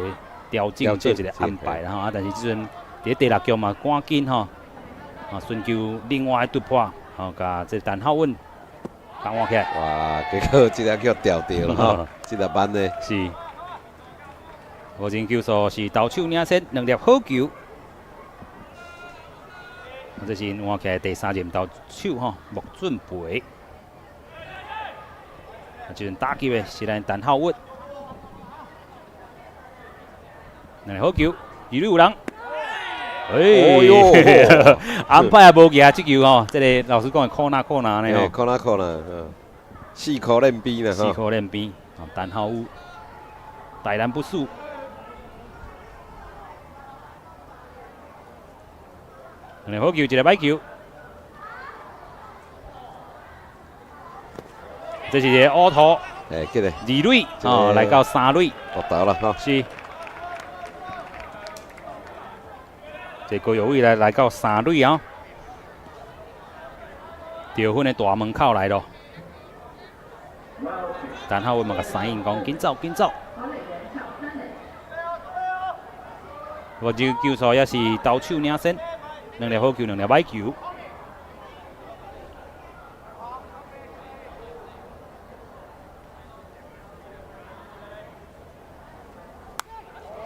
Speaker 1: 調整，做一個安排啦吼。啊，但是這陣佇第六局嘛，趕緊吼，啊，尋求另外的突破，吼，共這陳浩穩共換起來。
Speaker 2: 哇，結果這個叫調掉了吼，這個慢的。
Speaker 1: 是。目前球數是投手領先兩粒好球。這是換起來第三任投手吼，莫俊培。啊，這陣打擊的是咱陳浩穩，兩个好球，二壘有人。哎喲，安排也無舉這球吼，這個老實講會苦哪苦哪呢吼。
Speaker 2: 苦哪苦哪，四箍練邊啦，
Speaker 1: 四箍練邊，陳浩宇大難不死。兩个好球，一个歹球。這是一個烏頭，
Speaker 2: 哎，這個
Speaker 1: 二壘哦，來到三壘，
Speaker 2: 落投啦，吼，
Speaker 1: 是。這高玉偉來到三壘哦，得分的大門口來咯。然後我嘛共三應講，緊走緊走。我這球數也是投手領先，兩粒好球，兩粒歹球。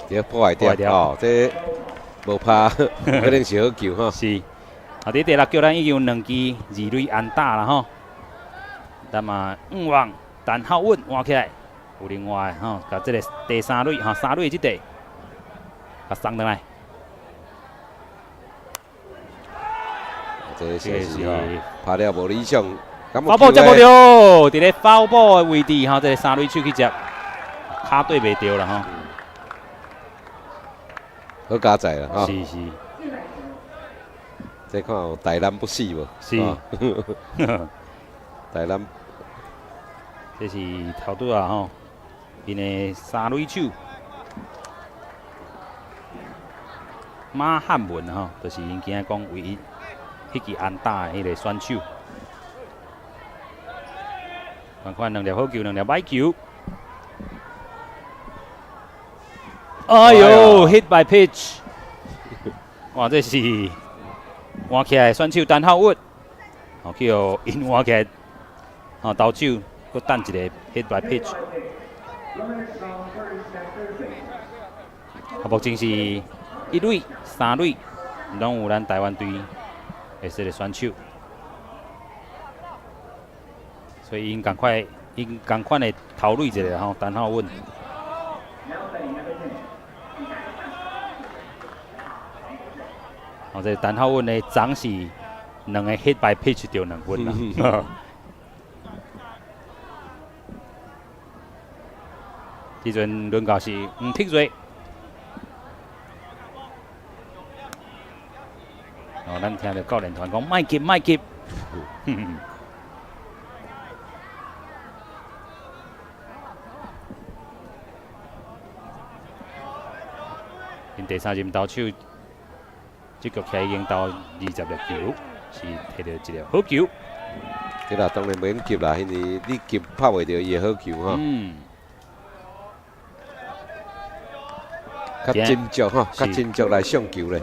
Speaker 2: 對，破壞掉哦，這無拍，可能是好球吼。
Speaker 1: 是，啊，佇第六局咱已經有兩支二壘安打啦吼。咱嘛五望陳浩穩換起來，有另外吼，共這個第三壘吼，三壘這塊，共送轉來。
Speaker 2: 這是拍了無理想，
Speaker 1: foul ball 接無著，佇咧 foul ball 的位置吼，這個三壘手去接，跤對袂著啦吼。
Speaker 2: 好佳哉啦，吼！
Speaker 1: 是是，
Speaker 2: 這看有大難不死無？
Speaker 1: 是，
Speaker 2: 大難，
Speaker 1: 這是頭拄仔吼，𪜶的三壘手馬漢文吼，就是𪜶今仔講唯一彼支安打的彼個選手。看看兩粒好球，兩粒歹球。哎喲，hit by pitch！哇，這是換起來選手陳浩穩，哦，去予𪜶換起來，哦，投手閣等一個 hit by pitch。啊，目前是一壘、三壘，攏有咱台灣隊的這個選手，所以𪜶仝款，𪜶仝款的頭壘一個吼，陳浩穩。哦，這陳浩穩的總是兩個 hit by pitch 就兩分啦。這陣輪到是黃鐵瑞。哦，咱聽著教練團講，莫急，莫急。𪜶第三任投手。這局起已經投20粒球，是摕到一粒好球。
Speaker 2: 對啦，當然袂用急啦，因為你急拍袂著伊的好球吼。較斟酌吼，較斟酌來上球咧，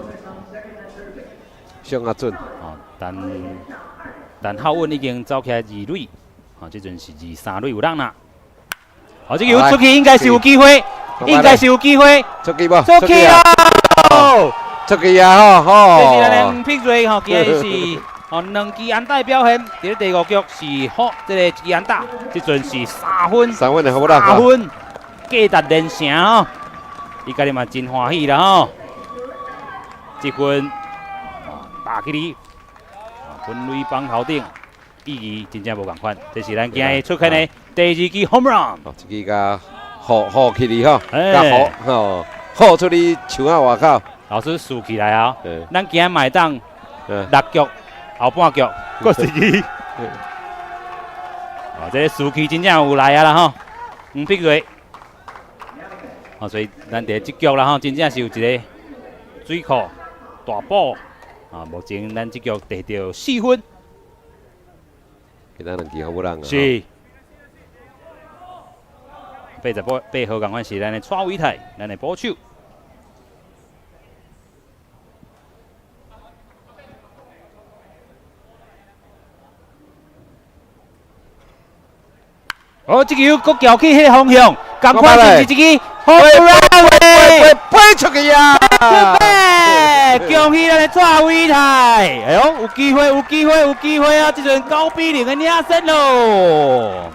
Speaker 2: 上較準。
Speaker 1: 哦，但但浩穩已經走起來二壘，哦，這陣是二三壘有人啦。好，這球出去應該是有機會，應該是有機會。
Speaker 2: 出去無？
Speaker 1: 出去啦！
Speaker 2: 出去啊！吼吼！
Speaker 1: 這是咱的黃碧瑞吼，今日是哦兩支安打表現，佇咧第五局是好，這個一支安打，這陣是三分，
Speaker 2: 三分的好啦，
Speaker 1: 三分價值連城吼，伊家己嘛真歡喜啦吼，這分打起你，分壘板頭頂，意義真正無仝款，這是咱今日出現的第二支 home run，
Speaker 2: 哦，這支共呼呼起哩吼，共呼吼呼出去樹仔外口。
Speaker 1: 老師數起來啊，咱今日嘛會當六局後半局，閣一支。哦，這個士氣真正有來啊啦吼，黃碧瑞。哦，所以咱佇這局啦吼，真正是有一个水庫大補啊。目前咱這局得著4分。
Speaker 2: 今仔兩支好人啊。
Speaker 1: 是。88號仝款是咱的蔡偉泰，咱的捕手。哦，這球閣撬去彼个方向，仝款就是一支 home run。
Speaker 2: 飛飛出去啊！
Speaker 1: 恭喜咱的蔡偉泰！哎喲，有機會，有機會，有機會啊！這陣9比0的領先咯。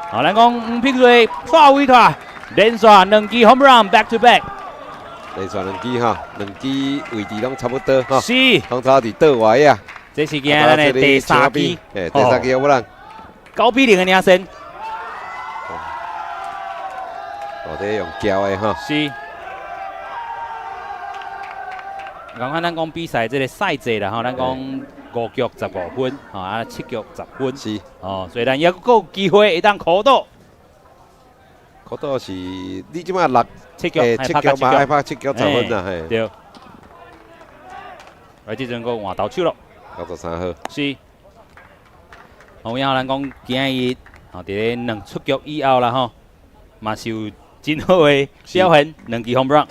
Speaker 1: 好，咱講黃碧瑞、蔡偉泰連續兩支 home run back to back，
Speaker 2: 連續兩支哈，兩支位置攏差不多哈，攏差佇倒位啊。
Speaker 1: 這是今咱的第三支，
Speaker 2: 嘿，第三支 home run，9
Speaker 1: 比0的領先。
Speaker 2: 哦，這用撬的哈。
Speaker 1: 是。剛剛咱講比賽這个賽制啦吼，咱講五局15分，吼啊七局十分。哦，所以咱猶閣有機會會當苦賭。
Speaker 2: 苦賭是你這擺六
Speaker 1: 七局，
Speaker 2: 七局嘛愛拍七局十分啊，嘿。
Speaker 1: 對。來，這陣閣換投手咯。
Speaker 2: 93號。
Speaker 1: 是。有影咱講今日吼，佇咧兩出局以後啦吼，嘛是有真好的表現，兩支 home run。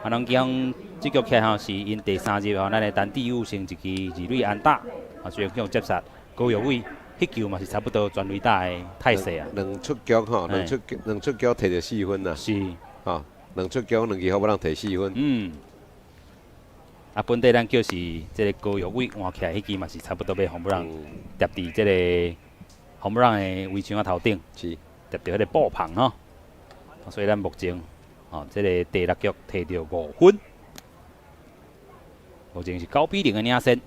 Speaker 1: 啊，咱講這局起來吼是𪜶第三入吼，咱的陳志宇先一支二壘安打，啊，雖然叫接殺高玉偉，彼球嘛是差不多全壘打的態勢啊。
Speaker 2: 兩出局吼，兩出局摕著4分啊。吼，兩出局兩支 home run 摕四分。
Speaker 1: 啊，本底咱叫是這个高玉偉換起來，彼支嘛是差不多欲 home run，疊佇這个 home run 的圍牆仔頭頂，疊著彼个布棚吼。所以咱目前，吼，這个第六局摕著5分，目前是9比0的領先。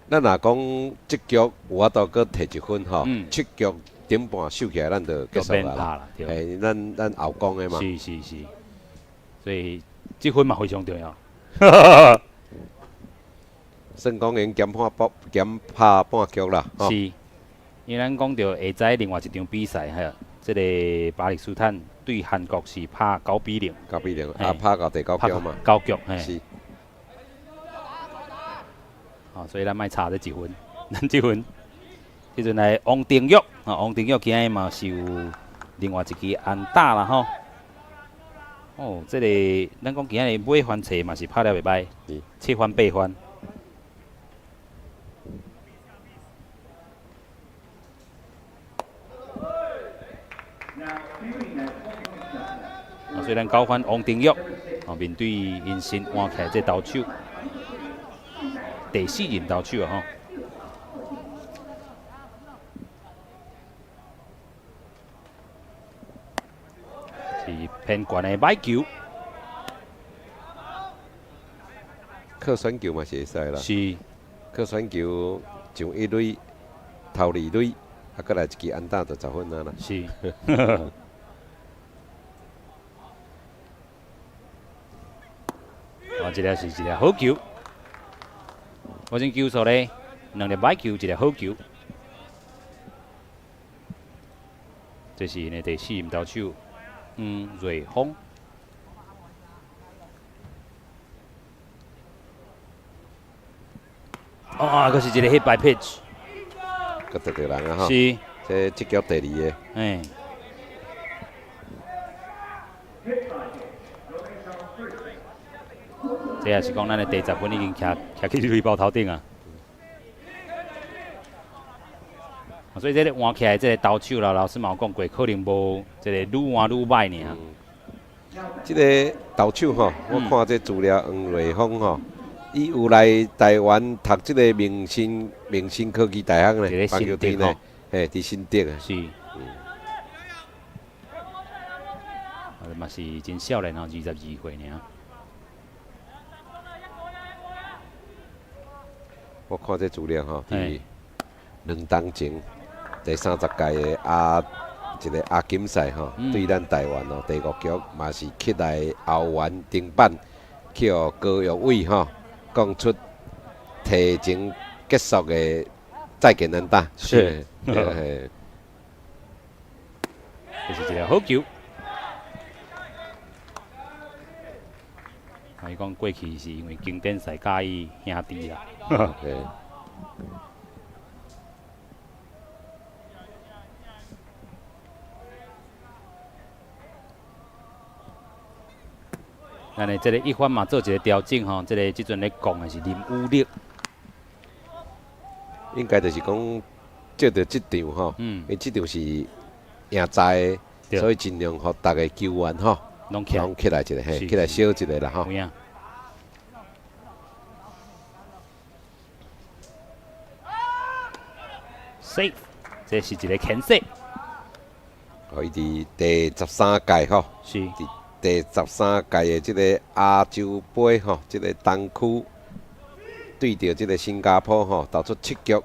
Speaker 2: 咱若講這局有法度閣摕1分吼，七局頂半收起來，咱就結束啦。嘿，咱後攻的嘛。
Speaker 1: 是是是，所以這分嘛非常重要。
Speaker 2: 算講已經減拍半局啦。
Speaker 1: 是，因為咱講著下載另外一場比賽，嘿，這个巴勒斯坦對韓國是拍9比0。
Speaker 2: 9比0，啊，拍到第九局嘛。
Speaker 1: 九局，嘿。
Speaker 2: 是。
Speaker 1: 哦，所以咱莫差這一分，咱這分。這陣來王定玉，啊，王定玉今日嘛是有另外一支安打啦吼。哦，這个咱講今日尾番冊嘛是拍了袂䆀，七番八番。啊，所以咱九番王定玉，哦，面對𪜶新換起來這投手，第四任投手啊吼。是偏懸的歹球，
Speaker 2: 靠選球嘛是會使啦。靠選球上一壘、頭二壘，啊，閣來一支安打就10分啊啦。
Speaker 1: 啊，這个是一个好球。我先球數咧，兩粒歹球，一个好球。這是𪜶的第四任投手黃瑞峰。啊，閣是一个 hit by pitch，
Speaker 2: 閣擲著人啊吼！這這局第二个。
Speaker 1: 嘿。這也是講咱的第十分已經徛徛去壘包頭頂啊。所以這个換起來，這个投手啦，老師嘛有講過，可能無這个愈換愈歹爾。
Speaker 2: 這个投手吼，我看這資料黃瑞峰吼，伊有來台灣讀這个明星科技大學呢，棒球隊呢，嘿，佇新竹啊。
Speaker 1: 是。啊，嘛是真少年吼，22歲爾。
Speaker 2: 我看這資料吼，佇兩冬前第30屆的亞一个亞錦賽吼，對咱台灣哦，第五局嘛是起來後援登板，去予高玉偉吼講出提前結束的再見安打。
Speaker 1: 這是一个好球。伊講過去是因為經典賽佮意兄弟啦。咱的這个一番嘛做一个調整吼，這个這陣咧講的是林武力。
Speaker 2: 應該就是講借著這場吼，因為這場是贏在的，所以盡量予逐个球員吼，
Speaker 1: 攏起來，
Speaker 2: 攏起來一下，嘿，起來小一下啦吼。
Speaker 1: 有影。Safe，這是一个牽制。
Speaker 2: 哦，伊佇第13屆吼，佇第13屆的這个亞洲杯吼，這个東區對著這个新加坡吼，投出七局，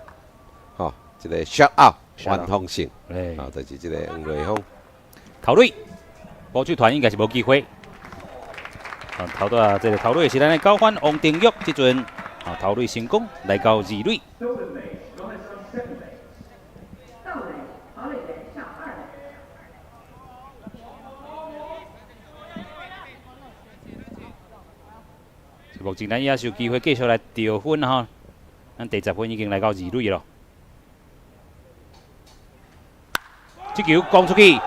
Speaker 2: 吼，這个 shut out 完封勝，啊，就是這个黃瑞峰。
Speaker 1: 頭壘，捕手團應該是無機會。啊，頭拄仔這个頭壘是咱的九番王定玉，這陣啊頭壘成功來到二壘。目前咱也是有機會繼續來得分吼，咱第10分已經來到二壘咯。這球攻出去，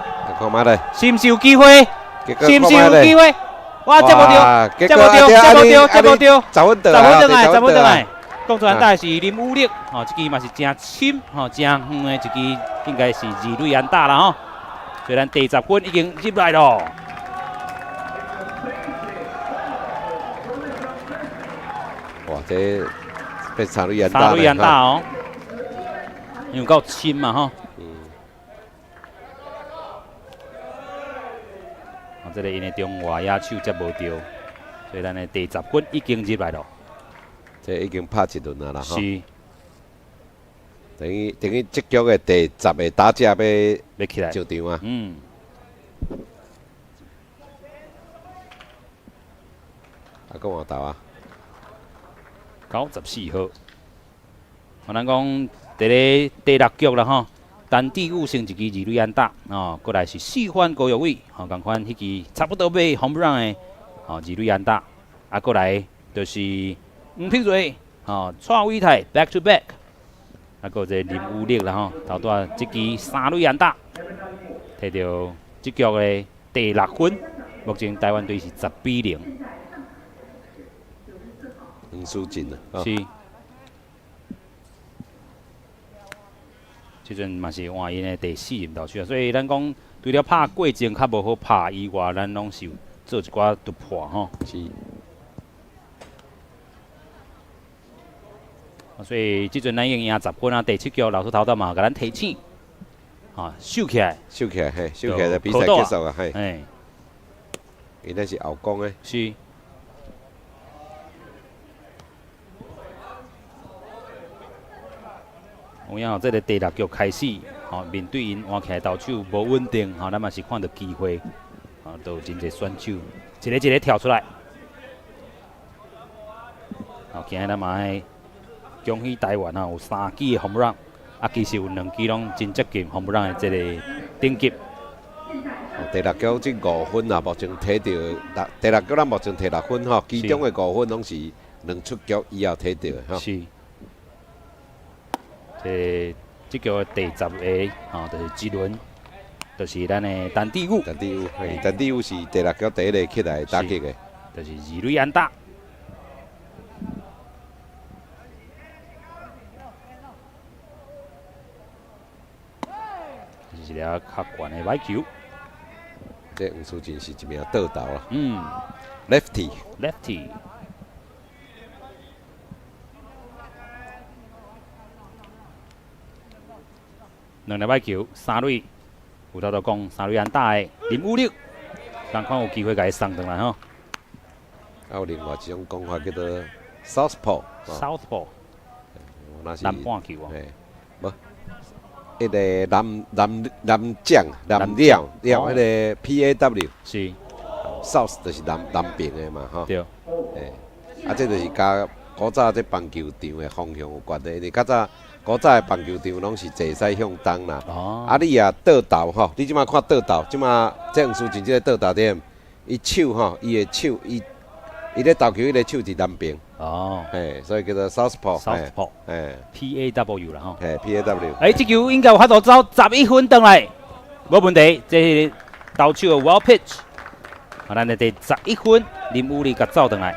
Speaker 1: 是毋是有機會？是毋是有機會？哇，接無著，接無著，接無著，接無著，
Speaker 2: 十分
Speaker 1: 十分轉來，十分轉來。講出來，大是林武力，吼，這支嘛是誠深，吼，誠遠的一支，應該是二壘安打啦吼。所以咱第10分已經入來咯。
Speaker 2: 哇，這變三壘安打，
Speaker 1: 三壘安打哦，因為夠深嘛吼。啊，這个𪜶的中外野手接無著，所以咱的第10分已經入來咯。
Speaker 2: 這已經拍一輪啊啦吼。
Speaker 1: 是。
Speaker 2: 等於這局的第10个打者
Speaker 1: 欲起來
Speaker 2: 上場啊。啊，閣換投啊。
Speaker 1: 94號，我咱講佇咧第六局啦吼，陳志宇先一支二壘安打，哦，過來是四番高玉偉，吼，仝款彼支差不多欲 home run 的，吼，二壘安打，啊，過來就是黃碧瑞，吼，蔡偉泰 back to back，啊，閣有這個林武力啦吼，頭拄仔這支三壘安打，摕著這局的第六分，目前台灣隊是10比0。
Speaker 2: 黃書進啊，
Speaker 1: 是，這陣嘛是換𪜶的第四任投手啊，所以咱講除了拍過程較無好拍以外，咱攏是有做一寡突破吼。啊，所以這陣咱已經贏十分啊，第七局老師頭拄嘛共咱提醒，啊，守起來，
Speaker 2: 守起來，嘿，守起來就比賽結束啊，嘿。伊那是後攻的。
Speaker 1: 是。有影這个第六局開始，吼，面對𪜶換起來投手無穩定，吼，咱嘛是看著機會，啊，都有真濟選手一个一个跳出來。好，今日咱嘛愛恭喜台灣啊，有三支的 home run，啊，其實有兩支攏真接近 home run 的這个等級。
Speaker 2: 第六局這五分啊，目前摕著，第六局咱目前摕六分吼，其中的五分攏是兩出局以後摕著的吼。
Speaker 1: 是。這局的第10个吼，就是一輪，就是咱的陳志宇。
Speaker 2: 陳志宇，嘿，陳志宇是第六局第一個起來打擊的，
Speaker 1: 就是二壘安打。這是一粒較懸的歹球。
Speaker 2: 這黃書進是一名倒投啦。Lefty。
Speaker 1: Lefty。兩粒歹球，三壘，有頭拄講三壘安打的林武力，人看有機會共伊送轉來吼。
Speaker 2: 啊，有另外一種講法叫做 Southpaw。
Speaker 1: Southpaw。南半球哦。
Speaker 2: 嘿，無，彼个南將南鳥鳥彼个 PAW。South 就是南邊的嘛，吼。嘿，啊，這就是佮古早這棒球場的方向有關係，因為較早。古早的棒球場攏是坐西向東啦，啊，你若倒投吼，你這馬看倒投，這馬這黃書進這个倒投點，伊手吼，伊的手，伊伊咧投球，彼个手伫南边。嘿，所以叫做 Southpaw。
Speaker 1: Southpaw。
Speaker 2: 嘿
Speaker 1: PAW 啦吼。
Speaker 2: 嘿，PAW。
Speaker 1: 欸，這球應該有法度走11分轉來，無問題。這是投手的 wild pitch。啊，咱的第11分林武麗共走轉來。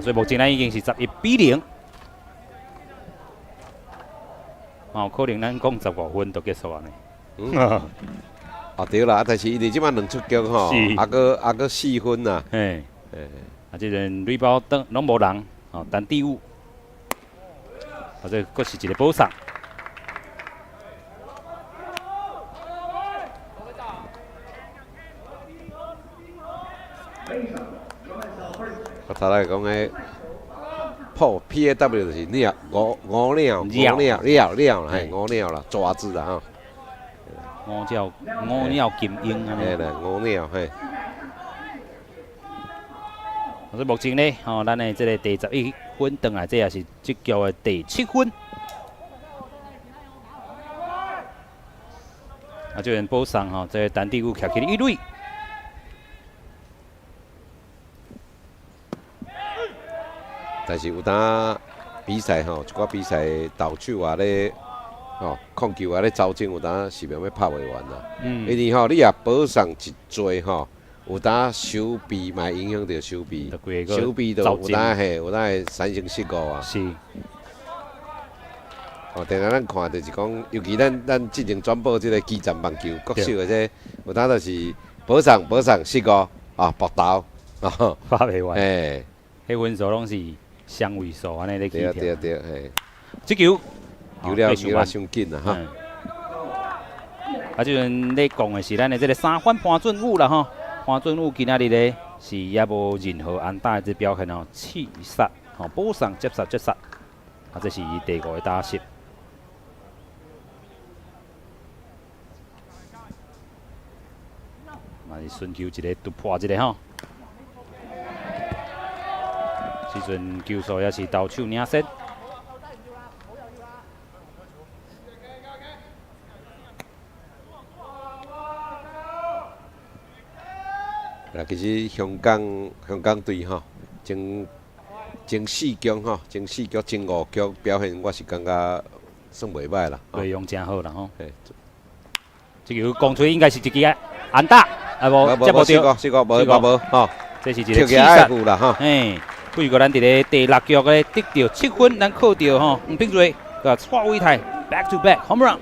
Speaker 1: 所以目前咱已經是11比0。哦，可能咱講15分就結束啊呢。
Speaker 2: 哦，對啦，但是伊佇這擺兩出局吼，啊閣4分啊。
Speaker 1: 嘿，啊，這陣壘包轉攏無人，哦，陳志武，啊，這閣是一個保送。
Speaker 2: 我頭來講的破 PAW 就是鳥五五鳥五鳥鳥鳥啦，嘿，五鳥啦，爪子啦吼。
Speaker 1: 五鳥五鳥金鷹按呢。
Speaker 2: 嘿啦，五鳥嘿。
Speaker 1: 所以目前呢，吼，咱的這个第11分轉來，這也是這局的第7分。啊，這邊保送吼，這个陳志武徛起一壘。
Speaker 2: 但是有當比賽吼，一寡比賽投手啊咧，吼控球啊咧走正，有當是欲拍袂完啦。因為吼，你若保送一濟吼，有當守備嘛會影響著守備，守備就有當嘿，有當會產生失誤啊。哦，定定咱看就是講，尤其咱之前轉播這个基層棒球，國手的這有當就是保送保送失誤啊，爆投啊，
Speaker 1: 拍袂完。
Speaker 2: 嘿，
Speaker 1: 彼分數攏是雙位數按呢咧起跳。
Speaker 2: 對對對，嘿。
Speaker 1: 這球
Speaker 2: 球了球了傷緊啦哈。
Speaker 1: 啊，這陣咧講的是咱的這个三番潘俊武啦吼，潘俊武今仔日咧是猶無任何安打的這表現哦，刺殺吼，保送接殺接殺，啊，這是伊第五个打席。嘛是尋求一个突破一个吼。這陣球數也是投手領先。
Speaker 2: 嗱，其實香港隊吼，前四局吼，前四局前五局表現，我是感覺算袂䆀啦。
Speaker 1: 內容誠好啦吼。這球攻出應該是一支安打，啊無，接無著，
Speaker 2: 四個無無無吼。
Speaker 1: 這是一個刺殺
Speaker 2: 啦吼。
Speaker 1: 嘿，不過咱佇咧第六局咧得著7分，咱靠著吼黃炳瑞佮蔡偉泰 back to back home run，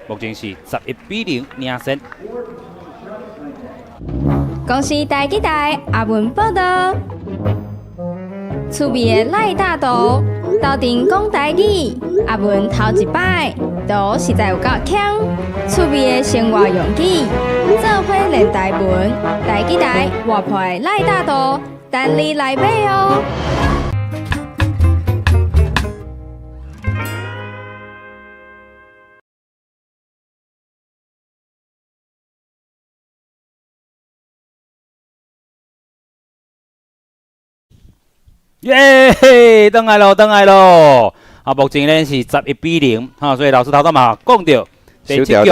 Speaker 1: 目前是11比0領先。
Speaker 3: 公視台語台阿文報道，趣味的賴大道，鬥陣講台語，阿文頭一擺，都實在有夠鏘。趣味的生活用語，做伙練台文，台語台活潑的賴大道，等你來買哦。
Speaker 1: 耶！轉來咯，轉來咯！啊，目前呢是11比0，哈，所以老師頭拄嘛講著，第七局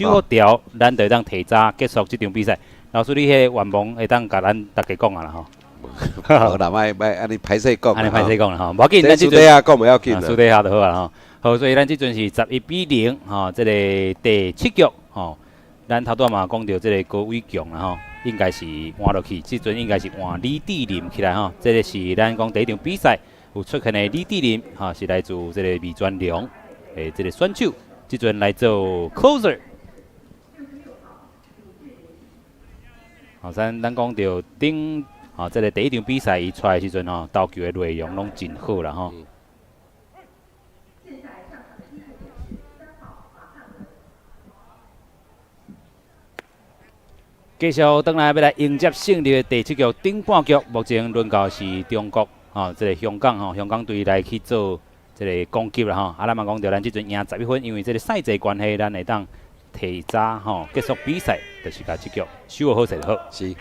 Speaker 1: 守好條，咱就會當提早結束這場比賽。老師，你彼個願望會當共咱大家講啊啦吼。
Speaker 2: 無啦，莫莫按呢歹勢講。
Speaker 1: 按呢歹勢講啦吼，無要緊，咱這
Speaker 2: 私底下講袂要緊。
Speaker 1: 私底下就好啊吼。好，所以咱這陣是11比0，吼，這個第七局，吼，咱頭拄嘛講著這個高偉強啦吼。應該是換落去，這陣應該是換李智林起來吼。這個是咱講第一場比賽有出現的李智林，吼，是來自這個味全龍的這個選手，這陣來做 closer。好，咱講著頂，吼，這個第一場比賽伊出來的時陣吼，投球的內容攏真好啦吼。繼續轉來欲來迎接勝利的第七局頂半局，目前輪到是中國吼，這個香港吼，香港隊來去做這個攻擊啦吼。啊，咱嘛講著，咱這陣贏11分，因為這個賽制關係，咱會當提早吼結束比賽，就是共這局守好勢就好。
Speaker 2: 是，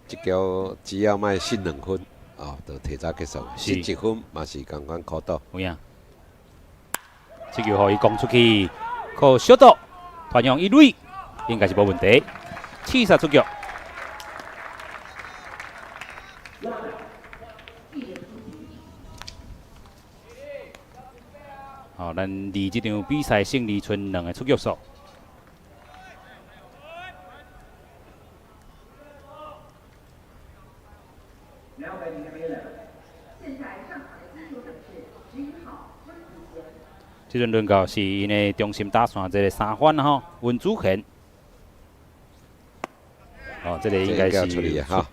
Speaker 2: 這局只要莫失2分，哦，就提早結束。失1分嘛是仝款苦賭。
Speaker 1: 有影，這球予伊攻出去，靠小島傳向一壘。應該是無問題。刺殺出局。好，咱離這場比賽勝利賰兩個出局數。這陣輪到是𪜶的中心打線這个三番吼，溫祖賢。哦，這个應該是
Speaker 2: 出，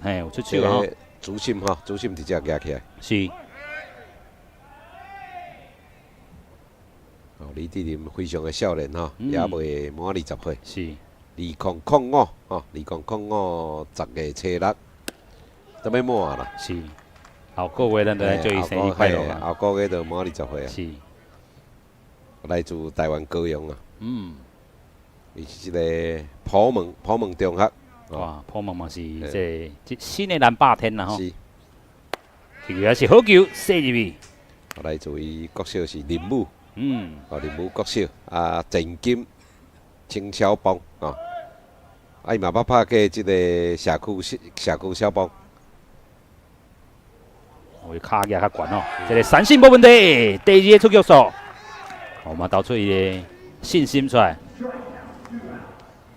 Speaker 1: 嘿，有出手吼。
Speaker 2: 主審吼，主審直接舉起來。
Speaker 1: 是。
Speaker 2: 哦，李志林非常的少年吼，也未滿20歲。
Speaker 1: 是。
Speaker 2: 2005吼，2005十月初六，都欲滿啦。
Speaker 1: 是。後個月咱就來祝伊生日快樂啊！
Speaker 2: 後個月就滿20歲啊。
Speaker 1: 是。
Speaker 2: 來自台灣高雄啊。伊是一个普門普門中學。
Speaker 1: 哇，普門嘛是這個新的南霸天啦吼。
Speaker 2: 是。
Speaker 1: 這個也是好球，射入去。
Speaker 2: 來自伊國小是林武。哦，林武國小啊，前金青小幫哦。啊，伊嘛捌拍過這个社區社區小幫。
Speaker 1: 哦，伊跤舉較懸哦，這个三振無問題，第二个出局數。哦，嘛投出伊个信心出來。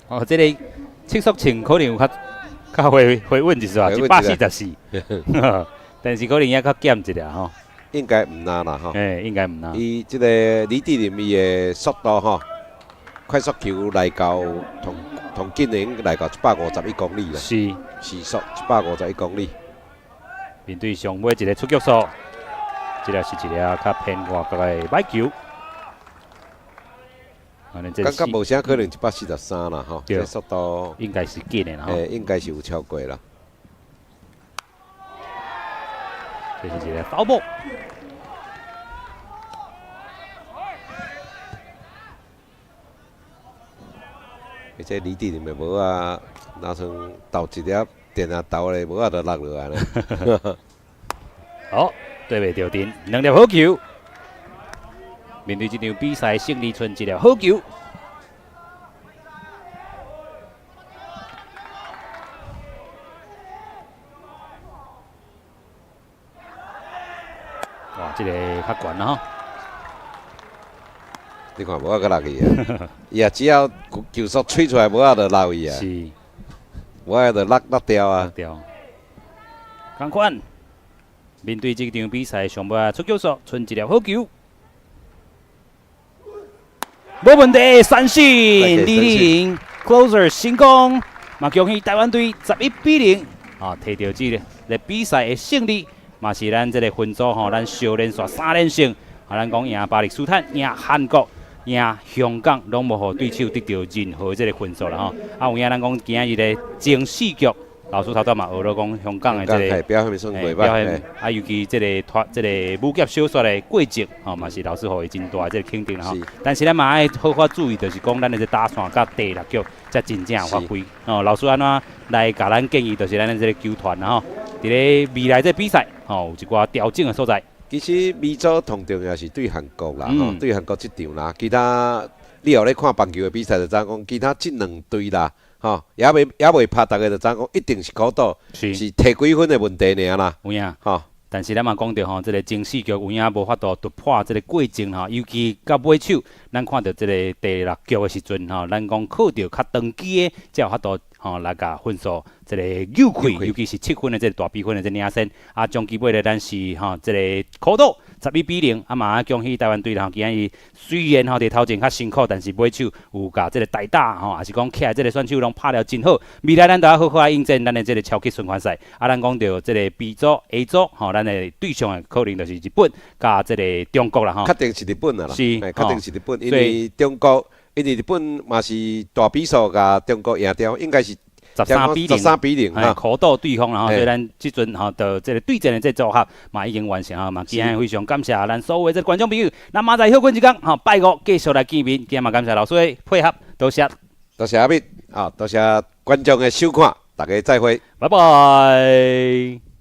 Speaker 1: 哦，這个測速秤可能有較較回回穩一絲啊，144，但是可能也較減一點吼。
Speaker 2: 應該毋難啦吼。
Speaker 1: 欸，應該毋難。
Speaker 2: 伊這个李志林伊的速度吼，快速球來到同同緊的已經來到151公里啦。
Speaker 1: 是。
Speaker 2: 時速151公里。
Speaker 1: 面對上尾一个出局數，這个是一个較偏外角的歹球。
Speaker 2: 感覺無啥可能143啦吼，這速度
Speaker 1: 應該是緊的啦，
Speaker 2: 欸，應該是有超過啦。
Speaker 1: 這是一个foul ball。
Speaker 2: 而且李志林的帽仔，若算投一粒電啊投咧，帽仔就落落來咧。
Speaker 1: 好，對袂著陣，兩粒好球。面對這場比賽勝利，賰一粒好球。哇，這个較懸啦吼！
Speaker 2: 你看帽仔閣落去啊！伊也只要球速吹出來，帽仔就落去啊。
Speaker 1: 是。
Speaker 2: 帽仔就落落掉啊。
Speaker 1: 掉。仝款，面對這場比賽上尾出局數，賰一粒好球。無問題，三振，李林 closer 成功，嘛恭喜台灣隊11比0啊，摕著這个比賽的勝利，嘛是咱這个分組吼，咱小連續三連勝，啊，咱講贏巴勒斯坦，贏韓國，贏香港，攏無予對手得著任何這个分數啦吼。啊，有影咱講今日的前四局，老師頭拄嘛學了講香港的這个
Speaker 2: 表現算袂歹，
Speaker 1: 啊，尤其這个拖這个武俠小說的過程，吼嘛是老師予伊真大的這个肯定啦吼。但是咱嘛愛好好注意，就是講咱的這打線佮第六局才真正有發揮。哦，老師按怎來共咱建議，就是咱的這个球團啦吼，佇咧未來這比賽，吼有一寡調整的所在。
Speaker 2: 其實美組同重要是對韓國啦，吼，對韓國這場啦，其他你後咧看棒球的比賽就知影講，其他這兩隊啦。吼，也未也未拍，逐家就知影講，一定是苦賭，
Speaker 1: 是
Speaker 2: 提幾分的問題爾啦。
Speaker 1: 有影，
Speaker 2: 吼。
Speaker 1: 但是咱嘛講著吼，這个前四局有影無法度突破這个過程吼，尤其到尾手，咱看著這个第六局的時陣吼，咱講靠著較長期的，才有法度吼來共分數這个扭開，尤其是7分的這个大比分的這領先。啊，終其尾咧，咱是吼這个苦賭11比0，啊嘛恭喜台灣隊吼，今日雖然吼佇頭前較辛苦，但是尾手有共這个代打吼，也是講起來這个選手攏拍了真好。未來咱都要好好來應戰咱的這个超級循環賽。啊，咱講著這个 B 組、A 組吼，咱的對象的可能就是日本佮這个中國啦吼。
Speaker 2: 確定是日本啊啦，
Speaker 1: 是，
Speaker 2: 確定是日本，因為中國，因為日本嘛是大比數共中國贏掉，應該是
Speaker 1: 13比0，13
Speaker 2: 比0，
Speaker 1: 苦鬥對方啦吼，所以咱這陣吼，就這个對戰的這組合嘛已經完成啊嘛，今日非常感謝咱所有的這個觀眾朋友，咱明仔載歇睏一工吼，拜五繼續來見面，今日嘛感謝老師的配合，多謝，
Speaker 2: 多謝阿敏，啊，多謝觀眾的收看，大家再會，
Speaker 1: 拜拜。